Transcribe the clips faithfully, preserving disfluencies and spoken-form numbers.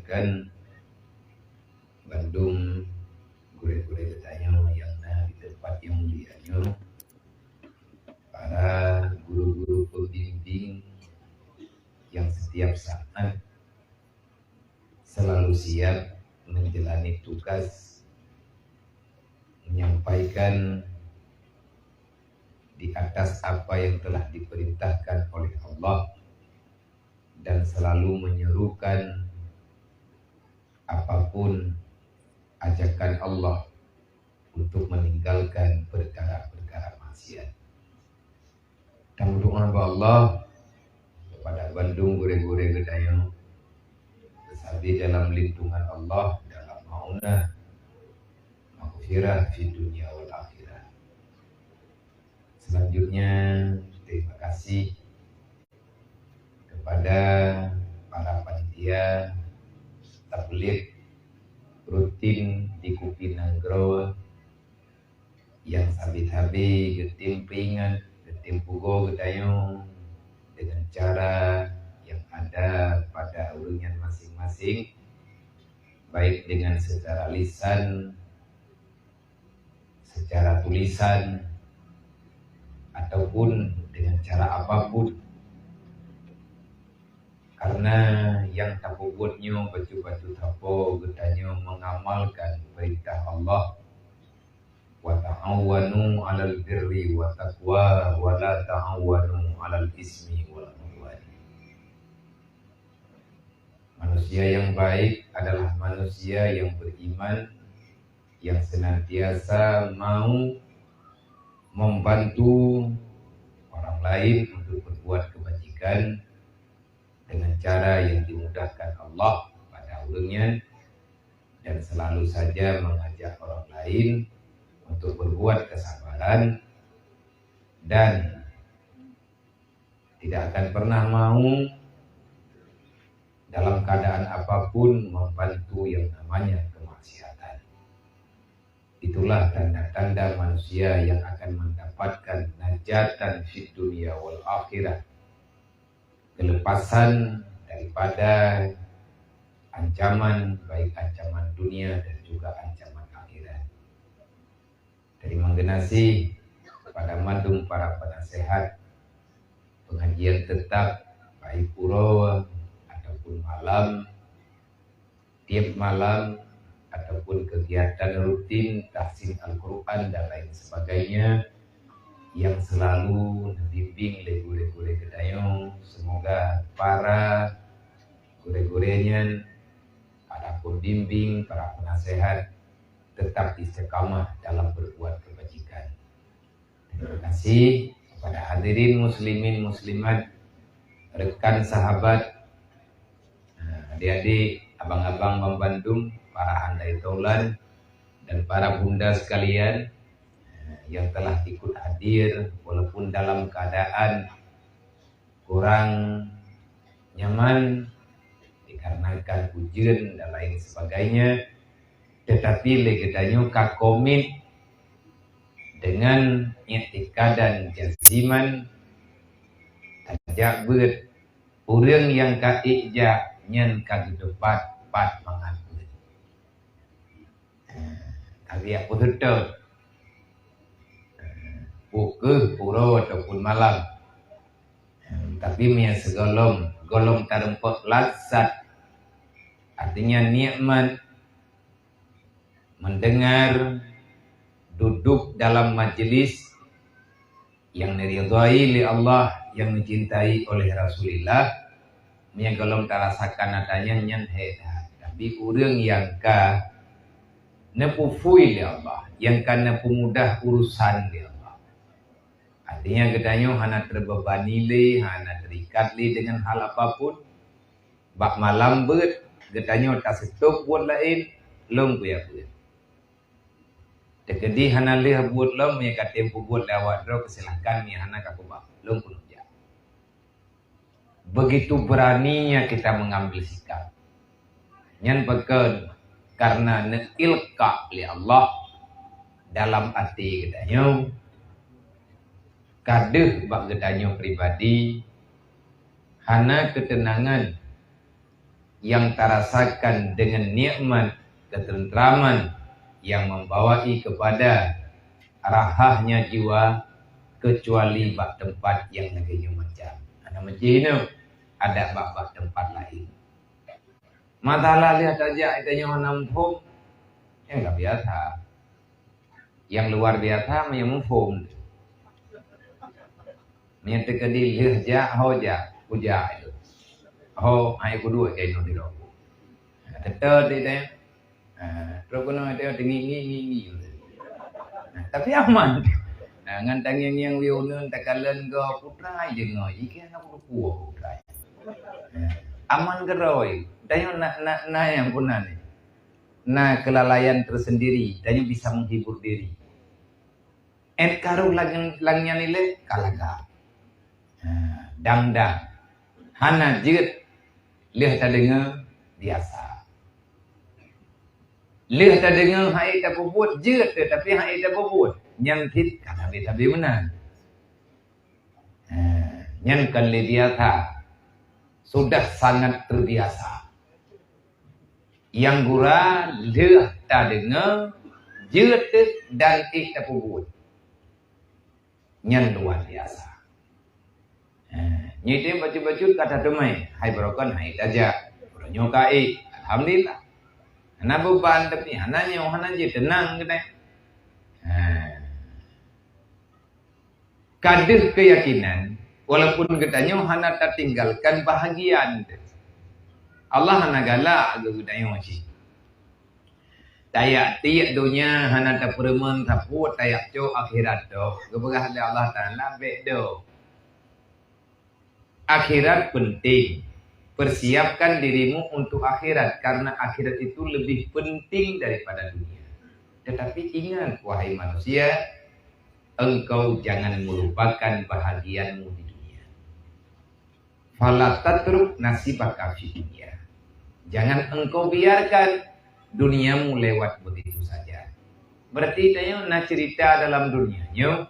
Dan bandum gurée-gurée geutanyoe nyang na di teumpat nyang mulia nyoe, para guru-guru pembimbing yang setiap saat selalu siap menjalani tugas menyampaikan di atas apa yang telah diperintahkan oleh Allah dan selalu menyerukan apapun ajakan Allah untuk meninggalkan perkara-perkara maksiat. Dan berdoa kepada Allah, kepada bandum gurée-gurée geutanyoe, bersabé dalam lindungan Allah, dalam maunah, maghfirah fi dunia wal akhirah. Selanjutnya, terima kasih kepada para panitia tabligh rutin di Kupi Nanggroe yang sabe-sabe geutem peuingat, geutem pugoe geutanyoe dengan cara yang ada pada ureuëng nyan masing-masing, baik dengan secara lisan, secara tulisan, ataupun dengan cara apapun. Karena yang tapeubuet nyoe bacut-bacut sapo geutanyoe mengamalkan perintah Allah, "Wa ta'awanu 'alal birri wa taqwa wa la ta'awanu 'alal ismi wal 'udwan." Manusia yang baik adalah manusia yang beriman, yang senantiasa mau membantu orang lain untuk berbuat kebajikan dengan cara yang dimudahkan Allah pada ureuëng nyan, dan selalu saja mengajak orang lain untuk berbuat kesabaran dan tidak akan pernah mau dalam keadaan apapun membantu yang namanya kemaksiatan. Itulah tanda-tanda manusia yang akan mendapatkan najatan fid dunia wal akhirah, kelepasan daripada ancaman, baik ancaman dunia dan juga ancaman akhirat. Terima kasih kepada mandum para penasehat. Pengajian tetap baik uroe ataupun malam, tiap malam ataupun kegiatan rutin tahsin Al-Quran dan lain sebagainya yang selalu dibimbing lé gurée-gurée geutanyoe. Semoga para gurée-gurée nyan, para pembimbing, para penasehat tetap istiqamah dalam berbuat kebajikan. Terima kasih kepada hadirin muslimin muslimat, rekan sahabat, eh, adik-adik, abang-abang, bang bandum, para handai taulan, dan para bunda sekalian, eh, yang telah ikut hadir walaupun dalam keadaan kurang nyaman dikarenakan ujeuen dan lain sebagainya, tetapi lé geutanyoe ka komit dengan iktikadan jaziman, tajak beuet, ureuëng nyang ka ék jak nyan ka geuteupat pat mangat beuet. Tapi jak peuseutôt, peu kheueh uroe ataupun malam. Tapi meunyoe sigohlom, gohlom tarumpok lazat, artinya nikmat mendengar, duduk dalam majelis yang diridhai lé Allah, yang dicintai oleh Rasulullah, meunyoe gohlom tarasakan atra nyan, nyan hék that. Tapi ureuëng nyang ka neupeufui lé Allah, nyang ka neupeumudah urusan lé Allah, artinya geutanyoe hana teubebani lé, hana terikat lé dengan hal apapun. Bak malam beuet, geutanyoe taseutôt buet laén, lôn kujak beuet. Teukeudi hana lheueh buet lom, meunyoe ka tem peubuet lé awak droe, keusilakan, meunyoe hana ka peubah, lôn keuneuk jak. Begitu beraninya kita mengambil sikap. Nyan pakon? Karena neuilqa lé Allah dalam até geutanyoe, ka deuh bak geutanyoe pribadi hana keuteunangan yang tarasakan dengan nikmat ketentraman yang membawai kepada rahahnya jiwa, kecuali bak tempat yang lagèe nyoe macam. Hana meucih nyoe, adak bak-bak tempat laén. Masalah lheueh tajak tanyoe hana muphom, nyang ka biasa. Nyang luar biasa meunyoe muphom. Meunyoe teukeudi lheueh jak, ho jak, kujak itu. Ho, hai kuduek jai nyoe di lobong. Nah, teutap di teh. Nah, trok keunoe teh tinggi, ngi, ngi, ngi. Nah, tapi aman. Nah, ngan tangieng-ngieng wiew uneun takalon keu putra deungoe, jih keu aneuk putra. Nah, aman keudroe. Tanyoe na, na, na nyang puna ni. Na kelalaian tersendiri, tanyoe bisa menghibur diri. Ét karu lang, lang nyan ilée ka lagak. Ha, dang-dang. Hana jeuet lheueh tadeungoe biasa. Lheueh tadeungoe hai tapeubuet jeuet, tapi hai tapeubuet nyan cit ka sabe-sabe meunan. Ha, nyan kon lé biasa. Sudah sangat terbiasa. Nyang gura lheueh tadeungoe jeuet dan ék tapeubuet. Nyan luar biasa. Ha, nyoe teuh bacut-bacut ka tateumé, hai barokon hai tajak. Uroe nyoe ka ék, alhamdulillah. Hana beuban tapi hana nyoe hana jih, teunang keunan. Ha. Ka deuh keuyakinan, walaupun geutanyoe hana tatinggalkan bahagian. Allah hana galak keu geutanyoe cit. Tajak tiek donya hana tapeureumeun sapeue, tajak cok akhirat toh. Geupeugah lé Allah Taala, bék do. Akhirat penting. Persiapkan dirimu untuk akhirat, karena akhirat itu lebih penting daripada dunia. Tetapi ingat, wahai manusia, engkau jangan melupakan bahagianmu di dunia. Fala tatruk nasibaka fid dunya. Jangan engkau biarkan duniamu lewat begitu saja. Berarti tanyoe na cerita dalam dunia nyoe,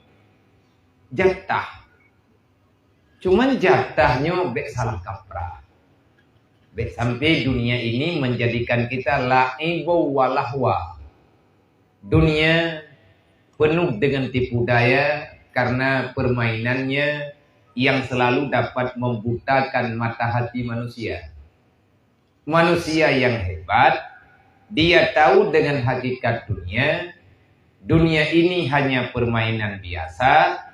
jatah. Cuman jatah nyoe bék salah kaprah. Bék sampai dunia ini menjadikan kita la'iban wa lahwa. Dunia penuh dengan tipu daya karena permainannya yang selalu dapat membutakan mata hati manusia. Manusia yang hebat, dia tahu dengan hakikat dunia. Dunia ini hanya permainan biasa.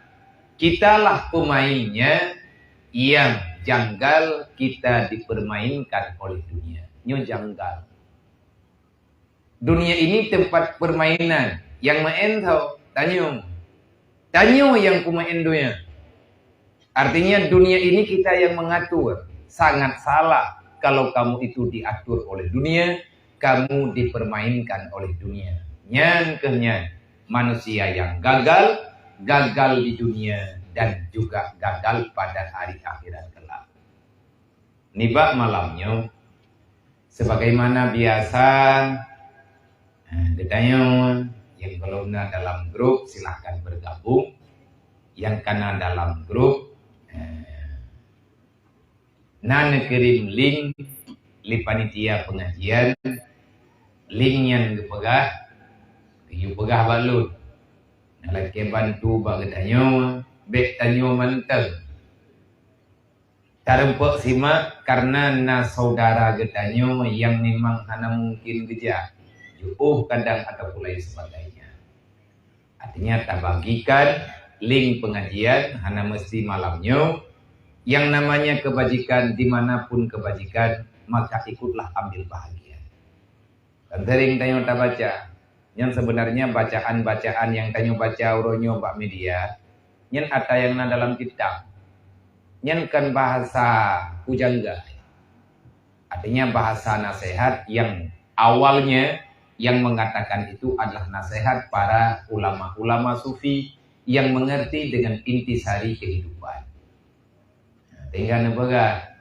Kitalah pemainnya, yang janggal kita dipermainkan oleh dunia. Nyoe janggal. Dunia ini tempat permainan. Nyang maén tho, tanyoe. Tanyoe nyang peumaén dunia. Artinya dunia ini kita yang mengatur. Sangat salah kalau kamu itu diatur oleh dunia, kamu dipermainkan oleh dunia. Nyan keuh nyan manusia yang gagal, gagal di dunia dan juga gagal pada hari akhirat kelak. Nibak malam nyoe, sebagaimana biasa, eh, geutanyoe nyang belum na dalam grup, silahkan bergabung. Nyang ka na dalam grup, eh, na neukirim link lé panitia pengajian, link nyan geupeugah, geuyue peugah bak lôn. Na lakée bantu bak geutanyoe, bék tanyoe mantong. Tareumpok simak, karena na saudara geutanyoe nyang memang hana mungkin geujak, jiôh kadang ataupun lain sebagainya. Artinya, tabagikan link pengajian, hana mesti malam nyoe. Yang namanya kebajikan, di mana pun kebajikan, maka ikutlah ambil bahagian. Kan sering tanyoe tabaca. Nyan sebenarnya bacaan-bacaan nyang tanyoe baca uroe nyoe bak media, nyan ata nyang na dalam kitab. Nyan kan bahasa pujangga. Artinya bahasa nasihat yang awalnya yang mengatakan itu adalah nasihat para ulama-ulama sufi yang mengerti dengan intisari kehidupan. Nah, tinggal neupeugah.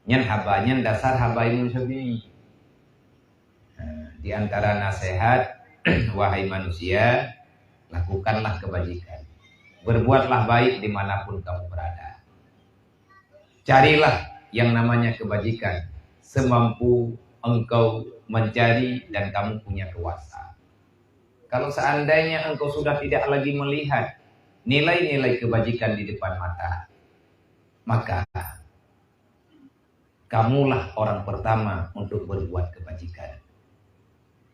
Nyan haba, nyan dasar haba Imam Syafi'i. Nah, di antara nasihat, wahai manusia, lakukanlah kebajikan. Berbuatlah baik dimanapun kamu berada. Carilah yang namanya kebajikan. semampu engkau mencari dan kamu punya kuasa. Kalau seandainya engkau sudah tidak lagi melihat nilai-nilai kebajikan di depan mata, maka kamulah orang pertama untuk berbuat kebajikan.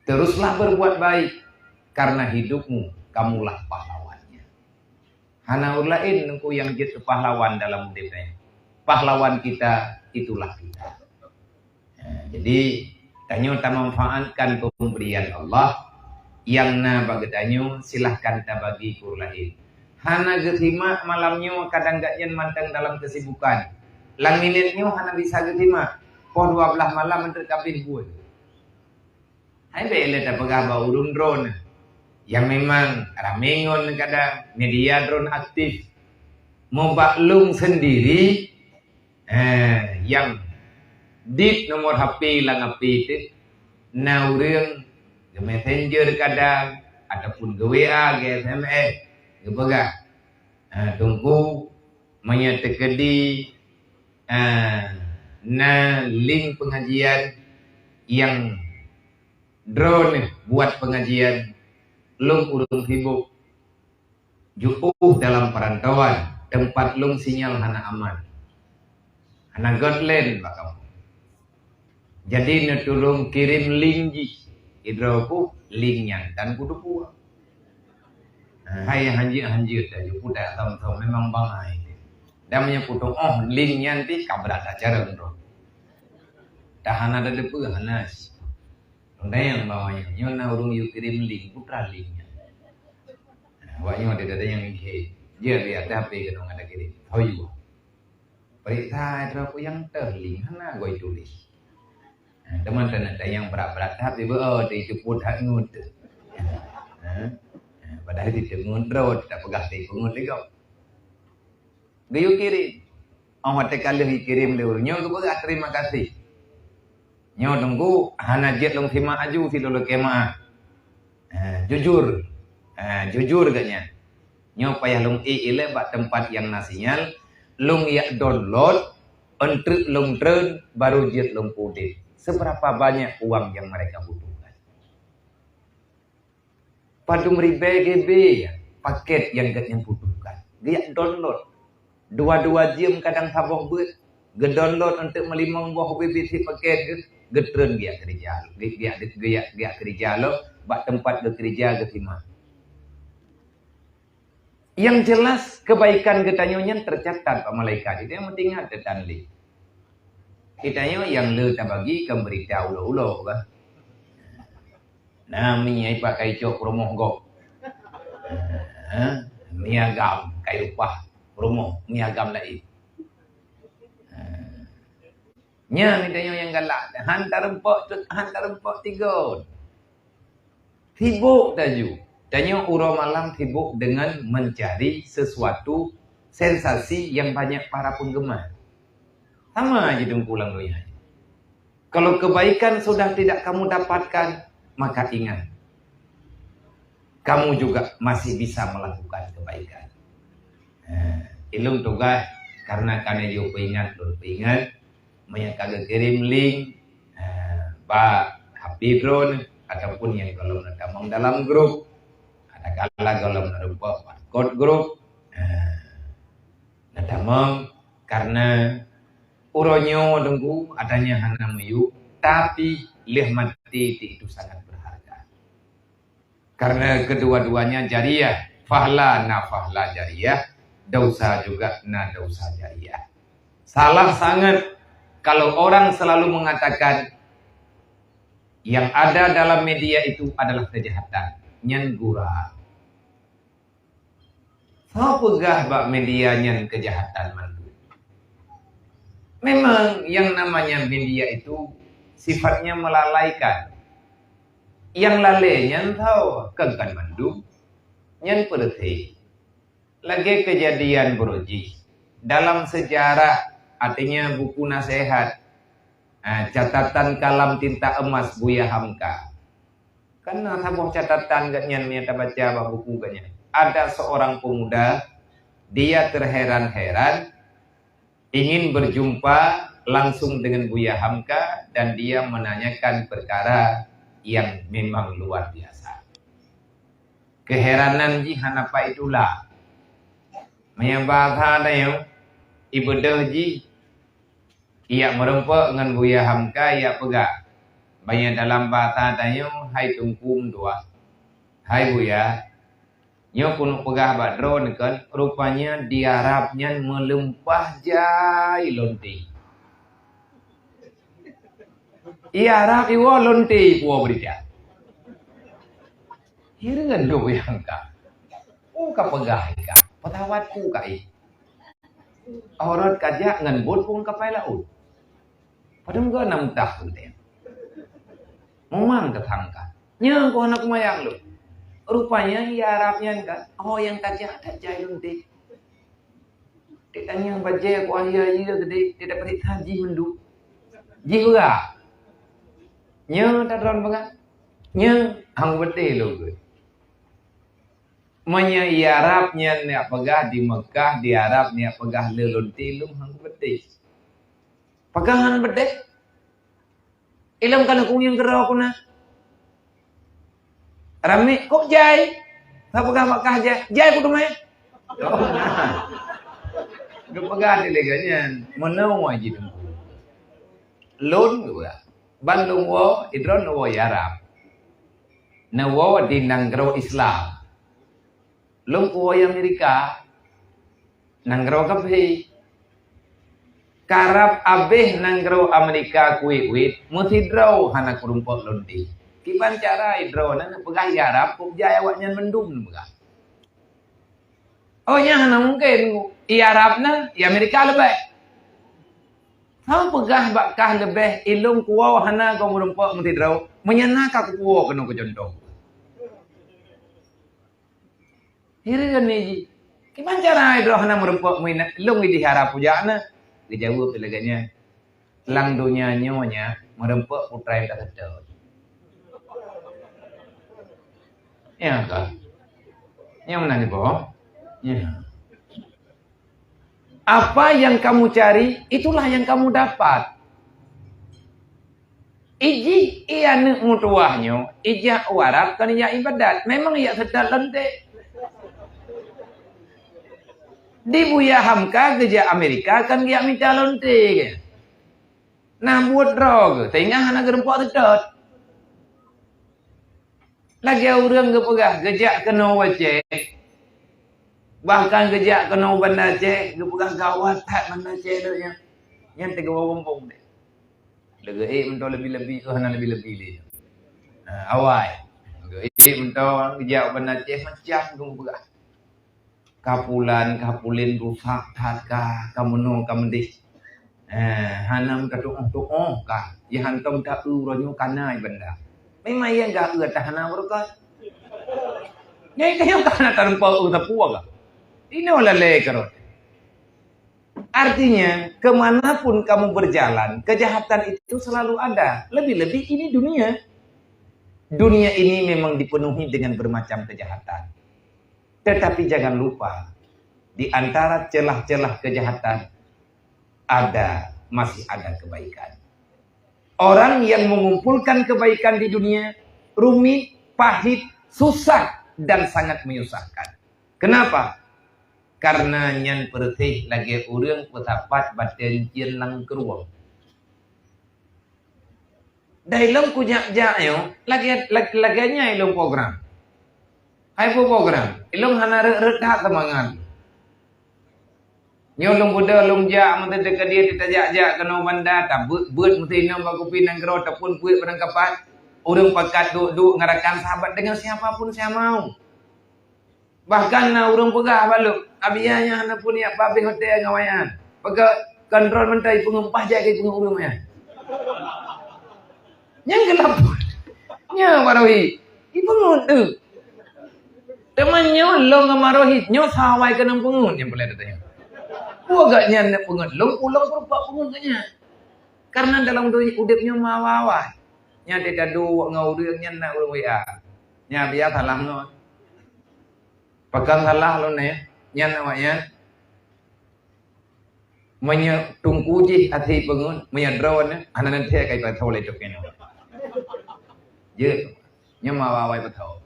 Teruslah berbuat baik, karena hidupmu kamulah pahlawannya. Hana ureuëng laén Teungku nyang jeuet keu pahlawan dalam udeb nyoe. Pahlawan kita itulah kita. Nah, jadi tanyoe tamanfaatkan pemberian Allah nyang na bak geutanyoe, silahkan tabagi keu ureuëng laén. Hana geusimak malam nyoe, kadang geuhnyan mantong dalam kesibukan. Lam minét nyoe hana bisa geusimak. Poh dua belas malam enteuk kabeh buet. Hai bèk lé tapeugah bak ureuëng droeneuh. Nyang memang ramé ngon kadang media droeneuh aktif. Mubak lôn sendiri, eh, nyang dit nomor H P lam H P teuh, na ureuëng geu-messenger kadang, ataupun geu-W A, geu-S M S, geupeugah, eh, Teungku, meunyoe teukeudi, eh, na link pengajian nyang droeneuh buat pengajian, lôn ureuëng sibuk, jiôh dalam perantauan, teumpat lôn sinyal hana aman. Hana göt len bak kamoe. Jadi neutulông kirém link jih. Sidroe pih link nyan tan kuteupeue. Hai hanjeuet-hanjeuet laju pudak thom-thom memang bangai. Dan meunyoe kuteupeue link nyan pih ka brat that carông droe. Dah hana tateupeue, hana. Lôn tanyong bak awaknyan, nyoe na ureuëng yue kirém link, peue teuma link nyan. Awaknyan watèe tatanyong, "Jeuet lihat H P keunoe nyang takirém." Ho yue. Peuriksa droe peue nyang teuh link, hana geuh tuléh. Teuma teuneuk tanyong brat-brat that, ibu, oh, teuh itu pun that ngut. Ha? Ha, padahai itu ngut droe, tapeugah teuh ngut lé gob. Geuyue kirém. Oh, watèe ka lheueh jikirém lé ureuëng nyoe geupeugah terima kasih. Nyoe Teungku hana jeuet lôn simak aju sidroe lakèe meu'ah. Ha, jujur. Ha, jujur geuhnyan. Nyoe payah lôn ék ilèe bak teumpat nyang na sinyal, lôn jak download, eunteuk lôn treun, baru jeuet lôn peudeh. Seberapa banyak uang yang mereka butuhkan? Padum ribèe G B paket nyang geuhnyan butuhkan. Geujak download. Dua-dua jeuem kadang saboh beuet. Geudownload eunteuk meulimong boh B B C paket geuh, geutreun geujak keurija. Geujak, geujak, geujak keurija lom bak teumpat geukeurija geusimak. Yang jelas, kebaikan geutanyoe nyan teucatat bak malaikat. Itu nyang penting ingat teutan lé. Geutanyoe nyang le tabagi kan beurita ulo-ulo kan. Nah, mi ai pat kai cok peurumoh gob. Ha, mi agam kai upah peurumoh, mi agam laén. Ha. Nyan geutanyoe nyang galak, han tareumpok, han tareumpok tigon. Sibuk taju. Tanyoe uroe malam sibuk dengan mencari sesuatu sensasi yang banyak para penggemar. Sama aja Teungku lam donya. Kalau kebaikan sudah tidak kamu dapatkan, maka ingat, kamu juga masih bisa melakukan kebaikan. Eh, ilôn tugaih karena ka neujok peuingat, lôn peuingat, meunyoe ka geukirém link, eh, bak H P droeneuh ataupun nyang gohlom neutamong dalam grup, kadang-kadang gohlom neureumpok bak grup, eh, neutamong karena uroe nyoe Teungku adanya hana meuyueb, tapi lheueh maté itu sangat berharga. Karena kedua-duanya jariah, fahla na fahla jariah, dosa juga na dosa jariah. Salah sangat kalau orang selalu mengatakan yang ada dalam media itu adalah kejahatan. Nyan gura. Soe peugah bak media nyan kejahatan mandum? Memang yang namanya media itu sifatnya melalaikan. Yang lalai nyan soe? Kan, kan mandum. Nyan peureuté. Lagèe kejadian baroe jih. Dalam sejarah, artinya buku nasihat, ah, catatan kalam tinta emas Buya Hamka. Kan na saboh catatan geuhnyan meunyo tabaca bak buku geuhnyan. Ada seorang pemuda, dia terheran-heran ingin berjumpa langsung dengan Buya Hamka dan dia menanyakan perkara yang memang luar biasa. Keheranan jih hana pat itulak. Meunyoe bahasa tanyoe, ibeudôh jih, ijak meurumpok ngon Buya Hamka, ijak peugah. Meunyoe dalam bahasa tanyoe, hai Teungku meutuah, hai Buya, nyoe keuneuk peugah bak droeneuh kon, rupanya di Arab nyan meulimpah jai lonte. Di Arab iwoe lonte puwoe beurita. Hireuen lôn nyang ka. Oh, ka peugah ka. Pesawat ku ka éh. Awai rot ka jak ngon bot phôn kapai laôt. Padahai geuh na mutah peuteng. Memang tersangka. Nyan ku hana kumayang lôn. Rupanya di Arab nyan kan, oh nyang tajak that jai lonte. Ditanyong bajée ku ahli-ahli tadi, dia dapat rita jih mandum. Jih peugah. Nyoe ta droen peugah. Nyoe hang beutôi lôn geuh. Meunyoe di Arab nyan neujak peugah di Mekah, di Arab neujak peugah le lonte lôn hang beutôi. Pakon hana beutôi? Ilôn ka lheueh kunyueng keudroe ku na. Ramé, kok jai? Ka peugah bak kah jai. Jai ku teumé. Geupeugah di lagée nyan. Meunoe jih teungku. Lôn geupeugah. Ban lôn woe, idroe neuwoe di Arab. Neuwoe di nanggroe Islam. Lôn kuwoe Amerika, nanggroe kafé. Karab abéh nanggroe Amerika kuwét-wét, meusidroe hana kurumpok lonte. Kiban cara droeneuh neupeugah di Arab, kok jai awaknyan mandum neupeugah. Oh, nyan hana mungken. Di Arab na, di Amerika leubeh. Hana peugah bak kah leubeh, ilôn kuwoe hana goe meurumpok meusidroe, meunyan na ka kuwoe keunoe keu cuntoh. Hireuen jih. Kiban cara droe hana meurumpok meuinan lôn di Arab kujak na? Geujaweueb lagée nyan. Lam donya nyoe nyan meurumpok putra nyang ka seutôt. Ya ka? Nyang meunan iboh? Ya. Apa yang kamu cari, itulah yang kamu dapat. Ijih i aneuëk meutuwah nyoe, ijak u Arab kon ijak ibadat, memang ijak seutôt lonte. Di Buya Hamka geujak Amerika kon geujak mita lonte geuh. Na buet droe geuh, sehingga hana geurumpok seutôt. Lagée ureuëng geupeugah geujak keunoe u Aceh, bahkan geujak keunoe u Banda Aceh, geupeugah gawat that Banda Aceh lagée nyan. Nyan teungoh woe mumpung deh. Lagée ék meuntô lebi-lebi, oh hana lebi-lebi lé. Ha, awai. Lagée ék meuntô geujak u Banda Aceh macam geupeugah. Ka pulan, ka pulen rusak that ka, ka meunoe ka meudeh. Eh, hana meuta tuoh-tuoh ka. Nyang hantom ta eu uroe nyoe kana i banda. Memang nyang ka eu ata hana beureukat. Nyang ka nyoe ka hana tarumpok eu sapeue ka. Inoe lalée keurot. Artinya, kemanapun kamu berjalan, kejahatan itu selalu ada. Lebih-lebih ini dunia. Dunia ini memang dipenuhi dengan bermacam kejahatan. Tetapi jangan lupa, di antara celah-celah kejahatan ada, masih ada kebaikan. Orang yang mengumpulkan kebaikan di dunia rumit, pahit, susah, dan sangat menyusahkan. Kenapa? Karena nyan peureuséh lagée ureuëng peusapat batée cien lam krueng. Dai lôn kujak-jak nyoe, lagée, lag-, lagée nyan ilôn program. Hai peue program, ilôn hana rhot-rhot that seumangat. Nyoe lôn beudôh lôn jak meuteudeh keudeh tajak-jak keunoe banda, tabeuet-beuet meuteunong bak kupi nanggroe, tapun buet barangkapat. Ureuëng pakat duek-duek ngarakan sahabat dengan siapa pun saya mau. Bahkan na ureuëng peugah bak lôn, "Abiya nyan hana peuniet pabeh hotel ngon awaknyan. Peugah kontrol mantong ipeungeut bah jak ipeungeut ureuëng nyan." Nyang geulap. Nyan barohi. Ipeungeut tu. Teuma nyoe lôn ngon barohi, nyoe sawai keunong peungeut nyang peureulée tatanyong. Peue gak nyan nak peungeut lôn, ulôn peurupak peungeut gak nyan. Karena dalam udeb nyoe meuawai-awai. Nyan teuka duek ngon ureuëng nyan na ureuëng W A. Nyan biasa lah ngon. Pakon salah lôn nyan, nyan awaknyan. Meunyoe teungku jih até peungeut, meunyoe droeneuh, hana neuthée ka ipasoe lé token. Jeuet, nyoe ma awai-awai pasoe.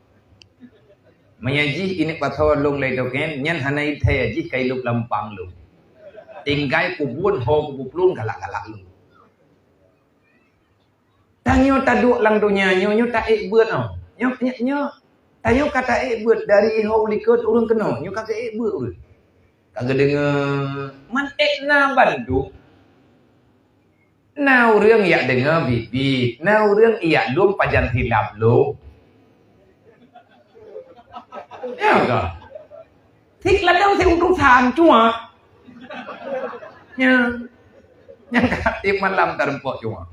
Meunyoe jih ineuk pasoe lôn lé token, nyan hana ithée jih ka ilôb lam pang lôn. Tinggai kubuet ho kuplueng galak-galak lôn. Tanyoe taduek lam donya nyoe, nyoe taék beuet oh. Nyoe, nyoe, nyoe, tanyoe ka taék beuet dari ihoe likot ureuëng keunoe, nyoe ka geuék beuet ureuëng. Ka geudeungoe man ék na bandum. Na ureuëng yak deungoe biet-biet, na ureuëng yak lom pajan silap lom. Ya ka? Sik ladang si utusan cuma. Ya. Nyang ka tiep malam tarempok cuma.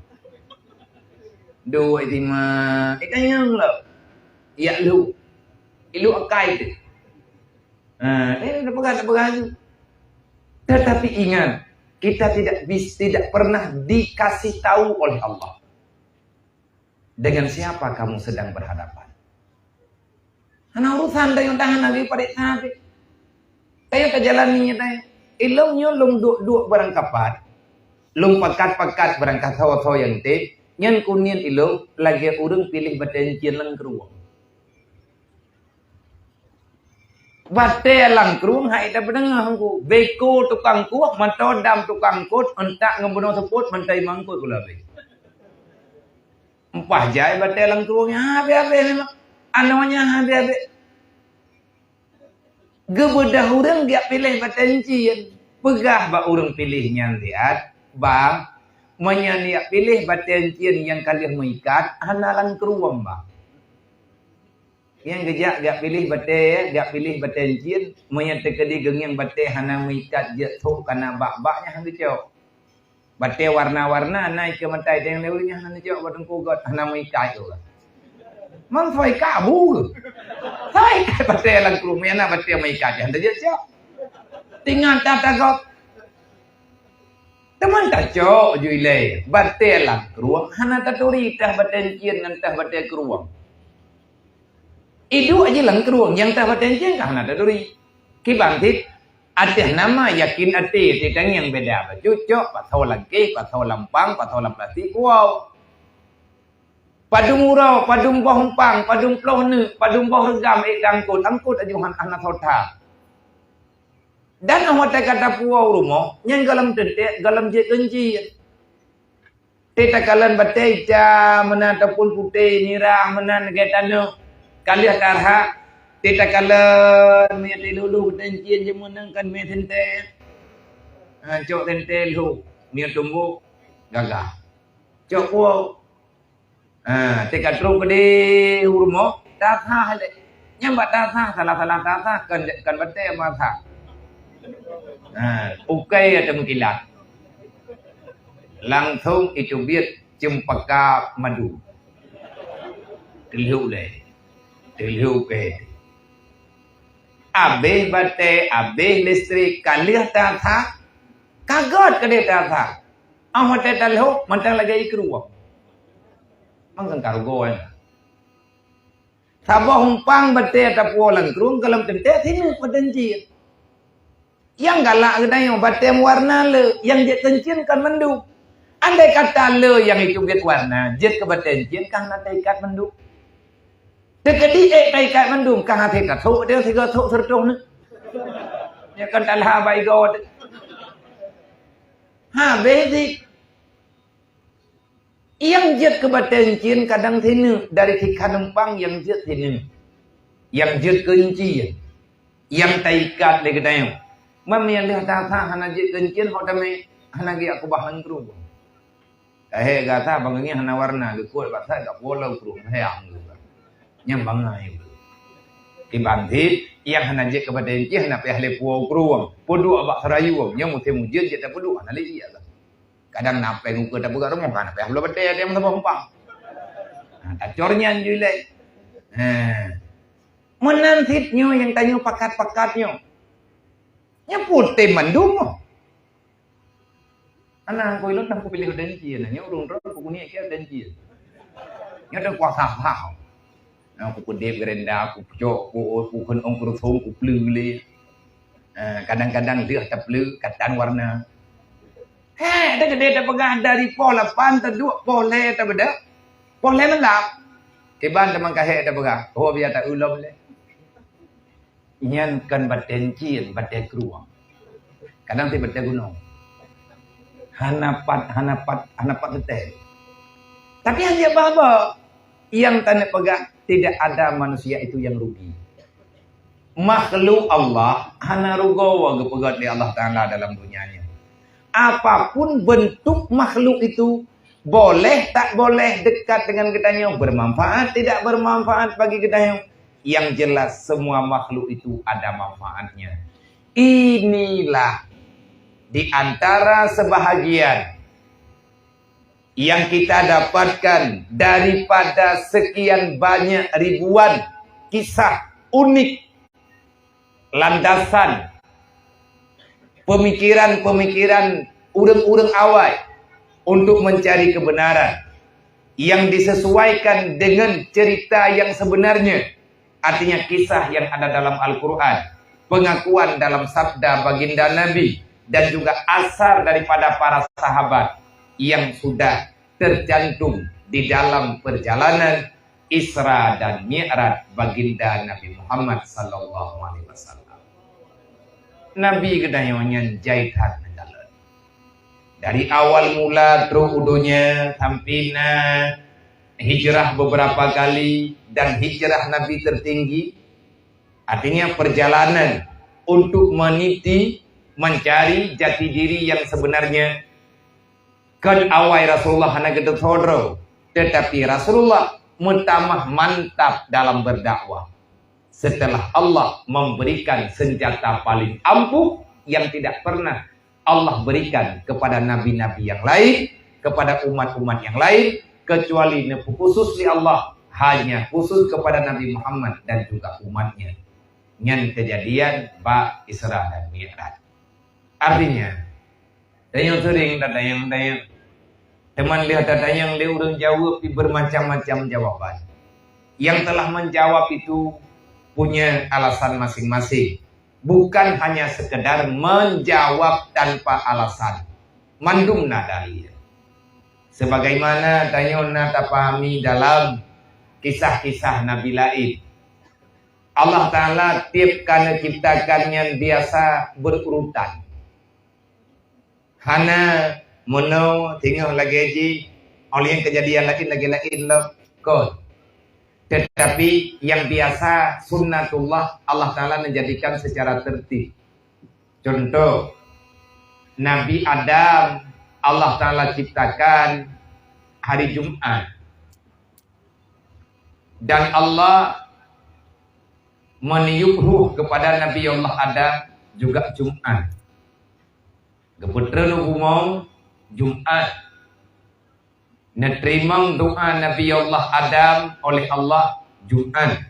Duek sima, eh, tanyong lah. Yak lu. Ilu akai tu. Ha, eh, tak peugah, tak peugah tu. Tetapi ingat, kita tidak bis-, tidak pernah dikasih tahu oleh Allah dengan siapa kamu sedang berhadapan. Hana urusan tanyoe tahan lagi padik sabe. Tanyoe tajalani tanyoe. Ilong nyoe lom duek-duek barang kapat. Lom pakat-pakat barang kasoe-soe nyang teb. Nyan kuniet ilong lagée ureuëng piléh batée encien lam krueng. Batée lam krueng hai tapeudeungoe hangku. Beko tukang kueh, mantong dam tukang kot, entak ngon bunoe seupôt, mantai mangkot gula abéh. Empah jai batée lam krueng nyan habéh-habéh memang. Anoe nyan habéh-habéh. Geubeudoh ureuëng geujak piléh batée encien. Peugah bak ureuëng piléh nyan liat, "Bang, meunyoe neujak piléh batée encien nyang ka lheueh meuikat, hana lam krueng, Bang." Nyang geujak, geujak piléh batée, geujak piléh batée encien, meunyoe teukeudi geungieng batée hana meuikat jeuet sôk kana bak-bak nyan han geucok. Batée warna-warna na ikeue matai teng lé ureuëng nyan hana neucok bak teungku göt, hana meuikat tu. Mang soe ikat abu ke? Soe ikat batée lam krueng, meunyoe na batée meuikat, hana jeuet cok. Tinggai that tagok. Teuma tacok ju ilée, batée lam krueng hana taturi teuh batée encien ngon teuh batée krueng. Iduek jih lam krueng nyang teuh batée encien ka hana taturi. Kiban cit, ateueh nama yakin até, até tangieng beda bacut, cok, pasoe lam kéh, pasoe lam pang, pasoe lam plastik, wow. Padum uroe, padum boh umpang, padum ploh neuk, padum boh reugam ék angkot, angkot aju han-, hana sota. Dan óh watée ka tapuwoe u rumoh, nyan gohlom teuntée, gohlom jeuet keu encien. Teuh takalon batée itam meunan ataupun putéh, mirah meunan lagée tanoh. Ka lheueh tarhah, teuh takalon meunyoe teululu batée encien jeuet meunan kan mé teuntée. Ha, cok teuntée lhok, meunyoe tumbok, gagah. Cok puwoe. Ha, teuka trok keudeh u rumoh, tasah lé. Nyang bak tasah, salah-salah tasah, kon, kon batée masa. Ha, ukai ateueh meukilat. Langsong iteubiet cempaka madu. Teulhok lé. Teulhok lé. Abéh batée, abéh listrik, ka lheueh tasah, ka göt keudeh tasah. Ah, watée talhok, mantong lagée ié krueng. Mang sangka rugoe. Saboh umpang batée tapuwoe lam krueng gohlom teuntée sineuk batée encien. Nyang galak geutanyoe batée meuwarna le, nyang jeuet keu encien kon mandum. Andai kata le nyang iteubiet warna, jeuet keu batée encien ka hana taikat mandum. Teukeudi ék taikat mandum ka hase tasok dia sigoe sôk seureutôh neuk. Nyan kan talah bai goe teuh. Habéh jih. Nyang jeuet keu batée encien kadang sineuk dari sikhan umpang nyang jeuet sineuk. Nyang jeuet keu encien. Nyang taikat lé geutanyoe. Meunyoe lheueh tasah hana jeuet keu encien, ho tamé hana geujak keubah lam krueng. Kahé gata bangai hana warna, geukot bak that gak puwoe lam krueng, sayang geuh. Nyang bangai. Kiban cit, nyang hana jeuet keu batée encien hana payah lé puwoe u krueng. Peuduek bak seurayu, nyang musém ujeuen jeuet tapeuduek hana lé ié. Kadang na péng ukeue tapeugah rumoh, hana payah bloe batée, ada nyang meusaboh umpang. Ha, tacor nyan ju ilée. Ha. Meunan cit nyoe nyang tanyoe pakat-pakat nyoe. Nyan putéh mandum. Ana koi lôn dah kupiléh batée encien, nyoe ureuëng droe kukuniet kiban batée encien. Nyoe dah kuasa sah. Nah, kupeudeb gerenda, kucok, ku, kukheun ong keureuthong, kupleu lé. Eh, kadang-kadang lheueh tapleu, ka tan warna. Hek, dah gede dah peugah dari poh lapan taduek poh lhèe dah beda. Poh lhèe malam. Kiban teman kahek dah peugah. Oh, biar tak ulom lé. Nyan kan batèe cien, batèe krueng. Kadang ti batèe gunong. Hana pat, hana pat, hana pat teuntèe. Tapi hana baba. Yang tanya peugah, tidak ada manusia itu yang rugi. Makhluk Allah hana rugoe geupeugöt lé Allah Taala dalam dunia nyoe. Apapun bentuk makhluk itu, boleh tak boleh dekat dengan geutanyoe, bermanfaat tidak bermanfaat bagi geutanyoe, yang jelas semua makhluk itu ada manfaatnya. Inilah di antara sebahagian yang kita dapatkan daripada sekian banyak ribuan kisah unik, landasan pemikiran-pemikiran ureuëng-ureuëng awai untuk mencari kebenaran yang disesuaikan dengan cerita yang sebenarnya, artinya kisah yang ada dalam Al-Quran, pengakuan dalam sabda baginda Nabi, dan juga asar daripada para sahabat yang sudah tercantum di dalam perjalanan Isra dan Mi'raj baginda Nabi Muhammad sallallahu alaihi wasallam. Nabi geutanyoe nyan jai that neukalon. Dari awal mula trok u donya sampai na hijrah beberapa kali, dan hijrah Nabi tertinggi, artinya perjalanan untuk meniti, mencari jati diri yang sebenarnya. Kon awai Rasulullah hana geuteupeue droe, tetapi Rasulullah meutamah mantap dalam berdakwah. Setelah Allah memberikan senjata paling ampuh yang tidak pernah Allah berikan kepada nabi-nabi yang lain, kepada umat-umat yang lain, kecuali neupeu khusus lé Allah, hanya khusus kepada Nabi Muhammad dan juga umatnya. Nyan kejadian bak Isra dan Mi'raj. Artinya, tanyoe sering tatanyong-tanyong. Teuma lheueh tatanyong lé ureuëng jaweueb pih bermacam-macam jawaban. Yang telah menjawab itu punya alasan masing-masing. Bukan hanya sekedar menjawab tanpa alasan. Mandum na dalil. Sebagaimana tanyoe na tapahami dalam kisah-kisah Nabi laén. Allah Taala tieb ka neuciptakan nyan biasa berurutan. Hana meunoe singoh lagée jih, óh lheueh kejadian laén lagée laén lom kon. Tetapi yang biasa sunnatullah Allah Taala menjadikan secara tertib. Contoh, Nabi Adam Allah Taala ciptakan hari Jumat. Dan Allah meniup ruh kepada Nabi Allah Adam juga Jumat. Geupeutrön u bumoe Jumat. Neuteurimong doa Nabi Allah Adam oleh Allah Jumat.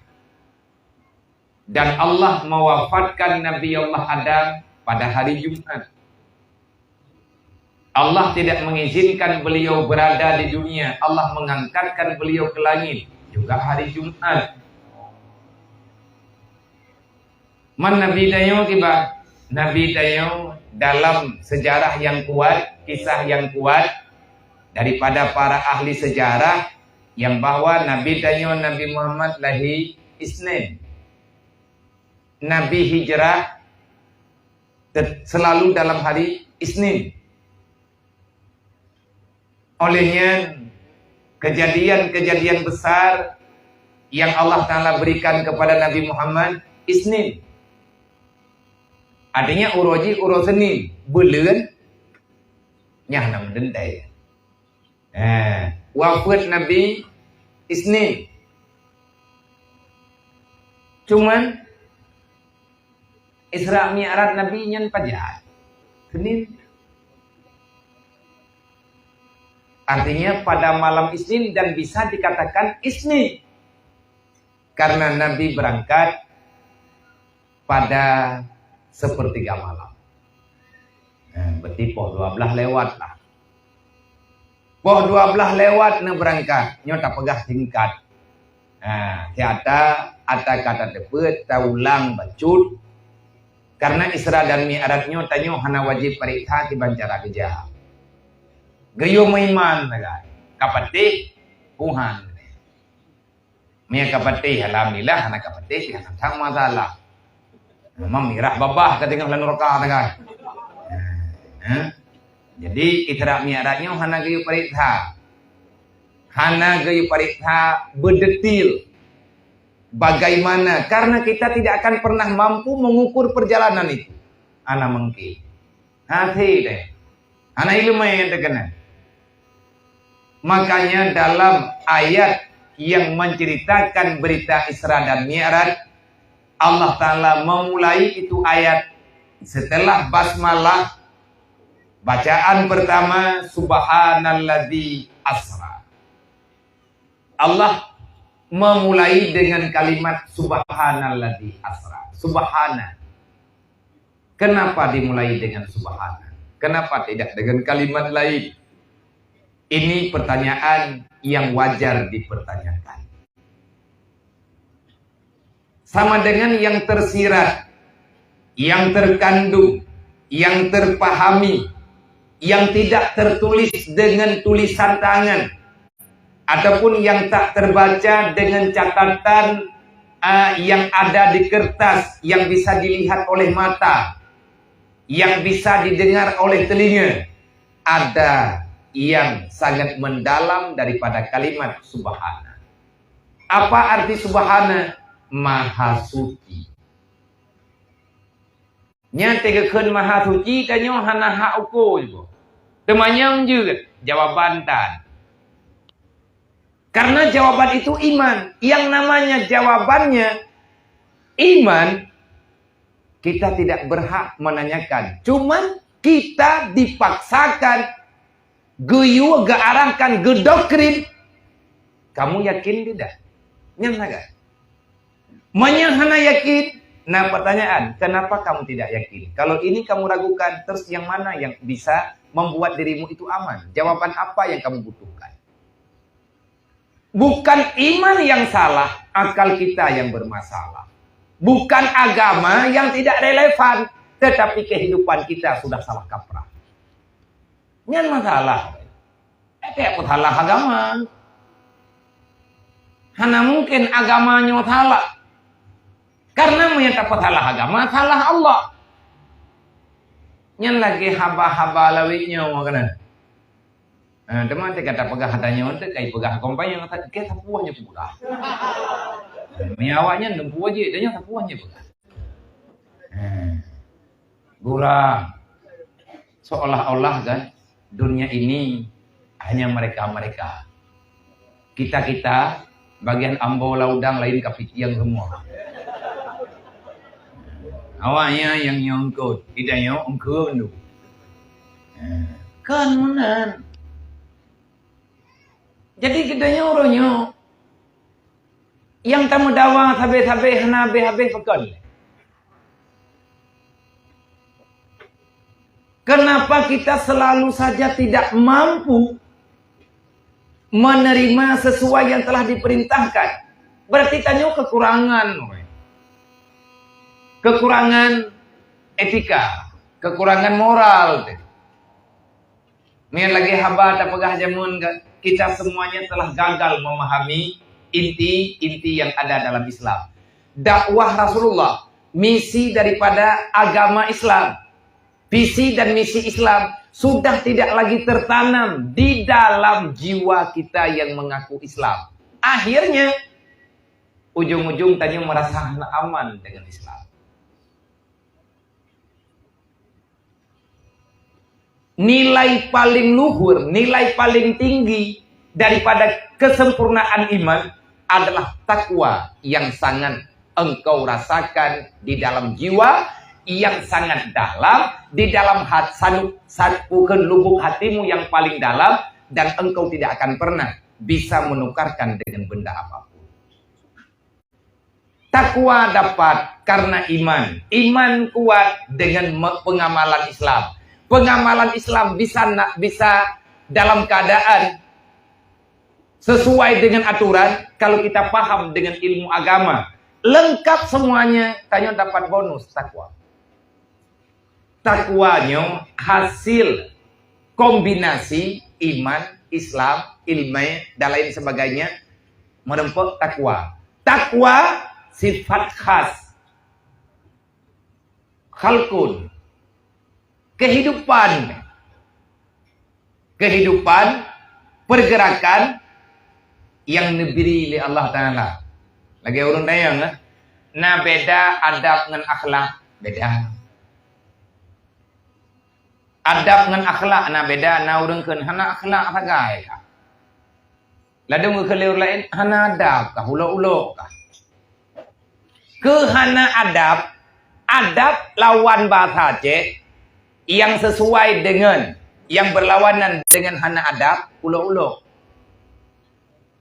Dan Allah mewafatkan Nabi Allah Adam pada hari Jumat. Allah tidak mengizinkan beliau berada di dunia. Allah mengangkatkan beliau ke langit juga hari Jumat. Man Nabi tanyoe kiban? Nabi tanyoe dalam sejarah yang kuat, kisah yang kuat daripada para ahli sejarah yang bahwa Nabi tanyoe Nabi Muhammad lahé Isnin. Nabi hijrah te-, selalu dalam hari Isnin. Oleh nyan, kejadian-kejadian besar yang Allah Taala berikan kepada Nabi Muhammad Isnin. Artinya uroe jih uroe Senin, buleuen nyan na meudendai. Eh, wafat Nabi Isnin. Cuman Isra Mi'raj Nabi nyan pajan Senin. Artinya pada malam Isnin dan bisa dikatakan Isnin. Karena Nabi berangkat pada sepertiga malam. Nah, berarti poh dua belas lewat lah. Poh dua belas lewat na berangkat, nyoe tapeugah singkat. Nah, siata ata kata teupeu taulang bacut. Karena Isra dan Mi'raj nyoe tanyoe hana wajib pareksa kiban cara keujak. Geuyue meuiman sagai. Ka patéh Tuhan. Meunyo ka patéh, alhamdulillah, hana ka patéh, hana that masalah. Memang mirah babah ka teungoh lam neuraka sagai. Eh? Jadi, Isra Mi'raj nyoe hana geuyue pareksa. Hana geuyue pareksa beudetil. Bagaimana? Karena kita tidak akan pernah mampu mengukur perjalanan itu. Hana mungkin. Hase deh. Hana ileumèe nyang teukeunang. Makanya dalam ayat yang menceritakan berita Isra dan Mi'raj, Allah Ta'ala memulai itu ayat setelah basmalah, bacaan pertama, "Subhanalladzi asra." Allah memulai dengan kalimat "Subhanalladzi asra." Subhana. Kenapa dimulai dengan "Subhana"? Kenapa tidak dengan kalimat lain? Ini pertanyaan yang wajar dipertanyakan. Sama dengan yang tersirat, yang terkandung, yang terpahami, yang tidak tertulis dengan tulisan tangan, ataupun yang tak terbaca dengan catatan, ah, yang ada di kertas, yang bisa dilihat oleh mata, yang bisa didengar oleh telinga, ada yang sangat mendalam daripada kalimat "Subhana". Apa arti "Subhana"? Maha suci. Nyan teukheun maha suci, tanyoe hana hak uko jiboh. Teumanyong jeuet, jawaban tan. Karena jawaban itu iman. Yang namanya jawabannya iman, kita tidak berhak menanyakan. Cuman kita dipaksakan geuyue geuarahkan, geudoktrin, "Kamu yakin tidak?" Nyan sagai. Meunyo hana yakin, na pertanyaan, "Kenapa kamu tidak yakin? Kalau ini kamu ragukan, terus yang mana yang bisa membuat dirimu itu aman? Jawaban apa yang kamu butuhkan?" Bukan iman yang salah, akal kita yang bermasalah. Bukan agama yang tidak relevan, tetapi kehidupan kita sudah salah kaprah. Nyan masalah. Eh, tak peusalah agama. Hana mungkin agama nyoe salah. Karena meunyo tapeusalah agama, salah Allah. Nyan lagèe haba-haba lawét nyoe keunan. Ha, teuma teuka tapeugah tanyoe teuka ipeugah kompanya, ke sapeue nyoe peugah. Meunyo awaknyan dumpeue jih, tanyoe sapeue nyoe peugah. Ha. Gurang. Seolah-olah kan, dunia ini hanya mereka-mereka. Kita-kita, bagian ambo lam udang lain kapitiang semua. Awaknyan nyang nyoe eungkôt, kita nyoe eungkôt tu. Kan meunan. Jadi kita nyoe uroe nyoe, nyang tameudawa sabe-sabe hana habéh-habéh pakon. Kenapa kita selalu saja tidak mampu menerima sesuai yang telah diperintahkan? Berarti tanyoe kekurangan. Kekurangan etika, kekurangan moral. Nyan lagèe haba tapeugah jameun, kita semuanya telah gagal memahami inti-inti yang ada dalam Islam. Dakwah Rasulullah, misi daripada agama Islam, visi dan misi Islam sudah tidak lagi tertanam di dalam jiwa kita yang mengaku Islam. Akhirnya, ujung-ujung tanyoe merasa hana aman dengan Islam. Nilai paling luhur, nilai paling tinggi daripada kesempurnaan iman adalah takwa yang sangat engkau rasakan di dalam jiwa, yang sangat dalam di dalam hat-, sanu-, sat-, bukan lubuk hatimu yang paling dalam, dan engkau tidak akan pernah bisa menukarkan dengan benda apapun. Takwa dapat karena iman. Iman kuat dengan me-, pengamalan Islam. Pengamalan Islam bisa na-, bisa dalam keadaan sesuai dengan aturan kalau kita paham dengan ilmu agama. Lengkap semuanya, tanyoe dapat bonus takwa. Takwa nyoe hasil kombinasi iman, Islam, ilmu, dan lain sebagainya, meureumpok takwa. Takwa sifat khas. Khalqun. Kehidupan. Kehidupan, pergerakan yang neubri lé Allah Taala. Lagée ureuëng dayang, eh, na beda adab ngon akhlak, beda. Adab ngon akhlak na beda, na ureuëng kheun hana akhlak sagai ka. Ladum geukheun lé ureuëng laén hana adab kah, ulok-ulok kah. Keu hana adab, adab lawan bahasa Aceh yang sesuai dengan, yang berlawanan dengan hana adab, ulok-ulok.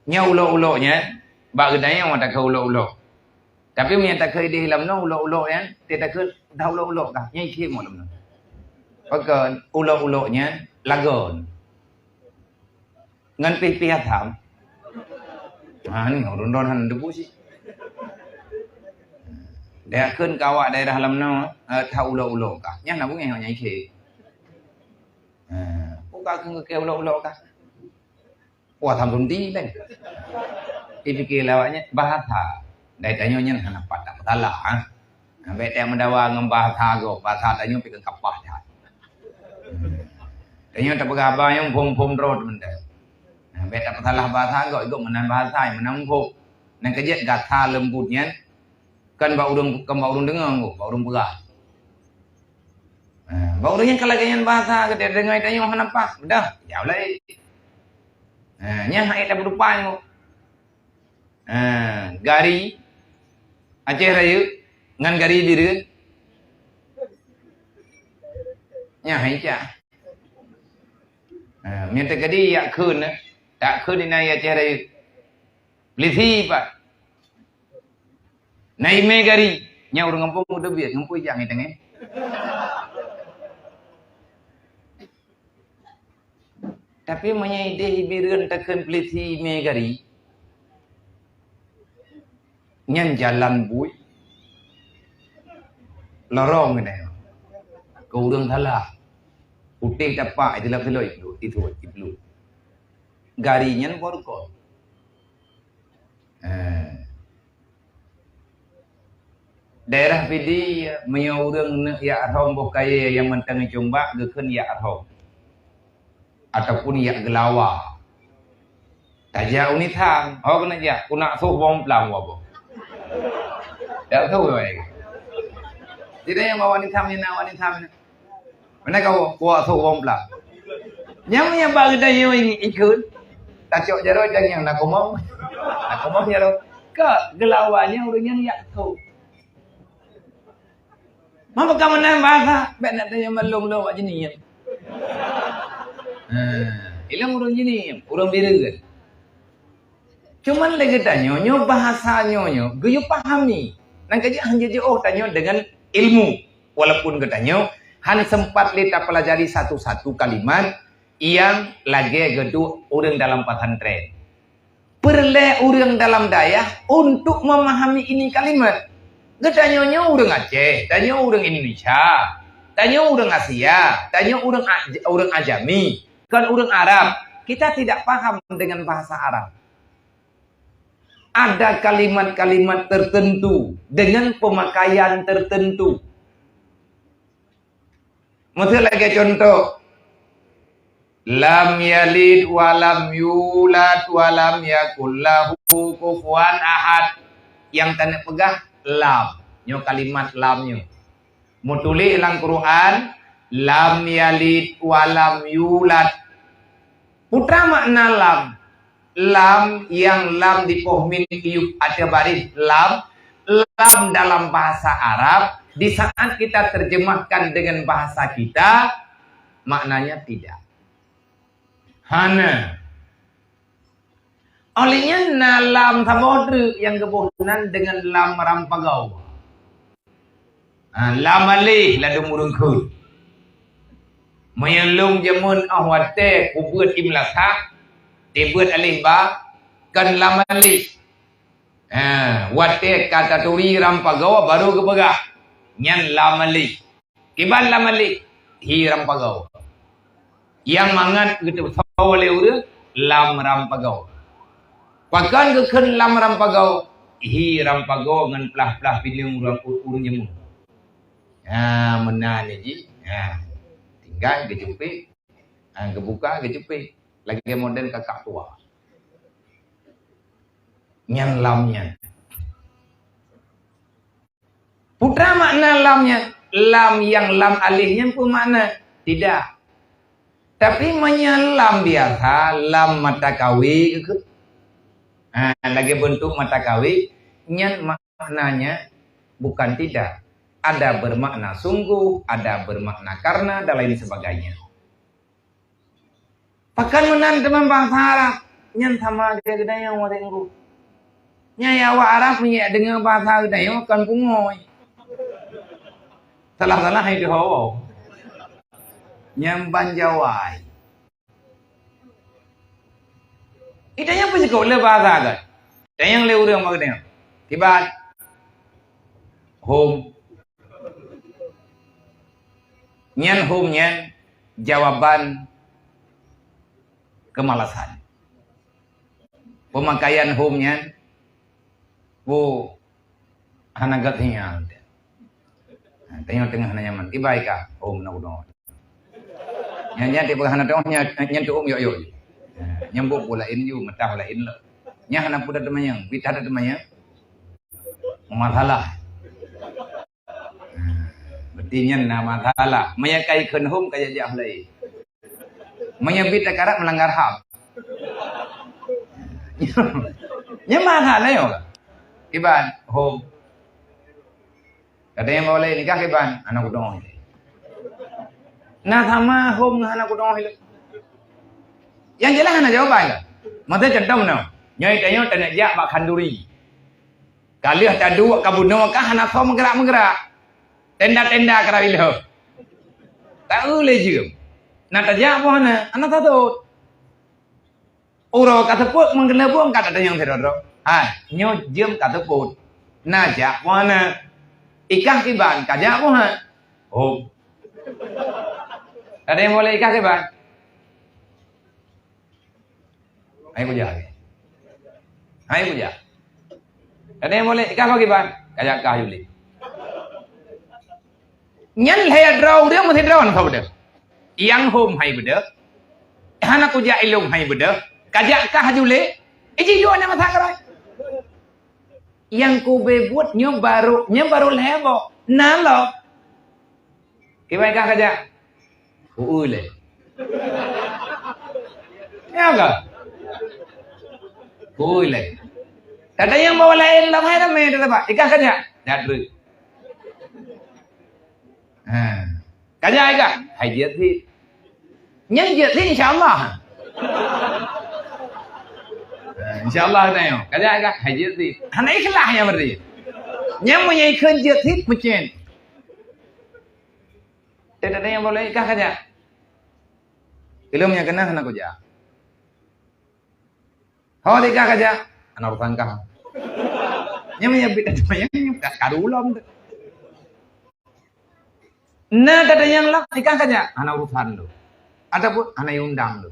Nyan ulok-ulok nyan, bak geutanyoe takheun ulok-ulok. Tapi meunyo takheun idéh lam noe ulok-ulok nyan, teutakheun dah ulok-ulok kah, nyan ikhém ulok noe. Pakon ulok-ulok nyan lagon. Ngon pih-pih asam. Ha, ni ureuëng droen hana debu sih. Dia kheun keu awak daerah lam noe, eh, that ulok-ulok kah. Nyan na beungéh awak nyan ikhém. Ha, buka keu ulok-ulok kah. Wah, sampoe di laén. Dipikir lé awak nyan bahasa. Dai tanyoe nyan hana pat, tak masalah, ha. Nah, bék teuka meudawa ngon bahasa gob, bahasa tanyoe pih kapah that. Tanyoe tapeugah haba nyoe phom-phom droe mantong. Nah, bék tapeusalah bahasa gob, igob meunan bahasa, meunan phom. Nyan keuh jeuet gata leumbut nyan, kan bak ureuëng, kan bak ureuëng deungoe, bak ureuëng peugah. Nah, bak ureuëng nyan ka lagée nyan bahasa, gata deungoe tanyoe hana paih, beudah, jaweueb lé. Nah, nyan hana tapeudupai nyoe. Ah, gari Aceh Rayeuk ngon gari Bireuen. Nyan hai cah. Ah, meunyo teukeudi yak kheun, eh, tak kheun inan Aceh Rayeuk. Plisi pat. Na imé gari, nyan ureuëng gampông udah biet, ngon peue jak ngi teungoh. Tapi meunyo idéh Bireuen takheun plisi imé gari, nyan jalan bui lorong nyan. Keu ureuëng salah, putéh tapak, itilap silop, ipluek, ipluek, ipluek. Gari nyan borkon. Eh. Daerah Pidie, meunyoe ureuëng neuk yak rhom boh kayée nyang mantong icumbak, geukheun yak rhom. Ataupun yak geulawa. Tajak u Nithang, ho keuneuk jak, keuneuk soh bom plam waboh. Jak soh wae. Tidak nyang bawa Nithang, nyang na bawa Nithang. Meunan ka kuwak soh bom plam. Nyang, nyang bak geutanyoe ikheun, tacok jaroe dan nyang na komong. Na komong jaroe. Ka geulawa nyan ureuëng nyan yak tho. Maka ka meunan bahasa, bék nak tanyong malom lom wak jeunieng. Ha, ilong ureuëng jeunieng, ureuëng Bireuen. Cuman lé geutanyoe, nyoe bahasa nyoe, nyoe geuyue pahami. Nang kajak han jiôh tanyoe deungon ilmu. Walaupun geutanyoe han sempat lé tapelajari satu-satu kalimat nyang lagée geuduek ureuëng dalam pesantren. Peureulée ureuëng dalam dayah untuk memahami ini kalimat. Geutanyoe nyoe ureuëng Aceh, tanyoe ureuëng Indonesia, tanyoe ureuëng Asia, tanyoe ureuëng aj-, ureuëng ajami, kon ureuëng Arab. Kita tidak paham dengan bahasa Arab. Ada kalimat-kalimat tertentu dengan pemakaian tertentu. Miseu lagée contoh, "Lam yalid wa lam yulad wa lam yakul lahu kufuwan ahad." Nyang taneuk peugah lam. Nyoe kalimat lam nyoe. Meutuléh lam Quran, "Lam yalid wa lam yulad." Peue makna lam? Lam nyang lam dipoh mim iyup ateueh baréh lam, lam dalam bahasa Arab, di saat kita terjemahkan dengan bahasa kita, maknanya tidak. Hana. Óh lheueh nyan na lam saboh treuk nyang geuboh nan deungon lam rampagau. Ha, lam aléh ladôm ureuëng kheun. Meunyoe lôn jameun óh watée peubeuet i meulasak, tibeuet aléh ba, kon lam aléh. Ha, watée ka taturi rampagau baru geupeugah, nyan lam aléh. Kiban lam aléh, hi rampagau. Nyang mangat geuteusok lé ureuëng lam rampagoe. Pakon geukheun lam rampagoe? Hi rampagoe ngon plah-plah pineung ureuëng, ureuëng jameun. Ha, meunan jih. Ha. Tinggai geucupi. Ha, geubuka, geucupi. Lagée model kakak tua. Nyan lam nyan. Peue makna lam nyan? Lam nyang lam aleh nyan peue makna? Tidak. Tapi meunyoe lam biasa, lam mata kawé, ha, lagée bentuk mata kawé, nyan maknanya bukan tidak. Ada bermakna sungguh, ada bermakna karena, dan lain sebagainya. Pakon meunan teuma bahasa Arab, nyan sama aja geutanyoe watée ngon. Nyan ya awak Arab meunyoe deungoe bahasa geutanyoe kon pungoe. Salah-salah hai deuh. Nyan ban jawai. Geutanyoe peucukôp le bahasa kan? Tanyong lé ureuëng bak geutanyoe. Kiban? Hom. Nyan hom nyan jawaban kemalasan. Pemakaian hom nyan, oh, hana gét hiang. Tanyoe teungoh hana nyaman. Ibai ka hom na udoe. Nyan, nyan tiep hana teuoh, nyan, nyan teuoh yok-yok. Nyan bôh laén ju, meutah laén lé. Nyan hana peue teumanyong, bit hana teumanyong. Masalah. Berarti nyan na masalah. Meunyoe kai kheun hom ka jak-jak laén. Meunyoe bit takarat melanggar ham. Nyan masalah nyoe. Kiban hom. Kadang nyang bawa laén nikah kiban, aneuk kudong. Nah sama hom ngon aneuk kudong. Yang jelas hana jawaban. Masa contoh meunoe. Nyoe tanyoe taneuk jak bak khanduri. Ka lheueh taduek ka bunoe ka hana soe meugerak-meugerak. Tenda-tenda ka rab ilheueh. Tak eu lé jeuem. Na tajak boh hana, hana tatot. Uroe ka seupôt meugeuneuboh ka tatanyong sidroe-droe. Hai, nyoe jeuem ka seupôt. Na jak boh hana. Ikah kiban ka jak boh hana. Oh. Ada yang boleh ikah kiban? Hai kujak. Hai kujak. Kadang boleh kah bagi ban? Kajak kah Yuli. Nyan lhèe droe ureueng meusidroe na saudara. Yang hom hai beudeuh. Hana kujak ilong hai beudeuh. Kajak kah Yuli. Iji dua nama sakai. Yang kube buat nyo baru, nyo baru lhèe boh. Na lom. Kiban kah kajak? Ui lé. Ya ka? Ui lé. Kadang yang bawa lain lam hai ramai dah dapat. Ikah kajak? Jadri. Ha. Kajak ikah? Hai jiat sit. Nyang jiat sit insya-Allah. Ha, insya-Allah kata nyo. Kajak ikah? Hai jiat sit. Hana ikhlas nyang berarti. Nyang meunyo ikheun jiat sit meucen. Teuntèe nyang boleh ikah kajak. Ilong nyang keunong hana kujak. Ho ikah kajak, hana urusan kah. Nyang meunyo bit teumanyong ka, ka ulom tu. Na teuntèe nyang lom ikah kajak, hana urusan tu. Ataupun hana iundang tu.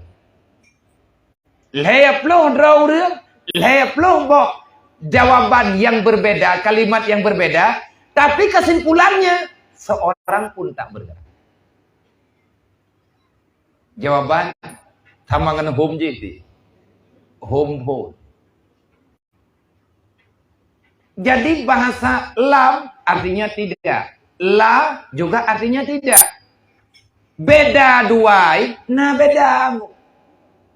Lhèe ploh droe ureueng, lhèe ploh boh jawaban yang berbeda, kalimat yang berbeda, tapi kesimpulannya seorang pun tak bergerak. Jawaban sama ngon hom jih ti. Hom, hom. Jadi bahasa lam artinya tidak. La juga artinya tidak. Beda duai, na beda.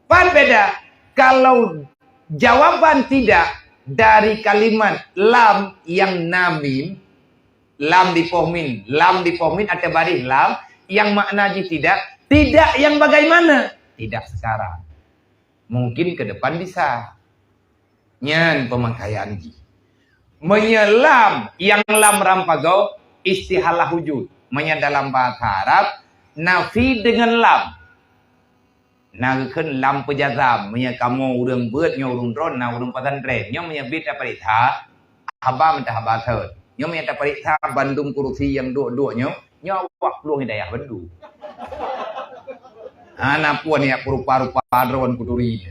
Pan beda. Kalau jawaban tidak dari kalimat lam yang na mim, lam dipoh min, lam dipoh min atau baris lam yang makna jih tidak, tidak yang bagaimana? Tidak sekarang. Mungkin ke depan bisa. Nyan pemakaian jih. Meunyo lam, nyang lam rampagoe, istihalah wujud. Meunyo dalam bahasa Arab, nafi dengan lam. Na geukheun lam peujazam, meunyo kamoe ureueng beuet nyoe ureueng droe, na ureueng pesantren. Nyoe meunyo bit tapareksa, haba meuntah haba thon. Nyoe meunyo tapareksa bandum kurusi nyang duek-duek nyoe, nyoe awak plueng hidayah bandum. Hana puan yak peurupa-rupa droen kuturi.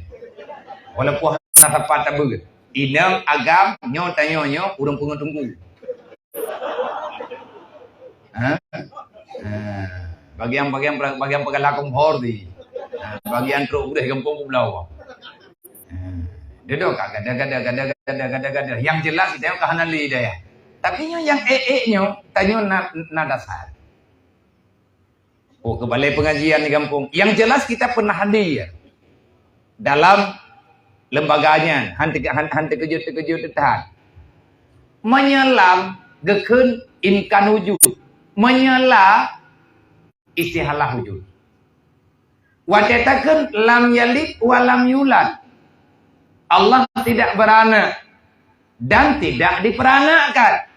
Walaupun hana sapat tabeuet. Inong agam nyoe tanyoe nyoe ureueng peungeut teungku. Ha? Ha. Bagian-bagian bagian peugah lakom hor di. Ha. Bagian trok udeh gampông kublawa. Ha. Dia dah kat gada-gada gada-gada gada-gada. Yang jelas kita ka hana li daya. Tapi nyoe yang ek-ek nyoe tanyoe na, na dasar. Oh, keubalai pengajian di gampông. Yang jelas kita pernah hadir dalam lembaga nyan. Han teuke-, han, han teukeujot-teukeujot teuh that. Meunyoe lam geukheun imkan wujud. Meunyoe la istihalah wujud. Watée takheun lam yalid wa lam yulad. Allah tidak beranak dan tidak diperanakkan.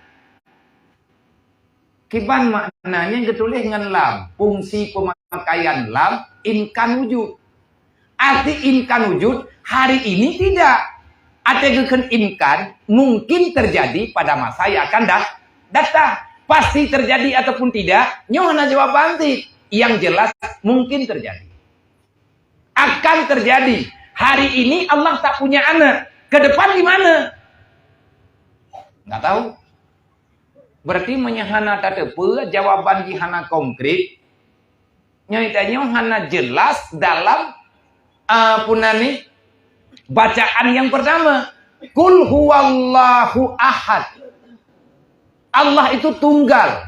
Kiban maknanya geutuléh ngon lam, fungsi peumakaian lam imkan wujud. Arti imkan wujud, hari ini tidak. Até geukheun imkan, mungkin terjadi pada masa yang akan dat-, datang. Pasti terjadi ataupun tidak, nyoe hana jawaban cit. Yang jelas mungkin terjadi. Akan terjadi. Hari ini Allah tak punya anak. Ke depan gimana? Nggak tahu. Berarti meunyoe hana tateupeue, jawaban jih hana konkret, nyoe tanyoe hana jelas dalam, ah, punani bacaan yang pertama. Qul huwallahu ahad. Allah itu tunggal.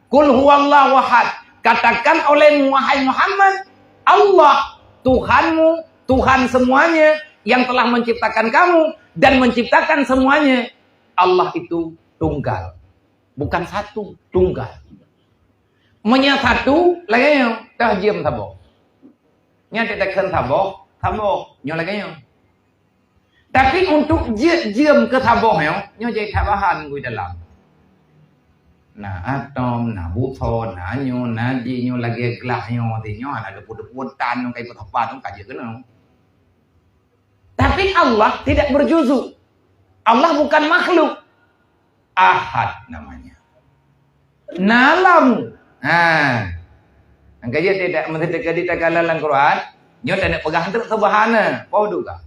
Qul huwallahu ahad. Katakan olehmu, wahai Muhammad, Allah, Tuhanmu, Tuhan semuanya, yang telah menciptakan kamu dan menciptakan semuanya. Allah itu tunggal. Bukan satu, tunggal. Meunyoe satu, lagée nyoe, teuh jeuem saboh. Nyan teuh takheun saboh, saboh. Nyoe lagée nyoe. Tapi untuk jeuet jeuem keu saboh nyoe, nyoe jai that bahan ngui dalam. Na atom, na butho, na nyoe, na jih nyoe lagée glah nyoe, ti nyoe hana deupot-deupot tan nyoe kai peutopan nyoe ka jeuet keunoe. Tapi Allah tidak berjuzu. Allah bukan makhluk. Ahad namanya. Na lam. Ha. Angka jih tidak mesti terjadi tagala lam Quran. Nyoe tak nak peugah untuk subhana. Pau duka.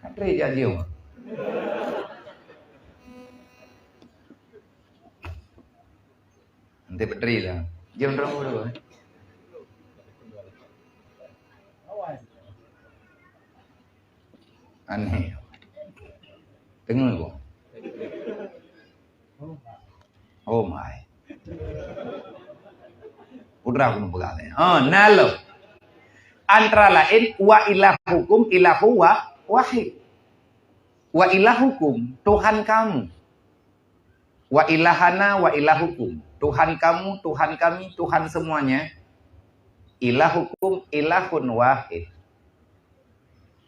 Katri jadi. Nanti petri lah. Jam berapa tu? Aneh. Tengok. Oh my. Putra pun pegang ni. Oh, nalo. Antara lain wa ilahukum ilahu wa wahid. Wa ilahukum, Tuhan kamu. Wa ilahana wa ilahukum. Tuhan kamu, Tuhan kami, Tuhan semuanya. Ilahukum ilahun wahid.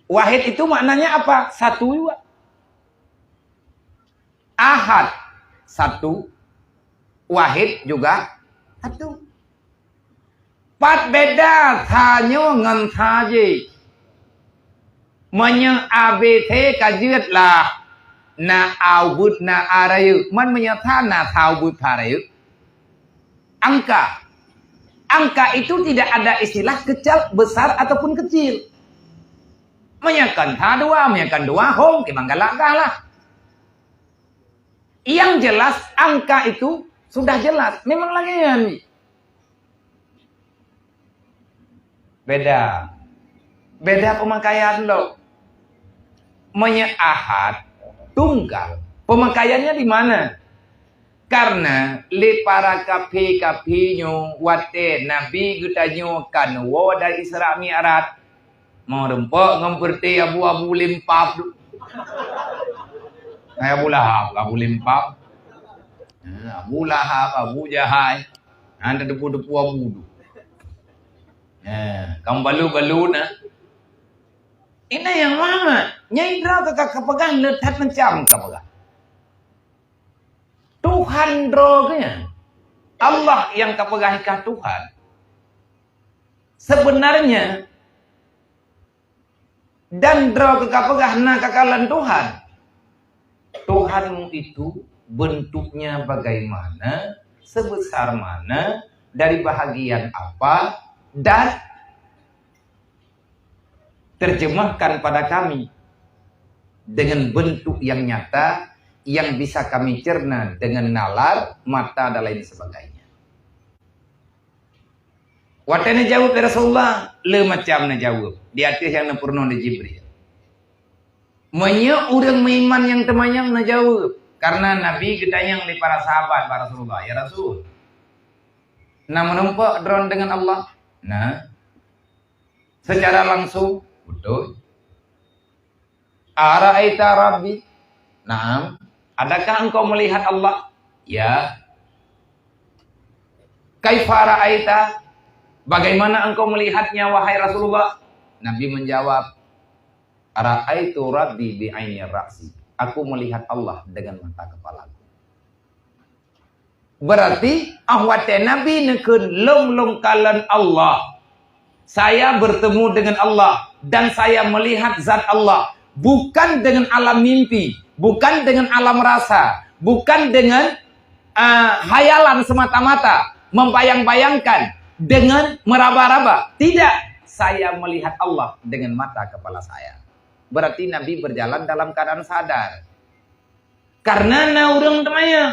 Wahid itu maknanya apa? Satu juga. Ahad, satu. Wahid juga satu. Pat beda tanyoe ngon saji. Meunyoe A B C ka jeuet lah, na a ubit na a rayeuk. Man meunyoe sa na sa ubit sa rayeuk. Angka. Angka itu tidak ada istilah kecil, besar ataupun kecil. Meunyoe kan sa dua, meunyoe kan dua hom, kiban galak gah lah. Yang jelas angka itu sudah jelas. Memang lagée nyan. Beda. Beda pemakaian lo. Meunyoe ahad, tunggal. Pemakaiannya di mana? Karena lé para kaphé-kaphé nyoe watée Nabi geutanyoe kan woe dari Isra Mi'raj, meureumpok ngon peureuté abu-abu limpab tu. Hai Abu Lahab, abu limpab. Ha, Abu Lahab, Abu Jahai. Hana teupeue-teupeue abu tu. Ha, kamu balu-balu na. Ini yang lama. Nyai droe ka, ka peugah le that macam ka peugah. Tuhan droe geuh nyan. Allah nyang ka peugah ikah Tuhan. Sebenarnya, dan droe ka peugah na kakalon Tuhan. Tuhanmu itu bentuknya bagaimana, sebesar mana, Dari bahagian apa, dan terjemahkan pada kami dengan bentuk yang nyata yang bisa kami cerna dengan nalar, mata dan lain sebagainya. Watée neujaweueb lé Rasulullah, le macam neujaweueb. Di ateueh nyang neupeurunoe lé Jibril. Meunyoe ureuëng meuiman nyang teumanyong neujaweueb, karena Nabi geutanyong lé para sahabat bak Rasulullah, "Ya Rasul, na meurumpok droe deungon Allah?" "Na." "Secara langsung?" "Beutôi." "Ara'aita Rabbi?" "Na'am." "Adakah engkau melihat Allah?" "Ya." "Kaifa ra'aita?" "Bagaimana engkau melihatnya, wahai Rasulullah?" Nabi menjawab, "Ra'aitu Rabbi bi'aini ra'si." "Aku melihat Allah dengan mata kepalaku." Berarti, ah watée Nabi neukheun, "Lôn, lôn kalon Allah. Saya bertemu dengan Allah dan saya melihat zat Allah, bukan dengan alam mimpi, bukan dengan alam rasa, bukan dengan, ah, hayalan semata-mata, membayang-bayangkan dengan meraba-raba. Tidak, saya melihat Allah dengan mata kepala saya." Berarti Nabi berjalan dalam keadaan sadar. Karena na ureuëng teumanyong,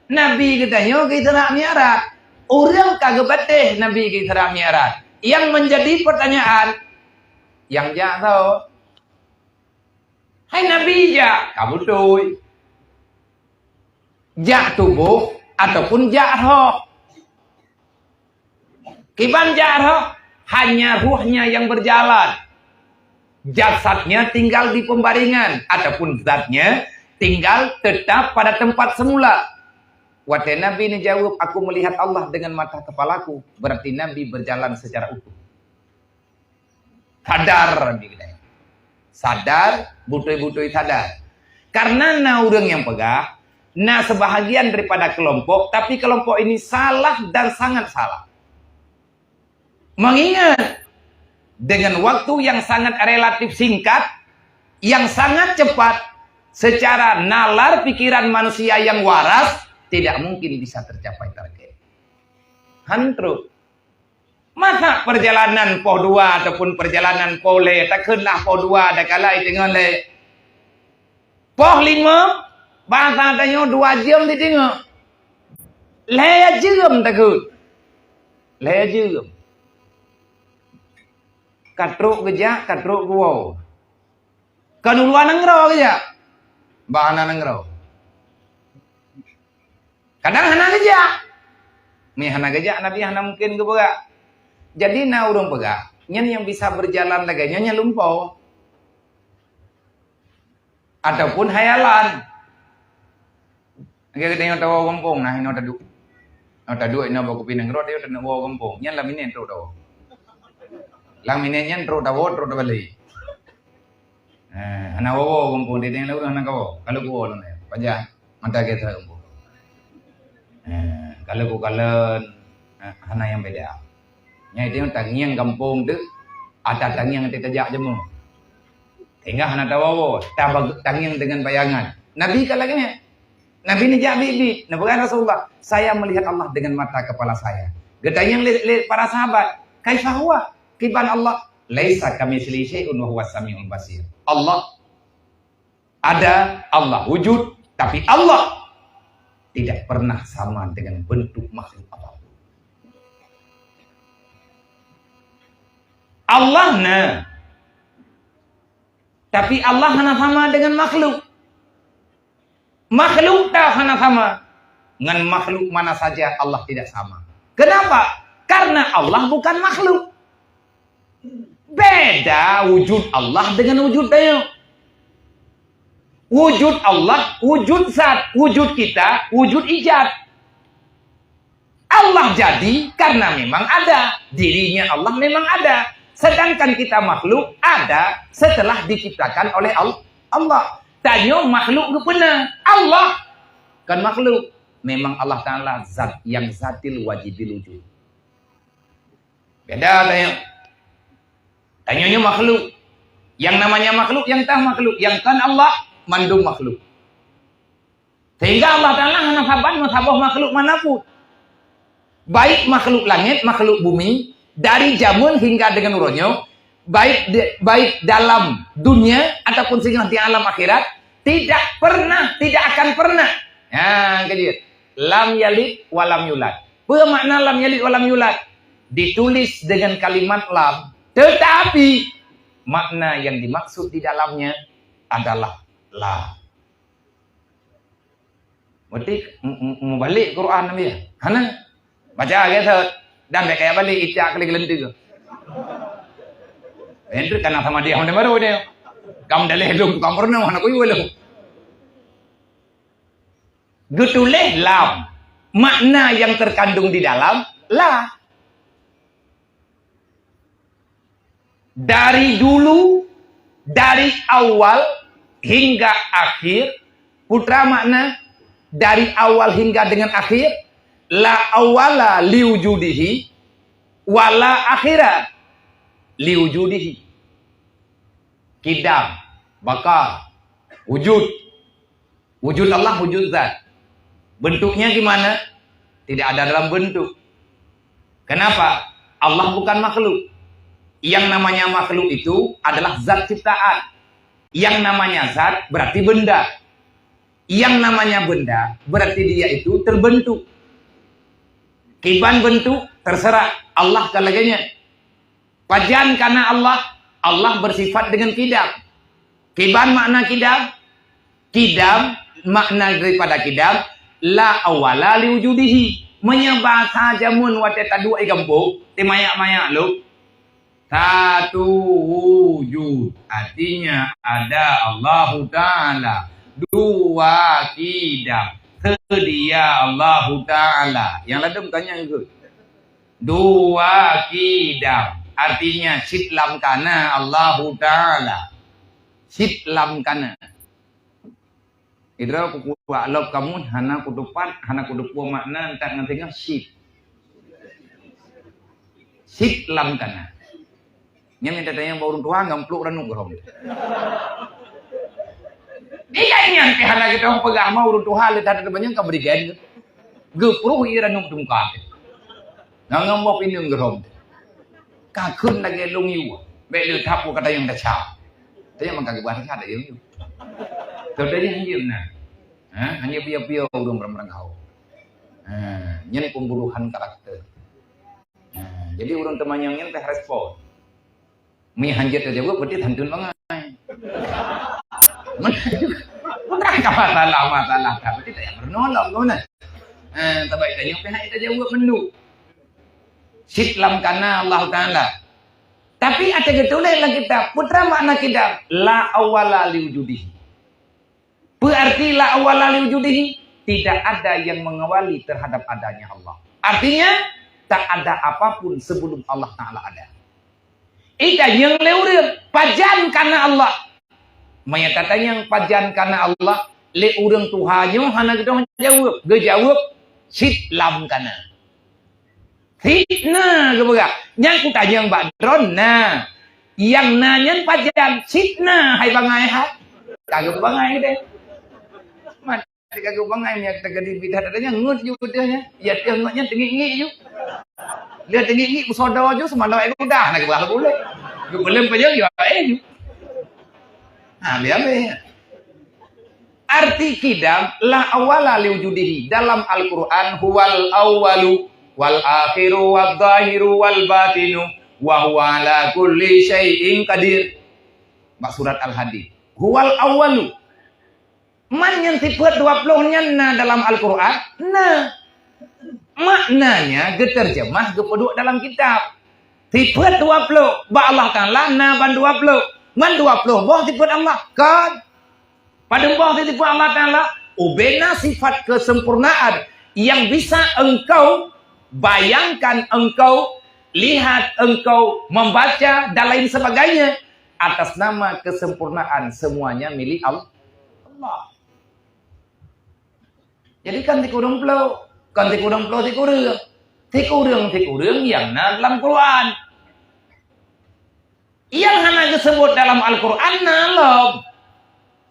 "Nabi geutanyoe geuisra Mi'raj. Ureuëng ka geupatéh Nabi geuisra Mi'raj." Yang menjadi pertanyaan, "Nyang jak soe?" "Hai Nabi jak, ka beutôi. Jak tuboh ataupun jak roh?" "Kiban jak roh?" "Hanya ruhnya yang berjalan. Jasadnya tinggal di pembaringan, ataupun zatnya tinggal tetap pada tempat semula." Watée Nabi neujaweueb, "Aku melihat Allah dengan mata kepalaku," berarti Nabi berjalan secara utuh. Sadar Nabi geutanyoe. Sadar, beutôi-beutôi sadar. Karena na ureuëng nyang peugah, na sebahagian daripada kelompok, tapi kelompok ini salah dan sangat salah. Mengingat, dengan waktu yang sangat relatif singkat, yang sangat cepat, secara nalar pikiran manusia yang waras, tidak mungkin bisa tercapai target. Han trok. Masa perjalanan poh dua ataupun perjalanan poh lhée, takheun lah poh dua, dakala jiteungoe lé. Poh limong, basa tanyoe dua jeuem jiteungoe. Lhée jeuem takheun. Lhée jeuem. Ka trok geujak, ka trok geuwoe. Kon u luwa nanggroe geujak. Bah hana nanggroe. Kadang hana geujak. Meuhana hana geujak, Nabi hana mungken geupeugah. Jadi na ureuëng peugah, nyan nyang bisa berjalan lagée nyan, nyan lumpoe. Ataupun hayalan. Lagée geutanyoe tawoe gampông, nah inoe taduek. Inoe taduek, inoe bak kupi nanggroe, tawoe gampông. Nyan lam miné trok tawoe. Lam miné nyan trok tawoe, trok tabalek. Eh, hana woe-woe gampông, di tanyoe ureuëng hana kawoe. Kalau kuwoe lam nyan, pajan mata gata gampông. Eh, kalau kukalon, eh, hana nyang beda. Nyan itu tangieng gampông tu, ata tangieng ati tajak jeumu. Sehingga hana tawoe-woe, tabag-, tangieng dengan bayangan. Nabi ka lagée nyan. Nabi neujak biet-biet, neupeugah Rasulullah, "Saya melihat Allah dengan mata kepala saya." Geutangieng lé, lé para sahabat, "Kaifa huwa?" "Kiban Allah?" "Laisa kamitslihi syai'un wa huwas samiul basir." Allah ada, Allah wujud, tapi Allah tidak pernah sama dengan bentuk makhluk apapun. Allah na, tapi Allah hana sama dengan makhluk. Makhluk dah hana sama. Ngon makhluk mana saja Allah tidak sama. Kenapa? Karena Allah bukan makhluk. Beda wujud Allah dengan wujud tanyoe. Wujud Allah, wujud zat, wujud kita, wujud ijad. Allah jadi karena memang ada. Dirinya Allah memang ada. Sedangkan kita makhluk ada setelah diciptakan oleh Al-, Allah. Tanyoe makhluk geupeuna. Allah kon makhluk. Memang Allah Ta'ala zat yang zatil wajibil wujud. Beda tanyoe. Tanyoe nyoe makhluk. Yang namanya makhluk, yang tah makhluk. Yang kon Allah, mandum makhluk. Sehingga Allah Ta'ala hana saban meusaboh makhluk manapun. Baik makhluk langit, makhluk bumi, dari jameun hingga dengan uroe nyoe, baik di, baik dalam dunia ataupun singoh di alam akhirat, tidak pernah, tidak akan pernah. Ha, keujeuet. Lam yalid wa lam yulad. Peue makna lam yalid wa lam yulad? Ditulis dengan kalimat lam, tetapi makna yang dimaksud di dalamnya adalah la. Berarti m-, m-, meubalek Quran Nabi ya? Hana. Baca ke tu? Dan bèk kaya balik icak kali gelentu. Itu kan sama dia, mana baru dia. Kamu dah leh lom, kamu pernah mana kuyu lom. Geutuléh lam. Makna yang terkandung di dalam la. Dari dulu, dari awal hingga akhir, putra makna dari awal hingga dengan akhir, la awwala liwujudihi, wala akhira liwujudihi. Kidam, baka, wujud. Wujud Allah, wujud zat. Bentuknya gimana? Tidak ada dalam bentuk. Kenapa? Allah bukan makhluk. Yang namanya makhluk itu adalah zat ciptaan. Yang namanya zat berarti benda. Yang namanya benda berarti dia itu terbentuk. Kiban bentuk, terserah. Allah kan lagèe nyan. Pajan kana Allah, Allah bersifat dengan kidam. Kiban makna kidam? Kidam, makna daripada kidam, la awwala liwujudihi. Meunyoe bahasa jameun watèe taduek di gampông, teumayak-mayak lom. Satu wujud, artinya ada Allahu Ta'ala. Dua kidam, sedia Allahu Ta'ala. Nyang ladôm tanyong ikôt. Dua kidam, artinya cit lam kana Allahu Ta'ala. Cit lam kana. Idroe kukuak lom kamus hana kutupat, hana kutupeue makna, entat ngon singoh cit. Cit lam kana. Nyan minta tanyong bak ureueng tuha ngon pluek ranup geurom. Iya nyan pih hana geutanyoe peugah ma ureueng tuha le that teumanyong ka bri gen. Geupruh ie ranup teumuka. Ngon boh pineung geurom. Ka kheun lagèe lông yue. Bèk le that peue ka tanyong desya. Tanyong mangka geuba desya tanyong yue. Teudeungoe hanjeut na. Ha, hanjeut piôh-piôh ureueng meurangkau. Ha, nyan pemburuhan karakter. Ha, jadi ureueng teumanyong nyan pih respon. Mi hanjeuet tajaweueb, berarti hantun bangai. Bukan ka masalah-masalah ka, berarti tak payah meureunoe lom, kan? Eh, tabai tanyong pih hana tajaweueb mandum. Cit lam kana Allah Ta'ala. Tapi ada geutuléh lam kitab, putra makna kidam, la awwala liwujudihi. Peue arti la awwala liwujudihi? Tidak ada yang mengawali terhadap adanya Allah. Artinya, tak ada apapun sebelum Allah Ta'ala ada. Ih, tanyong lé ureueng, pajan kana Allah? Meunyoe tatanyong pajan kana Allah, lé ureueng tuha nyoe hana geutong jaweueb. Geujaweueb, cit lam kana. Cit na geupeugah. Nyang kutanyong bak droeneuh na. Nyang na nyan pajan? Cit na, hai bangai hai. Ka geubangai deh. Man, ka geubangai nyan, ka geudibi that adanya ngeut ju beudeuh nyan. Ya teuh ngeut nyan teungik-ngik ju. Lheueh teungik-ngik beusodo ju, seumalok ai gudah na geupeugah buleuen. Geupeuleueng pajan ju ai ju. Ha, biar deh. Arti kidam, la awwala liwujudihi. Dalam Al-Quran, huwal awwalu, wal akhiru, wal zahiru, wal batinu, wa huwa ala kulli syai'in qadir. Bak surat Al-Hadid. Huwal awwalu. Man nyan sifeut dua ploh nyan na dalam Al-Quran? Na. Maknanya geuterjemah geupeuduek dalam kitab. Sifeut dua ploh bak Allah Ta'ala na ban dua ploh. Man dua ploh boh sifeut Allah? Kon. Padum boh sifeut Allah Ta'ala? Ubena sifat kesempurnaan yang bisa engkau bayangkan, engkau lihat, engkau membaca, dan lain sebagainya. Atas nama kesempurnaan, semuanya milik Allah. Jadi kan sikureueng ploh, kan sikureueng ploh sikureueng. Sikureueng-sikureueng nyang na dalam Quran. Nyang hana geuseubut dalam Al-Quran na lom.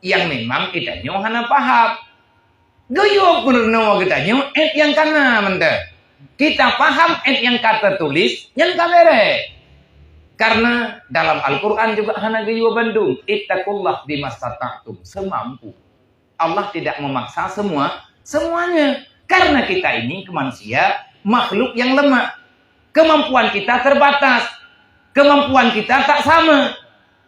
Nyang memang geutanyoe hana paham. Geuyue peurunoe geutanyoe ayat nyang kana mantong. Kita paham ayat nyang ka teutulis, nyan ka beres. Karena dalam Al-Quran juga hana geuyue bandum, "Ittaqullah bimastata'tum," semampu. Allah tidak memaksa semua, semuanya. Karena kita ini manusia, makhluk yang lemah. Kemampuan kita terbatas. Kemampuan kita tak sama.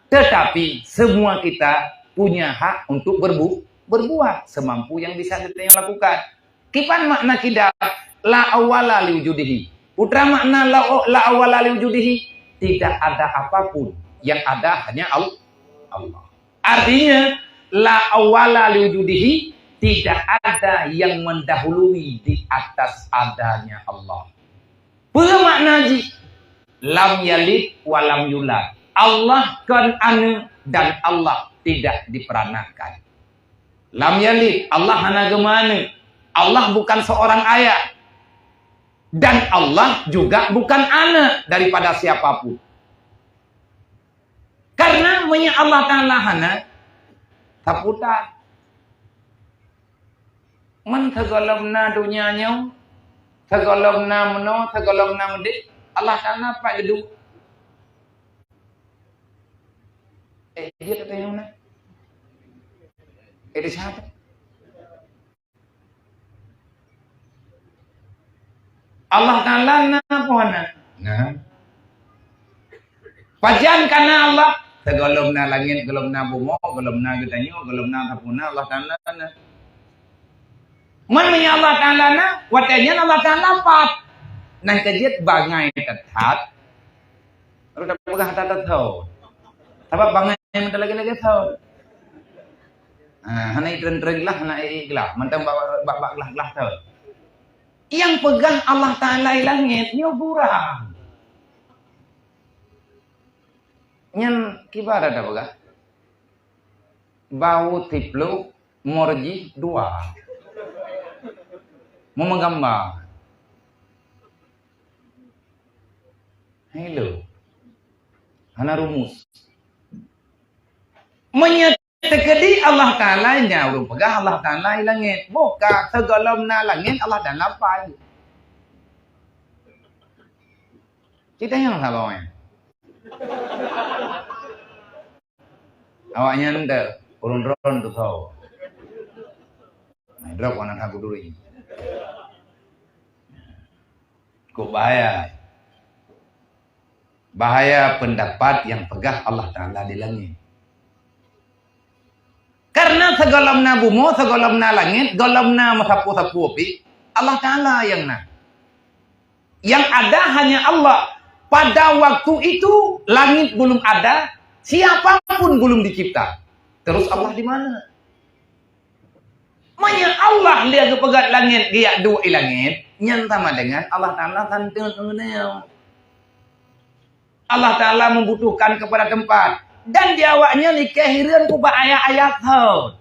Tetapi semua kita punya hak untuk berbu-, berbuat semampu yang bisa kita yang lakukan. Kiban makna qidam? La awwala liwujudihi. Peue makna la, la awwala liwujudihi? Tidak ada apapun. Yang ada hanya Al-, Allah. Artinya, la awwala liwujudihi, tidak ada yang mendahului di atas adanya Allah. Peue makna jih? Lam yalid wa lam yulad. Allah kon aneuk dan Allah tidak diperanakkan. Lam yalid, Allah hana geumeuaneuk. Allah bukan seorang ayah. Dan Allah juga bukan anak daripada siapapun. Karena meunyoe Allah Ta'ala hana, sapeue tan. Man sigohlom na donya nyoe, sigohlom na meunoe, sigohlom na meudéh, Allah Ta'ala pat geuduek. Eh, jeuet ateueh nyoe na. Eh, di siapa? Allah Ta'ala na peue hana? Na. Pajan ka na Allah? Sigohlom na langét, gohlom na bumoe, gohlom na geutanyoe, gohlom na sapeue na, Allah Ta'ala na. Man meunyoe Allah Ta'ala na, watée nyan Allah Ta'ala pat. Nah, keujeuet bangai that-that. Baru tapeugah that-that thon. Sabab bangai mantong lagée-lagée thon. Ha, hana itren-tren glah, hana i-i glah. Mantong bak, bak, bak glah-glah thon. Nyang peugah Allah Ta'ala i langét, nyoe gurang. Nyan kiban that tapeugah. Bahu tiplôh, mor jih dua. Meumeugambar. Hai lo. Hana rumus. Meunyoe teukeudi Allah Ta'ala, nyan ureuëng peugah Allah Ta'ala i langét. Boh ka sigohlom na langét, Allah Ta'ala pat. Cit nyang saboh nyan. Awaknyan deuh, ureuëng droen tusoe. Nah, droe keunan hak kuduri. Kok bahaya. Bahaya pendapat nyang peugah Allah Ta'ala di langét. Karena sigohlom na bumoe, sigohlom na langét, gohlom na meusapeue-sapeue pih, Allah Ta'ala nyang na. Yang ada hanya Allah. Pada waktu itu, langit belum ada, siapa pun belum dicipta. Terus Allah di mana? Meunyoe Allah lé geupeugét langét geujak duek i langét, nyan sama dengan Allah Ta'ala santeun ngon nyoe. Allah Ta'ala membutuhkan kepada tempat. Dan di awaknyan ikée hireuen ubak ayat-ayat thon.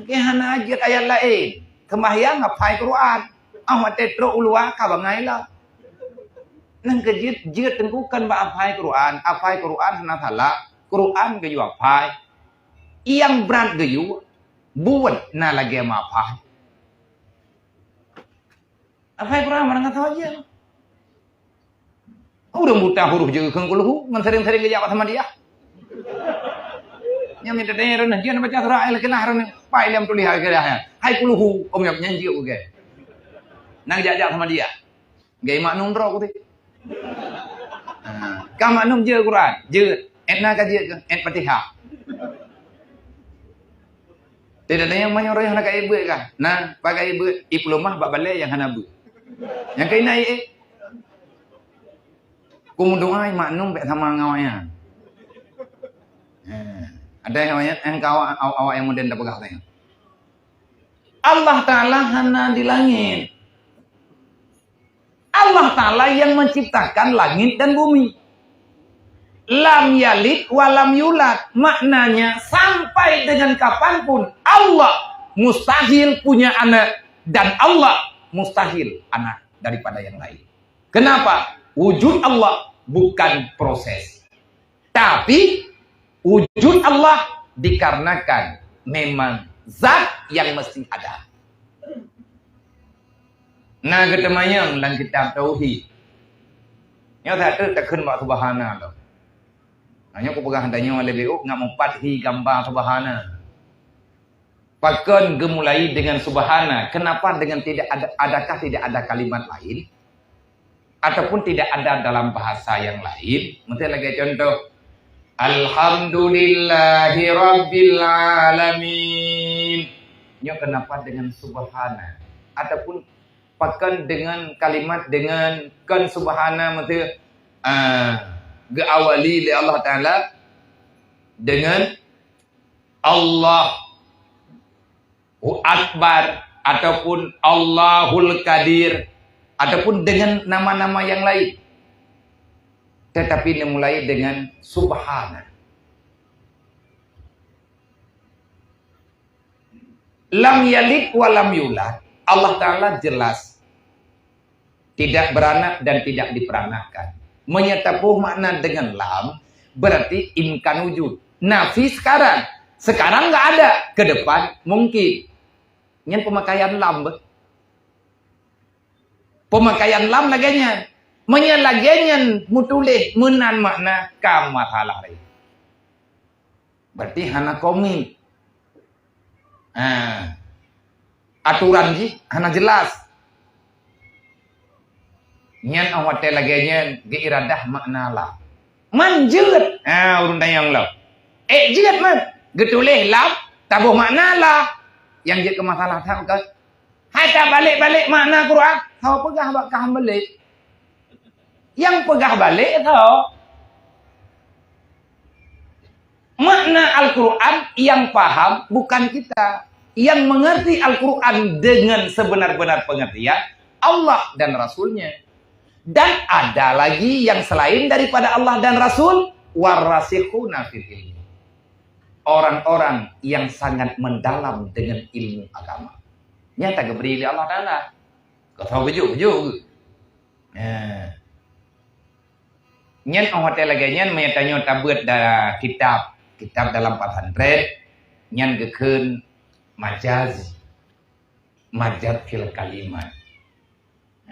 Keu hana jeuet ayat laén. Seumbahyang hafai Quran. Ah, watée trok u luwa ka bangai lom. Nyan keuh jeuet, jeuet teungku kon bak hafai Quran. Hafai Quran hana salah. Quran geuyue hafai. Nyang brat geuyue buet na lagée meuhafai. Hafai Quran barang kata aja. Ureuëng buta huruf jeuet kheun kulhu, ngon sering-sering geujak bak Samadiyah. Nyang minta tanya reuneuk, jeuet baca surah Al-Ikhlas reuneuk, pai lom tuléh Al-Ikhlas nyan. Hai kulhu, om nyang nyan jeuet ugai. Nang jak-jak Samadiyah. Gai maknum droe kutéh. Ha, ka maknum jeuet Quran, jeuet. Et na ka jeuet keu, et Fatihah. Tidak ada nyang manyang roh nyang hana ka ibeuet kah? Nah, pakai ibeuet, iplummah bak balée nyang hana beuet. Nyang keu ina ié. Ku meudoá maknum bék sama ngon awaknyan. Eh, ada nyang awaknyan, nyang ka awak, awak, awak nyang modern dah peugah tanya. Allah Ta'ala hana di langit. Allah Ta'ala yang menciptakan langit dan bumi. Lam yalid wa lam yulad. Maknanya, sampai dengan kapanpun Allah mustahil punya anak dan Allah mustahil anak daripada yang lain. Kenapa? Wujud Allah bukan proses. Tapi wujud Allah dikarenakan memang zat yang mesti ada. Na geuteumanyong lam kitab tauhid. Nyoe that takheun bak subhana lom. Nah, nyoe kupeugah tanyoe leubeh ôk ngat meupat hi gamba subhana. Pakon geumulai dengan subhana? Kenapa dengan tidak ada, adakah tidak ada kalimat lain? Ataupun tidak ada dalam bahasa yang lain? Misal lagèe contoh, "Alhamdulillahirabbil alamin." Nyoe kenapa dengan subhana? Ataupun pakon dengan kalimat dengan kon subhana, misal, ah, geuawali lé Allah Taala dengan Allahu Akbar ataupun Allahul Kadir ataupun dengan nama-nama yang lain. Tetapi dimulai dengan subhana. Lam yalid wa lam yulad, Allah Taala jelas tidak beranak dan tidak diperanakkan. Meunyoe taboh makna dengan lam, berarti imkan wujud. Nafi sekarang. Sekarang nggak ada, ke depan mungkin. Nyan pemakaian lam beh. Pemakaian lam lagèe nyan. Meunyoe lagèe nyan meutuléh meunan makna, ka masalah laén. Berarti hana komit. Ha. Aturan jih hana jelas. Nyan 'oh watèe lagèe nyan geuiradah makna lam. Man jeuet. Ha, ureueng tanyong lom. Ék jeuet man. Geutuléh lam, taboh makna la. Nyang jeuet keu masalah that kan. Hai tabalek-balek makna Quran. Soe peugah bak kah balek? Nyang peugah balek soe? Makna Al-Quran yang paham bukan kita. Yang mengerti Al-Quran dengan sebenar-benar pengertian, Allah dan Rasulnya. Dan ada lagi yang selain daripada Allah dan Rasul, warasikhuna fil ilmi. Orang-orang yang sangat mendalam dengan ilmu agama. Nyata geubri lé Allah Taala. Kau tahu beujeuh-beujeuh. Nah. Nyan 'oh watèe lagèe nyan, meunyoe tanyoe tabeuet da-, kitab, kitab dalam pesantren, nyan geukheun majaz, majaz fil kalimat.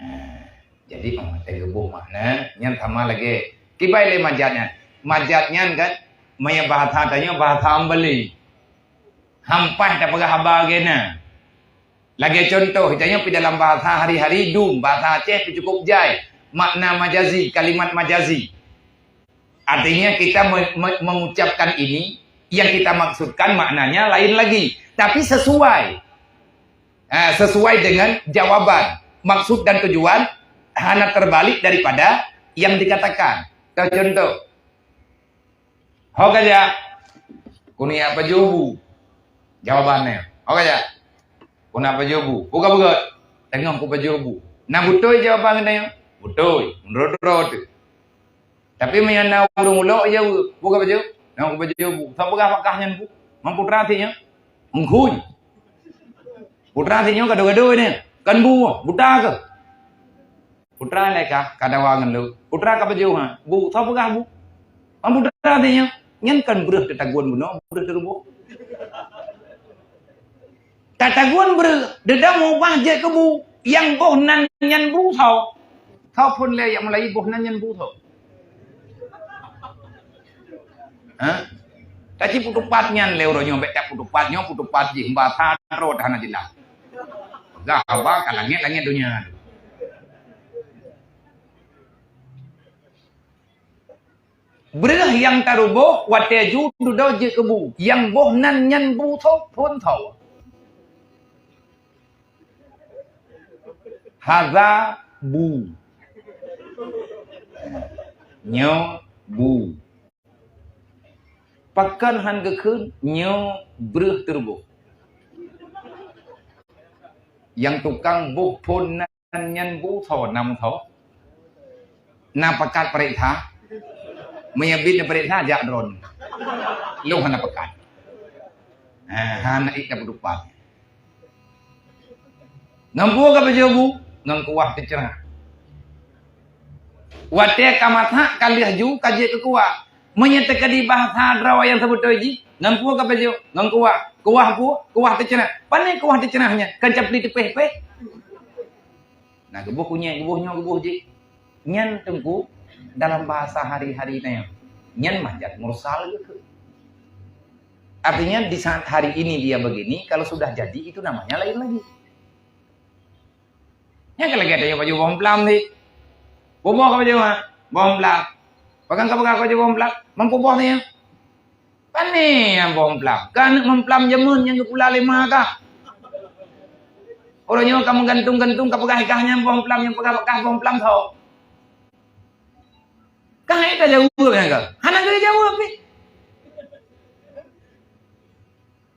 Nah, jadi 'oh watèe geuboh makna, nyan sama lagèe kiban lé majaz nyan. Majaz nyan kan, meunyoe bahasa tanyoe, bahasa ambeuli. Hampah tapeugah haba lagèe na. Lagèe contoh, tanyoe pi dalam bahasa hari-hari dum, bahasa Aceh pi cukup jai. Makna majazi, kalimat majazi. Artinya kita me-, me-, mengucapkan ini, yang kita maksudkan maknanya lain lagi. Tapi sesuai. Ha, sesuai dengan jawaban. Maksud dan tujuan hana terbalik daripada yang dikatakan. Contoh, Ho ka jak. Keuneuk pajoh bu. Jawaban nyan. Ho ka jak. Keuneuk pajoh bu. Buka beugöt. Teungoh kupajoh bu. Na beutôi jawaban geutanyoe? Beutôi. Meunurot droe teuh. Tapi meunyoe na ureueng ulok jaweueb, buka pajoh. Teungoh kupajoh bu. Soe peugah bak kah nyan bu? Man putra si nyoe? Engkui. Putra si nyoe gado-gado nyan. Kan bu, buta keuh? Putra lé ka, ka dawa ngon lôn. Putra ka pajoh ha. Bu, soe peugah bu? Mak putra teuh nyan. Nyan kan breuh teutagun bunoe, breuh teuruboh. Teutagun breuh, deudong ubah jeuet keu bu. Nyang boh nan nyan bu soe? Soe phon lé nyang mulai boh nan nyan bu soe? Ha? Taci putupat nyan lé uroe nyoe, bèk tak putupat nyoe, putupat jih, bahasa droe hana jeulaih. Peugah haba ka langét-langét donya. Breuh nyang taruboh watèe ju dudoe jeuet keu bu. Nyang boh nan nyan bu soe phon soe. Haza bu. Nyoe bu. Pakon han geukheun nyoe breuh teuruboh. Nyang tukang boh phon nan nyan bu soe, nam soe? Na pakat pareksa? Meunyo bit na pareksa, jak droen. Lôn hana pakat. Ha, hana ék tapeutupat. Ngon peue ka pajoh bu? Ngon kuah teuceurah. Watèe ka masak ka lheueh ju ka jeuet keu kuah. Meunyoe teukeudi bahasa droe nyang seubeutôi jih, ngon peue ka pajoh? Ngon kuah. Kuah peue? Kuah teuceurah. Pane kuah teuceurah nyan? Kan capli teupéh-péh. Nah, geuboh kunyek, geuboh nyoe, geuboh jih. Nyan teungku dalam bahasa hari-hari na nyan. Nyan manjat mursal geuh. Artinya di saat hari ini dia begini, kalau sudah jadi itu namanya lain lagi. Nyan ka lagèe tanyoe pajoh boh plam tadi. Boh-boh ka pajoh, ha? Boh plam. Pakon ka peugah ka pajoh boh plam? Mampu boh nyan. Pane nyang boh plam? Ka aneuk meumplam jameun nyang geupula lé ma kah? Uroe nyoe ka meugantung-gantung ka peugah kah nyang boh plam, nyang peugah kah boh plam tho. Ka hai tajaweueb nyan ka. Hana geujaweueb pih.